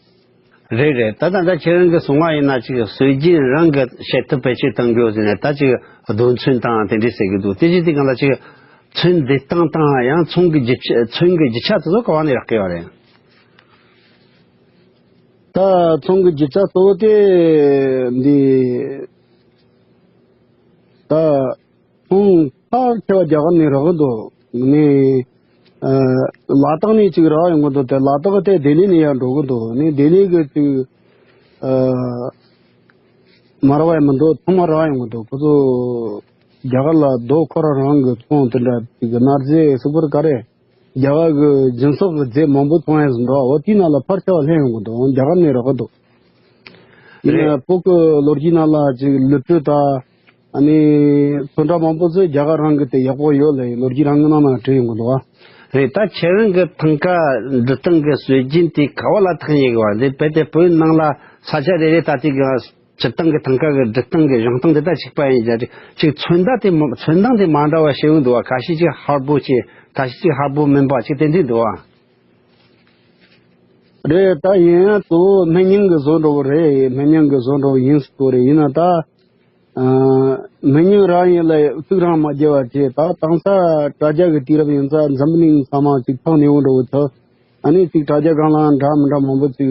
རེད་རེད། ད་ད་ལྟ་ཁྱེད་རང་གིས་གསུངས་པ་ཡིན་ན་ཅིག་སྲོལ་རྒྱུན་རང་གི་བྱེད་ཐབས་བེད་སྤྱོད་གཏང་རྒྱུ་ཟེར་ནས། ད་ཅིག་རྡོ་ཚོན་དང་དེ་འདྲ་ཟེར་གི་འདུག་དེ་བཞིན་དེ་གང་ལ་ཅིག་ཚོན་འདེབས་སྟངས་དང་ཡང་ཚོན་གྱི་རྒྱུ་ཆ། ཚོན་གྱི་རྒྱུ་ཆ་དེ་ཚོ་ག་བ་ནས་རག་གི་ཡོད་རེད། ད་ཚོན་གྱི་རྒྱུ་ཆ་གཙོ་བོ་དེ་འདི་ད། ཁོང་ཕལ་ཆེ་བ་རྒྱ་གར་ནས་རག་གི་འདུག་ནི། ཨ། ལ་དྭགས་ནས་ཅིག་རག་ཡོང་གི་འདུག་དེ་ལ་དྭགས་དེ་ལྡི་ལི་ནས་ཡར་འགྲོ་གི་འདུག་ནི་ལྡི་ལི་གི་ཅིག་ཨ། མ་རག་པ་མི་འདུག་ཚང་མ་རག་ཡོང་གི་འདུག་ཁོ་ཚོ་རྒྱ་གར་ལ་རྡོ་ཁོ་རང་རང་གི་ཚོང་དེ་འདྲ་ཅིག་གི་གནའ་རྫས་སུ་པར་ག་རེ། རྒྱ་གར་གྱི་སྦྱིན་སོགས་ཀྱི་རྫས་མང་པོ་ཚོང་ཡས་ཟིན་འགྲོ། འོ་དེའི་ནང་ལ་ཕལ་ཆེ་བ་ལྷན་ཡོང་གི་འདུག་རྒྱ་གར་ནས་རག་གི་འདུག་ཡིན་ན་རེད། བོད་ཀྱི་ལོ་རྒྱུས་ནང་ལ་ཅིག་ལི་གྲུ་དང་ཨ་ནི་ཚོན་ཁྲ་མང་པོ་ཚོས་རྒྱ་གར་རང་གི་དེ་ཡག་པོ་ཡོད་ལབ་ལོ་རྒྱུས་རང་གི་ནང་ན་བྲིས་ཡོང་གི་འདུག་བ། རེད། ད་ཁྱེད་རང་གི་ཐང་ཀ་འབྲི་སྟངས་ཀྱི་སྲོལ་རྒྱུན་དེ་ག་བ་ལ་བརྟེན་ཡོད་གི་བ། འདི་རྦད་དེ་བོད་ནང་ལ་ས་ཆ་རེ་རེ་ད་ལྟའི་གི་སྤྱིར་བཏང་གི་ཐང་ཀ་གི་འབྲི་སྟངས་ཀྱི་བཞེངས་སྟངས་དེ་ད་གཅིག་པ་ཡིན་ཀྱང་། ཅིག་ཚོན་མདངས་དེ་མ། ཚོན་མདངས་དེ་མ་འདྲ་བ་ཞིག་ཡོང་འདུག་བ། ཁ་ཤས་ཅིག་ཧར་པོ་ཅིག་ཁ་ཤས་ཅིག་ཧར་པོ་མིན་པ་ཅིག་དེ་འདྲ་འདུག་བ། རེད། ད་ཡིན་ཡང་གཙོ་བོ་སྨན་རྙིང་གི་བཟོ་འདྲ་བོ་རེད། སྨན་རྙིང་གི་བཟོ་འདྲ་བོ་ཡིན་སྲིད་པ་རེད། ཡིན་ན་ད་ཨ། སྨན་རྙིང་རང་ཡིན་ལ་གཙུག་རང་མ་རྒྱས་པ་བྱས། ད་དེང་སང་དྲ་རྒྱ་གི་དུས་རབས་ཡིན་ཙང་འཛམ་བུ་གླིང་ཚང་མ་ཅིག་ཐོག་ནས་འོང་འགྲོ་བོ་ཚོ། ཨ་ནི་ཅིག་དྲ་རྒྱ་སྒང་ལ་འདྲ་མི་འདྲ་མང་པོ་ཅིག་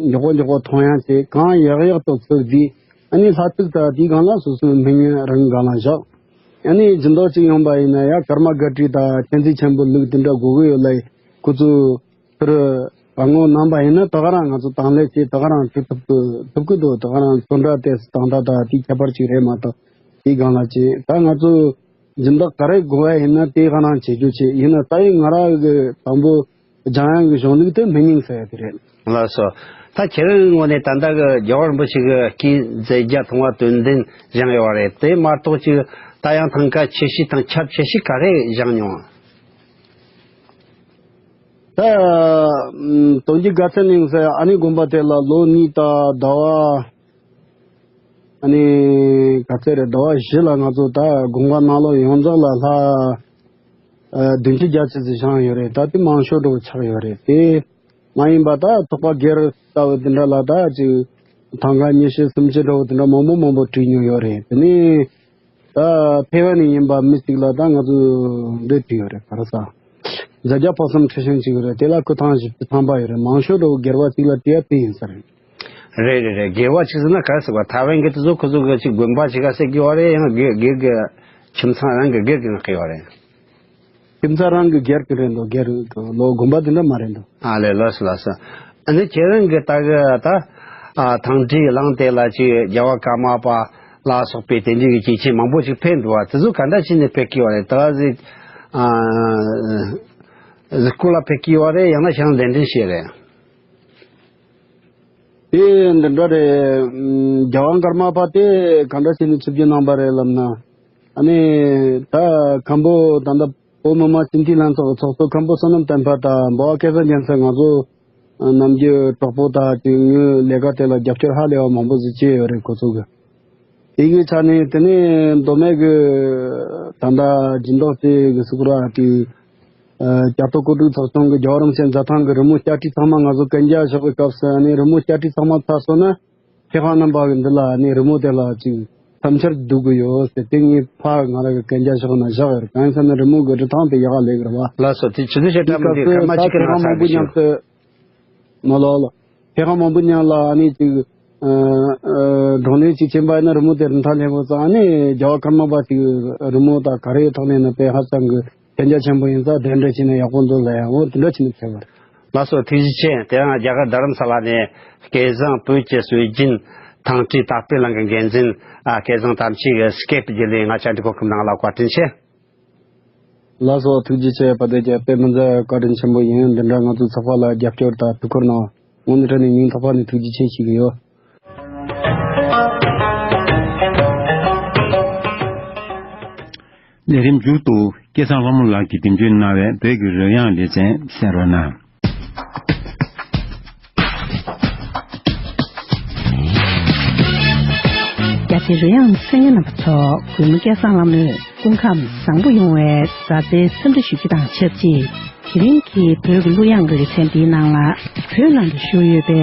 མགྱོགས་པོ་མགྱོགས་པོ་མཐོང་ཡ་བྱས། གང་ཡག་ཡག་ཏོག་ཙམ་བརྫིས། ཨ་ནི་ལྷ་ཚིག་ད་དེའི་སྒང་ལ་སོ་སོའི་སྨན་རྙིང་རང་གི་སྒང་ལ་བཞག་ཨ་ནི་སྦྱིན་བདག་ཅིག་ཡོང་པ་ཡིན་ན་ཡ་ཀརྨ་སྒར་བྲིས་དང་མཁྱེན་བརྩེ་ཆེན་པོ་ལུགས་དེ་འདྲ་དགོས་ཀྱི་ཡོད་ལ། ཁོ་ཚོས་ཚུར་བཀའ་མོལ་གནང་པ་ཡིན་ན་ད་ག་རང་ང་ཚོ་དང་ལེན་བྱས། ད་ག་རང་བྱེད་ཐུབ་ཀྱི་ཐུབ་ཀྱི་འདུག་ད་ག་རང་ཚོ་འདྲ་དེ་དང་ད་ད་དེ་ཁྱད་པར་ཅིག་རེད་མ་གཏོགས། དེའི་སྒང་ལ་ཅིག་ད་ང་ཚོ་སྦྱིན་བདག་ག་རེ་དགོས་པ་ཡིན་ན་དེ་ག་རང་བྱེད་རྒྱུ་བྱེད། ཡིན་ན་ད་ཡིན་ང་རང་གི་དང་པོ་སྦྱང་ཡག་གི་གཞུང་ལུགས་དེ་སྨན་རྙིང་ཟེར་ཡ་དེ་རེད། ལགས་སོ། ད་ཁྱེད་རང་ངོས་ནས་ད་ལྟ་གི་རྒྱལ་བ་རིན་པོ་ཆེ་གི་སྐུའི་མཛད་རྗེས་མཐོང་བ་དོན་ལྡན་སྦྱངས་ཡོད་པ་རེད། དེ་མ་གཏོགས་ཅིག་ད་ཡང་ཐང་ཀ་ཆེ་ཤོས་དང་ཁྱབ་ཆེ་ཤོས་ག་རེ་སྦྱངས་མྱོང་། ད་ཨམ། དོན་གྱི་དགའ་ཚལ་གླིང་ཟེར་ཨ་ནི་དགོན་པ་དེ་ལ་ལོ་གཉིས་དང་ཟླ་བ། ཨ་ནི་ག་ཚོད་རེད། ཟླ་བ་བཞི་ལ་ང་ཚོ་ད་དགོན་པ་ནང་ལོགས་ཡོངས་རྫོགས་ལ་ལྷ་ཨ། བདུན་ཅུ་བརྒྱད་ཅུ་ཙམ་བཞེངས་ཡོད་རེད། ད་དེ་མང་ཤོས་འདྲ་བོ་ཆགས་ཡོད་རེད། དེ་མ་ཡིན་པ་ད་ཐོག་པ་སྒེར་ལྟ་བུ་དེ་འདྲ་ལ་ད་ཅིག་ཐང་ཀ་ཉི་ཤུ་སུམ་ཅུ་འདྲ་བོ་དེ་འདྲ་མང་པོ་མང་པོ་བྲིས་མྱོང་ཡོད་རེད། དེ་ནས་ད་ཕལ་བ་ནས་ཡིན་པ་མི་གཅིག་ལ་ད་ང་ཚོ་འདི་བྲིས་ཡོད་རེད། ག་རེ་ཟ། མཛད་བརྒྱ་ཕུན་སུམ་ཚོགས་ཤིང་གཅིག་ཡོད་རེད། དེ་ལ་སྐུ་ཐང་བཞི་བཅུ་ཐམ་པ་ཡོད་རེད། མང་ཤོས་འདྲ་བོ་སྒེར་བ་གཅིག་ལ་བྲིས་ཡ་དེ་ཡིན་ས་རེད། རེད་རེད་རེད། སྒེར་བ་གཅིག་ཟེར་ན་ག་རེ་ཟེར་བ། ཐའེ་ཝན་གི་དེ་ཚོ་ཁོ་ཚོ་གི་ཅིག་དགོན་པ་ཅིག་ག་ཟེར་གི་ཡོད་རེད། ཡང་སྒེར་སྒེར་གི་ཁྱིམ་ཚང་རང་གི་སྒེར་གི་ངག་གི་ཡོད་རེད། ཁྱིམ་ཚང་རང་གི་སྒེར་གི་རེད་འདུག་སྒེར་གི་ལོ་དགོན་པ་དེ་འདྲ་མ་རེད་འདུག་ཨ་ལས། ལགས་སོ་ལགས་སོ། ཨ་ནི་ཁྱེད་རང་གི་ད་གི་ད་ཨ། ཐང་བྲིས་གླེང་སྟེགས་ལ་ཅིག་རྒྱལ་བ་ཀརྨ་པ་ལ་སོགས་པའི་དེ་འདྲའི་གི་སྐྱེས་ཆེན་མང་པོ་ཅིག་ཕེབས་འདུག་བ། དེ་ཚོ་ག་འདྲ་བྱས་ནས་ཕེབས་ཀྱི་ཡོད་རེད། ད་གཟིག་ཨ། གཟིགས་སྐོར་ལ་ཕེབས་ཀྱི་ཡོད་རེད། ཡང་ན་ཁྱེད་རང་གདན་འདྲེན་བྱས་རེད། དེ་འདི་འདྲ་རེད། ཨམ། རྒྱལ་བ་ཀརྨ་པ་དེ་གང་འདྲ་བྱས་ནས་ཆིབས་བསྒྱུར་གནང་པ་རེད་ལབ་ན། ཨ་ནི་ད་མཁན་པོ་ད་ལྟ་བོད་མི་མང་སྤྱི་འཐུས་ལྷན་ཚོགས་ཀྱི་ཚོགས་གཙོ་མཁན་པོ་བསོད་ནམས་བསྟན་འཕེལ་དང་འབའ་བ་སྐལ་བཟང་རྒྱལ་མཚན། ང་ཚོ་ནམ་རྒྱུན་གྲོགས་པོ་དང་དེ་ངའི་ལས་ཀ་དེ་ལ་རྒྱབ་སྐྱོར་ཧ་ལས་པ་མང་པོ་ཞིག་བྱས་ཡོད་རེད་ཁོ་ཚོ་གི། དེ་གི་ཆ་ནས་དེ་ནས་མདོ་སྨད་གི་ད་ལྟ་སྦྱིན་བདག་དེ་གི་སུ་ཀུ་ར་དེ། ཨ་རྒྱ་ཐོ་ཀོ་གྲུ་ཚོགས་ཆུང་གི་རྒྱལ་བ་རིན་པོ་ཆེ་མཛད་ཐང་གི་རི་མོ་བསྐྱར་བྲིས་ཚང་མ་ང་ཚོ་གན་རྒྱ་བཞག་གི་སྐབས་སུ་ཨ་ནི་རི་མོ་བསྐྱར་བྲིས་ཚང་མ་ཚར་སོང་ན། ཁེ་ཧྥང་རྣམ་པ་གི་འདི་ལ་ནི་རི་མོ་དེ་ལ་ཅིག་མཚམས་འཆར་འདུག་གི་ཡོད་ཟེར། དེ་ངས་ཕར་ང་རང་གི་གན་རྒྱ་ཞོག་ན་བཞག་ཡོད། གང་ཡིན་ཟེར་ན་རི་མོ་གི་འབྲི་སྟངས་དེ་ཡག་ལས་གི་རེད་བ། ལགས་སོ། དེ་ཆུ་ཚོད་ཕྱེད་ཀ་མི་འདུག་སྐར་མ་གཅིག་གི་ནང་ཚར་གི་ཞུ། མ་ལོ་ལོ། ཁེ་ཧྥང་མང་པོ་མཉམ་ལ་ཨ་ནི་ཅིག་ཨ་ཨ་བགྲོ་གླེང་ཅིག་ཕྱིན་པ་ཡིན་ན་རི་མོ་དེ་རིན་ཐང་ལེན་པོ་ཙང་ཨ་ནི་རྒྱལ་བ་ཀརྨ་པ་ཅིག་རི་མོ་དང་ག་རེའི་ཐོག་ནས་ནི་དཔེ་ཧ་ཅང་གི་གན་རྒྱ་ཆེན་པོ་ཡིན་ཙང་གདན་འདྲེན་བྱས་ན་ཡག་པོ་འདུག་ལབ་ཡག་འོ་དེ་འདྲ་བྱས་ནས་ཕེབས་པ་རེད། ལགས་སོ། ཐུགས་རྗེ་ཆེ། དེ་ཡང་རྒྱ་གར་རྡ་རམ་ས་ལ་ནས་སྐལ་བཟང་བོད་ཀྱི་སྲོལ་རྒྱུན་ཐང་སྤྲུལ་དར་སྤེལ་གླིང་གི་འགན་འཛིན་ཨ་སྐལ་བཟང་དར་འཕྱུག་གིས་སྐེབ་བརྒྱུད་ལས་ང་བཅར་འདྲི་གོ་སྐབས་གནང་བ་ལ་བཀའ་དྲིན་ཆེ། ལགས་སོ། ཐུགས་རྗེ་ཆེ། དཔལ་ལྡན་རྒྱལ་པོ་དཔེ་མི་སྲིད་བཀའ་དྲིན་ཆེན་པོ་ཡིན། འདི་འདྲ་ང་ཚོའི་ཚོགས་པ་ལ་རྒྱབ་སྐྱོར་དང་ཐུགས་ཁུར་གནང་། དངོས་གནས་དྲང་གནས་ངའི་ཚོགས་པ་ནས་ཐུགས་རྗེ་ཆེ་ཞུ་གི་ཡོད། ལས་རིམ་མཇུག་ཏུ་སྐལ་བཟང་ལྷ་མོ་ལགས་ཀྱིས་འགྲེམས་སྟོན་གནང་བའི་བོད་ཀྱི་རོལ་དབྱངས་ལེ་ཚན་གསན་རོགས་གནང་། རྒྱ་ཆེའི་རོལ་དབྱངས་གསན་མཁན་རྣམ་པ་ཚོ། གུས་མོ་སྐལ་བཟང་ལྷ་མོས་སྐུ་ཁམས་བཟང་པོ་ཡོང་བའི་མཛའ་བརྩེའི་འཚམས་འདྲི་ཞུ་རྒྱུ་དང་ཆབས་ཅིག་དེ་རིང་གི་བོད་ཀྱི་གླུ་དབྱངས་ཀྱི་ལེ་ཚན་འདིའི་ནང་ལ། བོད་ནང་དུ་བཞུགས་ཡོད་པའི་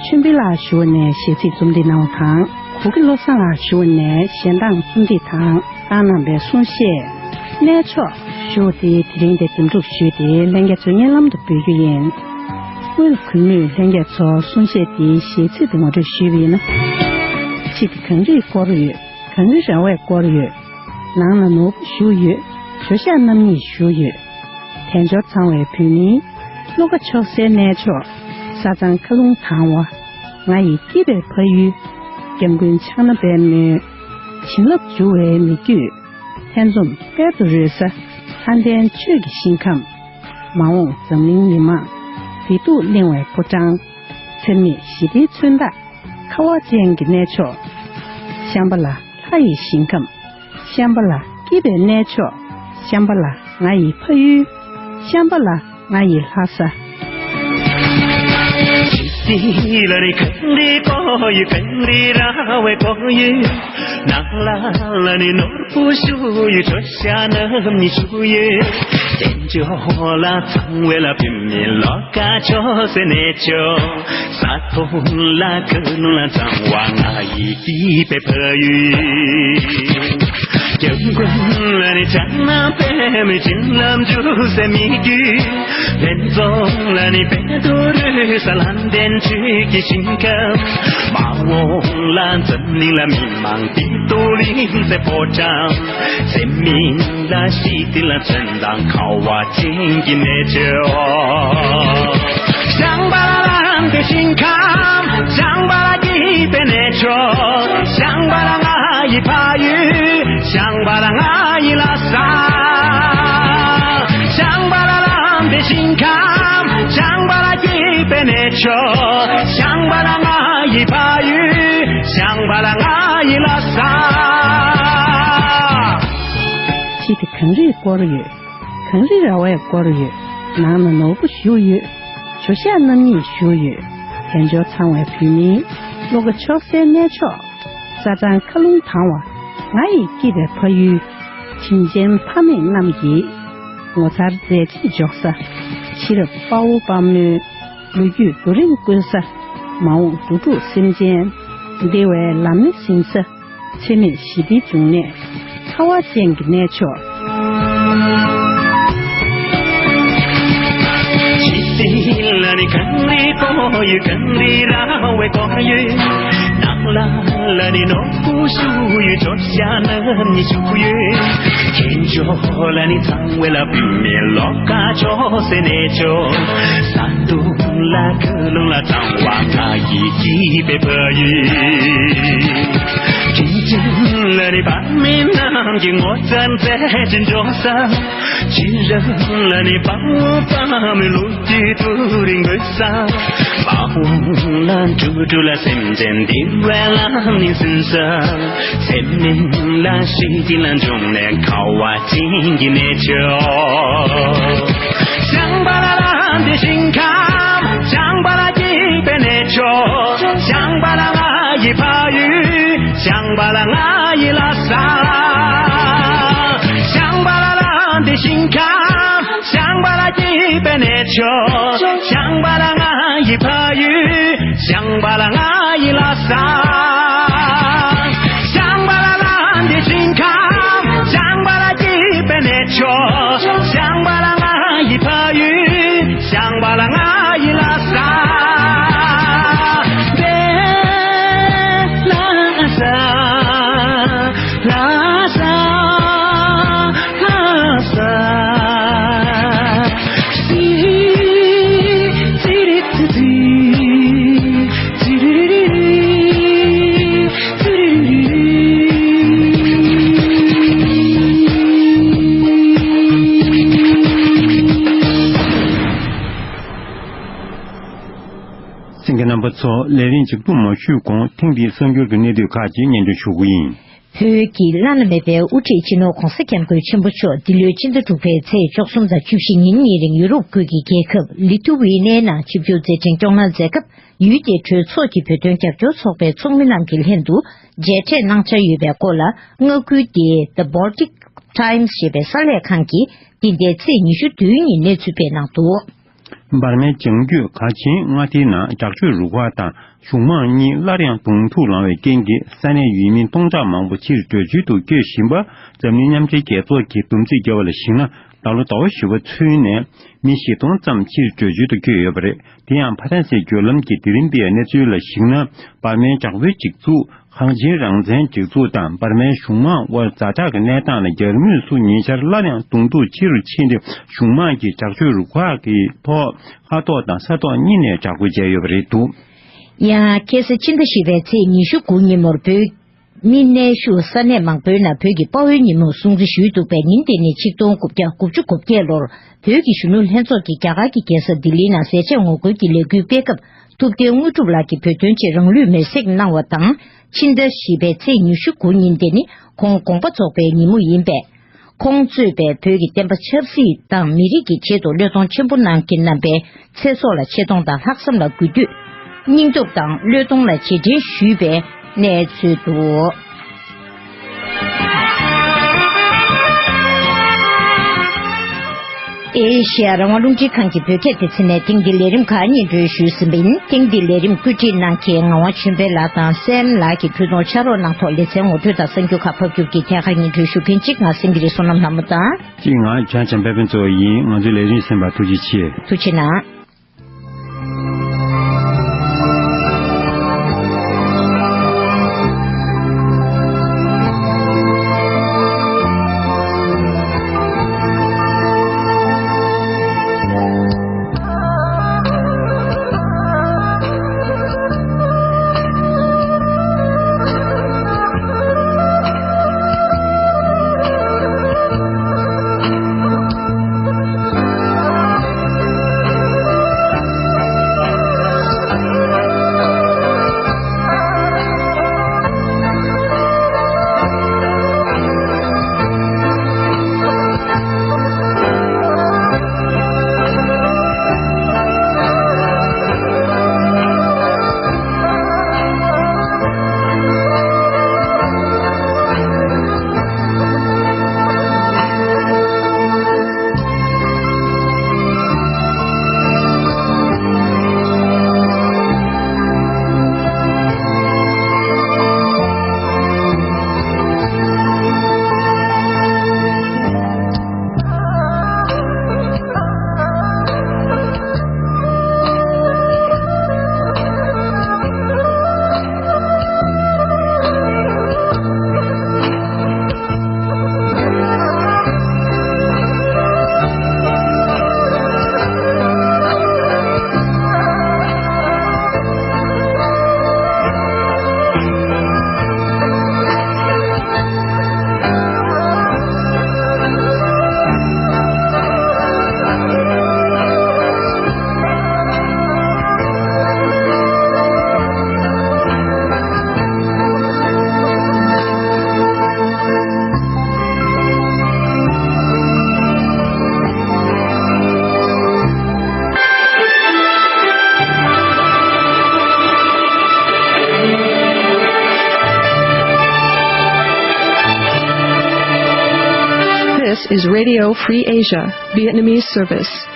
ཆོས་འཕེལ་ལགས་ཞུ་བ་ནས་གཞས་ཚིག་རྩོམ་སྒྲིག་གནང་བ་དང་། གུ་གེ་བློ་བཟང་ལགས་ཞུ་བ་ནས་གཞས་གདངས་རྩོམ་སྒྲིག་དང་བཏང་གནང་བའི་གསུང་བཤད། གནས་མཆོག་ཞུ་བ་དེ་དེ་རིང་འདིར་འདེམས་སྒྲུག་ཞུས་ཏེ་ལྷན་རྒྱས་ཚོའི་སྙན་ལམ་དུ་འབུལ་རྒྱུ་ཡིན། སྔོན་ལ་གུས་མོས་ལྷན་རྒྱས་ཚོར་གསུང་བཤད་དེའི་གཞས་ཚིག་དེ་ངོ་སྤྲོད་ཞུས་པ་ཡིན་ན། ཕྱི་དེ་གངས་རིས་བསྐོར་ཡོད། གངས་རི་ར་བས་བསྐོར་ཡོད། ནང་ན་ནོར་བུ་བཞུགས་ཡོད། ཇོ་ཤཱཀ་རྣམ་གཉིས་བཞུགས་ཡོད། དལ་འབྱོར་ཚང་བའི་བོད་མིའི། བློ་ཁ་ཕྱོགས་སའི་གནས་མཆོག་ས་གཙང་མཁའ་ལུང་དྭངས་བ། ང་ཡི་སྐྱིད་པའི་ཕ་ཡུལ། སྐྱབས་མགོན་ཕྱག་ན་པདྨོའི། བྱིན་རླབས་འཇུ་བའི་མི་བསྐྱོད། ཐེ་ཚོམ་དཔལ་དུ་རོལ་ས། ལྷ་ལྡན་ཆོས་ཀྱི་ཞིང་ཁམས། མ་འོངས་འཛམ་གླིང་མི་མང་། བདེ་སྡུག་གླེང་བའི་ཕོ་བྲང་། འཚེ་མེད་ཞི་བདེའི་མཚོན་རྟགས། ཁ་བ་ཅན་གྱི་གནས་མཆོག་ཤམ་བྷ་ལ་ལྷ་ཡི་ཞིང་ཁམས། ཤམ་བྷ་ལ་སྐྱིད་པའི་གནས་མཆོག་ཤམ་བྷ་ལ་ང་ཡི་ཕ་ཡུལ། ཤམ་བྷ་ལ་ང་ཡི་ལྷ་ས། ལ་ནི་གངས་རི་བསྐོར་ཡོད། གངས་རི་ར་བས་བསྐོར་ཡོད། ནགས་ལ་ལ་ནི་ནོར་བུ་བཞུགས་ཡོད། ཇོ་ཤཱཀ་རྣམ་གཉིས་བཞུགས་ཡོད། དལ་འབྱོར་ལ་ཚང་བའི་ལ་བུད་མེད་ལོ་ཀ་ཕྱོགས་སའི་གནས་མཆོག་ས་མཐོ་ལ་མཁའ་ལུང་ལ་གཙང་བ། ང་ཡི་སྐྱིད་པའི་ཕ་ཡུལ། སྐྱབས་མགོན་ལ་ནི་ཕྱག་ན་པདྨོའི། བྱིན་རླབས་འཇུག་སའི་མི་བསྐྱོད། ལྷུན་རྫོང་ལ་ནི་དཔལ་དུ་རོལ་ས། ལྷ་ལྡན་ཆོས་ཀྱི་ཞིང་ཁམས། མ་འོངས་ལ་འཛམ་གླིང་ལ་མི་མང་། བདེ་སྡུག་གླེང་སའི་ཕོ་བྲང་། འཚེ་མེད་ལ་ཞི་བདེ་ལ་མཚོན་རྟགས། ཁ་བ་ཅན་གྱི་གནས་མཆོག་ཤམ་བྷ་ལ་ལྷ་ལྡན་ཞིང་ཁམས། ཤམ་བྷ་ལ་སྐྱིད་པའི་གནས་མཆོག་ཤམ་བྷ་ལ་ང་ཡི་ཕ་ཡུལ། ཤམ་བྷ་ལ་ང་ཡི་ལྷ་ས། ཤམ་བྷ་ལ་ལྷ་ལྡན་ཞིང་ཁམས། ཤམ་བྷ་ལ་སྐྱིད་པའི་གནས་མཆོག་ཤམ་བྷ་ལ་ང་ཡི་ཕ་ཡུལ། ཤམ་བྷ་ལ་ང་ཡི་ལྷ་ས། ཕྱི་དེ་གངས་རིས་བསྐོར་ཡོད། གངས་རི་ར་བས་བསྐོར་ཡོད། ནང་ན་ནོར་བུ་བཞུགས་ཡོད། ཇོ་ཤཱཀ་རྣམ་གཉིས་བཞུགས་ཡོད། དལ་འབྱོར་ཚང་བའི་བོད་མིའི། བློ་ཁ་ཕྱོགས་སའི་གནས་མཆོག་ས་གཙང་མཁའ་ལུང་དྭངས་བ། ང་ཡི་སྐྱིད་པའི་ཕ་ཡུལ། དྲིན་ཅན་ཕ་མེས་རྣམས་ཀྱི། ངོ་མཚར་མཛད་རྗེས་འཇོག་ས། ཤེས་རབ་དཔའ་བོ་དཔའ་མོའི། ལོ་རྒྱུས་རྡོ་རིང་བརྐོས་ས། མ་འོངས་འགྲོ་དྲུག་སེམས་ཅན། བདེ་བའི་ལམ་སྣེ་ཟིན་ས། འཚེ་མེད་ཞི་བདེའི་འབྱུང་གནས། ཁ་བ་ཅན་གྱི་གནས་མཆོག་ཕྱི་ལ་ནི་གངས་རི་བསྐོར་ཡོད། གངས་རི་ར་བས་བསྐོར་ཡོད། ནགས་ལ་ལ་ནི་ནོར་བུ་བཞུགས་ཡོད། ཇོ་ཤཱཀ་རྣམ་གཉིས་བཞུགས་ཡོད། དལ་འབྱོར་ལ་ནི་ཚང་བའི་ལ་བུད་མེད་ལོ་ཀ་ཕྱོགས་སའི་གནས་མཆོག་ས་འདུ་ལ་མཁའ་ལུང་ལ་གཙང་བ། ང་ཡི་སྐྱིད་པའི་ཕ་ཡུལ། དྲིན་ཅན་ལ་ནི་ཕ་མེས་རྣམས་ཀྱི། ངོ་མཚར་མཛད་རྗེས་འཇོག་ས། ཤེས་རབ་ལ་ནི་དཔའ་བོ་དཔའ་མོའི། ལོ་རྒྱུས་རྡོ་རིང་བརྐོས་ས། མ་འོངས་ལ་འགྲོ་དྲུག་ལ་སེམས་ཅན། བདེ་བའི་ལམ་སྣེ་ཟིན་ས། འཚེ་མེད་ལ་ཞི་བདེ་ལ་འབྱུང་གནས། ཁ་བ་ཅན་གྱི་གནས་མཆོག་ཤམ་བྷ་ལ་ལྷ་ལྡན་ཞིང་ཁམས། ཤམ་བྷ་ལ་སྐྱིད་པའི་གནས་མཆོག་ཤམ་བྷ་ལ་ང་ཡི་ཕ་ཡུལ། ཤམ་བྷ་ལ་ང་ཡི་ལྷ་ས། ཤམ་བྷ་ལ་ལྷ་ལྡན་ཞིང་ཁམས། ཤམ་བྷ་ལ་ གནས་མཆོག་བྱང་པ་ལ་ང་ཡི་ཕ་ཡུལ། བྱང་པ་ལ་ང་ཡི་ལྷ་ས། བྱང་པ་ལ་ལ་འདི་ཞིང་ཁམས། བྱང་པ་ལ་སྐྱིད་པའི་གནས་མཆོག་བྱང་པ་ལ་ང་ཡི་ཕ་ཡུལ། བྱང་པ་ལ་ང་ཡི་ལྷ་ས། དེ་ལྷ་ས། ལྷ་ས། ལྷ་ས། སི་ཙི་རི་ཙི་ཙི། ཙི་རི་རི་རི། ཙི་རི་རི་རི། གསན་མཁན་རྣམ་པ་ཚོ། ལས་རིམ་མཇུག་སྡོམ་མ་ཞུས་གོང་། ཐེངས་འདིའི་གསར་འགྱུར་གྱི་གནད་བསྡུས་ཁག་ཅིག་སྙན་སྒྲོན་ཞུ་གི་ཡིན། བོད་ཀྱི་བླ་ན་མེད་པའི་དབུ་ཁྲིད་སྤྱི་ནོར་༧གོང་ས་༧སྐྱབས་མགོན་ཆེན་པོ་མཆོག་འདི་ལོའི་ཕྱི་ཟླ་དྲུག་པའི་ཚེས་བཅུ་གསུམ་དང་བཅུ་བཞི་ཉིན་གཉིས་རིང་ཡུ་རོབ་ཁུལ་གྱི་རྒྱལ་ཁབ་ལི་ཐུ་ཝེ་ནེ་ནང་ཆིབས་བསྒྱུར་མཛད་འཕྲིན་སྐྱོང་གནང་མཛད་སྐབས། ཡུལ་དེའི་གྲོས་ཚོགས་ཀྱི་བོད་དོན་རྒྱབ་སྐྱོར་ཚོགས་པའི་ཚོགས་མི་རྣམས་ཀྱི་ལྷན་དུ་མཇལ་འཕྲད་གནང་འཆར་ཡོད་པའི་སྐོར་ལ། མངའ་ཁུལ་དེའི་The Baltic Times ཞེས་པའི་གསར་ལས་ཁང་གིས་འདི་ཟླའི་ཚེས་ཉི་ཤུ་བདུན་ཉིན་གནས་ཚུལ་སྤེལ་གནང་འདུག། འབར་མའི་བྱང་རྒྱུད་གྷ་ཆིན་མངའ་སྡེའི་ནང་རྒྱག་ཆོས་རུ་ཁག་དང་གཞུང་མང་གཉིས་སླར་ཡང་གདོང་ཐུག་ལངས་པའི་རྐྱེན་གྱིས། ས་གནས་ཡུལ་མི་སྟོང་ཕྲག་མང་པོ་ཕྱིར་བྲོས་བྱོལ་དུ་བསྐྱོད་བཞིན་པ། འཛམ་གླིང་མཉམ་འབྲེལ་རྒྱལ་ཚོགས་ཀྱིས་སྡོམ་རྩིས་བརྒྱབ་པ་ལ་གཞིགས་ན། ད་ལོ་ཟླ་བ་བཞི་པ་ཚུན་ནས་མི་བཞི་སྟོང་ཙམ་ཕྱིར་བྲོས་བྱོལ་དུ་བསྐྱོད་ཡོད་པ་རེད། དེ་ཡང་ཕ་ཐན་སའི་བརྒྱུད་ལམ་གྱིས་དེ་རིང་སྤེལ་བའི་གནས་ཚུལ་ལ་གཞིགས་ན། འབར་མའི་དྲག་པོའི་སྒྲིག་འཛུགས། གྷ་ཆིན་རང་བཙན་སྒྲིག་འཛུགས་དང་འབར་མའི་གཞུང་མང་དབར་ཛ་དྲག་གི་གནས་སྟངས་ལ་རྒྱབ་མུས་སུ། ཉེ་ཆར་སླར་ཡང་གདོང་ཐུག་ཆེ་རུ་ཕྱིན་ཏེ། གཞུང་མང་གིས་རྒྱག་ཆོས་རུ་ཁག་གི་ཐོག་མཁའ་ཐོག་དང་ས་ཐོག་གཉིས་ནས་དྲག་རྒོལ་བྱས་ཡོད་པ་རེད་འདུག། ཡང་ཁ་སང་ཕྱི་ཟླ་བཞི་པའི་ཚེས་ཉི་ཤུ་དགུ་ཉིན་མོར། བོད་མི་གནས་བཞུགས་ས་གནས་མང་པོའི་ནང་བོད་ཀྱི་དཔའ་བོའི་ཉིན་མོ་སྲུང་བརྩི་ཞུས་འདུག་པས། ཉིན་དེ་ནི་ཆིག་སྟོང་དགུ་བརྒྱ་དགུ་བཅུ་གོ་བརྒྱད་ལོར་བོད་ཀྱི་གཞོན་ནུ་ལྷན་ཚོགས་ཀྱིས་རྒྱ་གར་གྱི་རྒྱལ་ས་ལྡི་ལིའི་ནང་ཟས་བཅད་ངོ་རྒོལ་གྱི་ལས་འགུལ་སྤེལ་སྐབས། ཐུབ་བསྟན་དངོས་གྲུབ་ལགས་ཀྱིས་བོད་དོན་ཆེད་རང་ལུས་མེར་སྲེག་གནང་བ་དང་། ཕྱི་ཟླ་བཞི་པའི་ཚེས་ཉི་ཤུ་དགུ་ཉིན་དེ་ནི་ཁོང་དགོངས་པ་རྫོགས་པའི་ཉིན་མོ་ཡིན་པས། ཁོང་གཙོས་པའི་བོད་ཀྱི་བསྟན་པ་ཆབ་སྲིད་དང་མི་རིགས་ཀྱི་ཆེད་དུ་བློས་གཏོང་ཆེན་པོ་གནང་མཁན་རྣམ་པའི་ཚེ་སྲོག་ལ་ཆེ་མཐོང་དང་ལྷག་བསམ་ལ་གུས་འདུད། སྙིང་སྟོབས་དང་བློས་གཏོང་ལ་རྗེས་དྲན་ཞུས་པའི་གནས་ཚུལ་འདུག། ཨེ་ཤེ་ཡ་རང་དབང་རླུང་འཕྲིན་ཁང་གི་བོད་སྐད་སྡེ་ཚན་ནས་ཐེངས་འདིའི་ལས་རིམ་ཁག་སྙན་སྒྲོན་ཞུས་ཟིན་པ་ཡིན། ཐེངས་འདིའི་ལས་རིམ་བཀོད་སྒྲིག་གནང་མཁན་ངག་དབང་ཆོས་འཕེལ་ལགས་དང་སྲས་ལགས་ཀྱིས་ཕུལ་དུ་ཕྱག་རོགས་གནང་ཐོག་ལེ་ཚན་ངོ་སྤྲོད་དང་གསར་འགྱུར་ཁག་ཕབ་སྒྱུར་གྱིས་ཐད་ཀར་སྙན་སྒྲོན་ཞུ་མཁན་གཅིག་ང་སེང་གེ་རི་བསོད་ནམས་ལྷ་མོ་དང་། གཅིག་ང་བྱང་ཆེན་དཔལ་ཕུན་ཚོགས་ཡིན། ང་ཚོའི་ལས་རིམ་གསན་པར་ཐུགས་རྗེ་ཆེ། ཐུགས་རྗེ་གནང་། This is Radio Free Asia, Vietnamese service.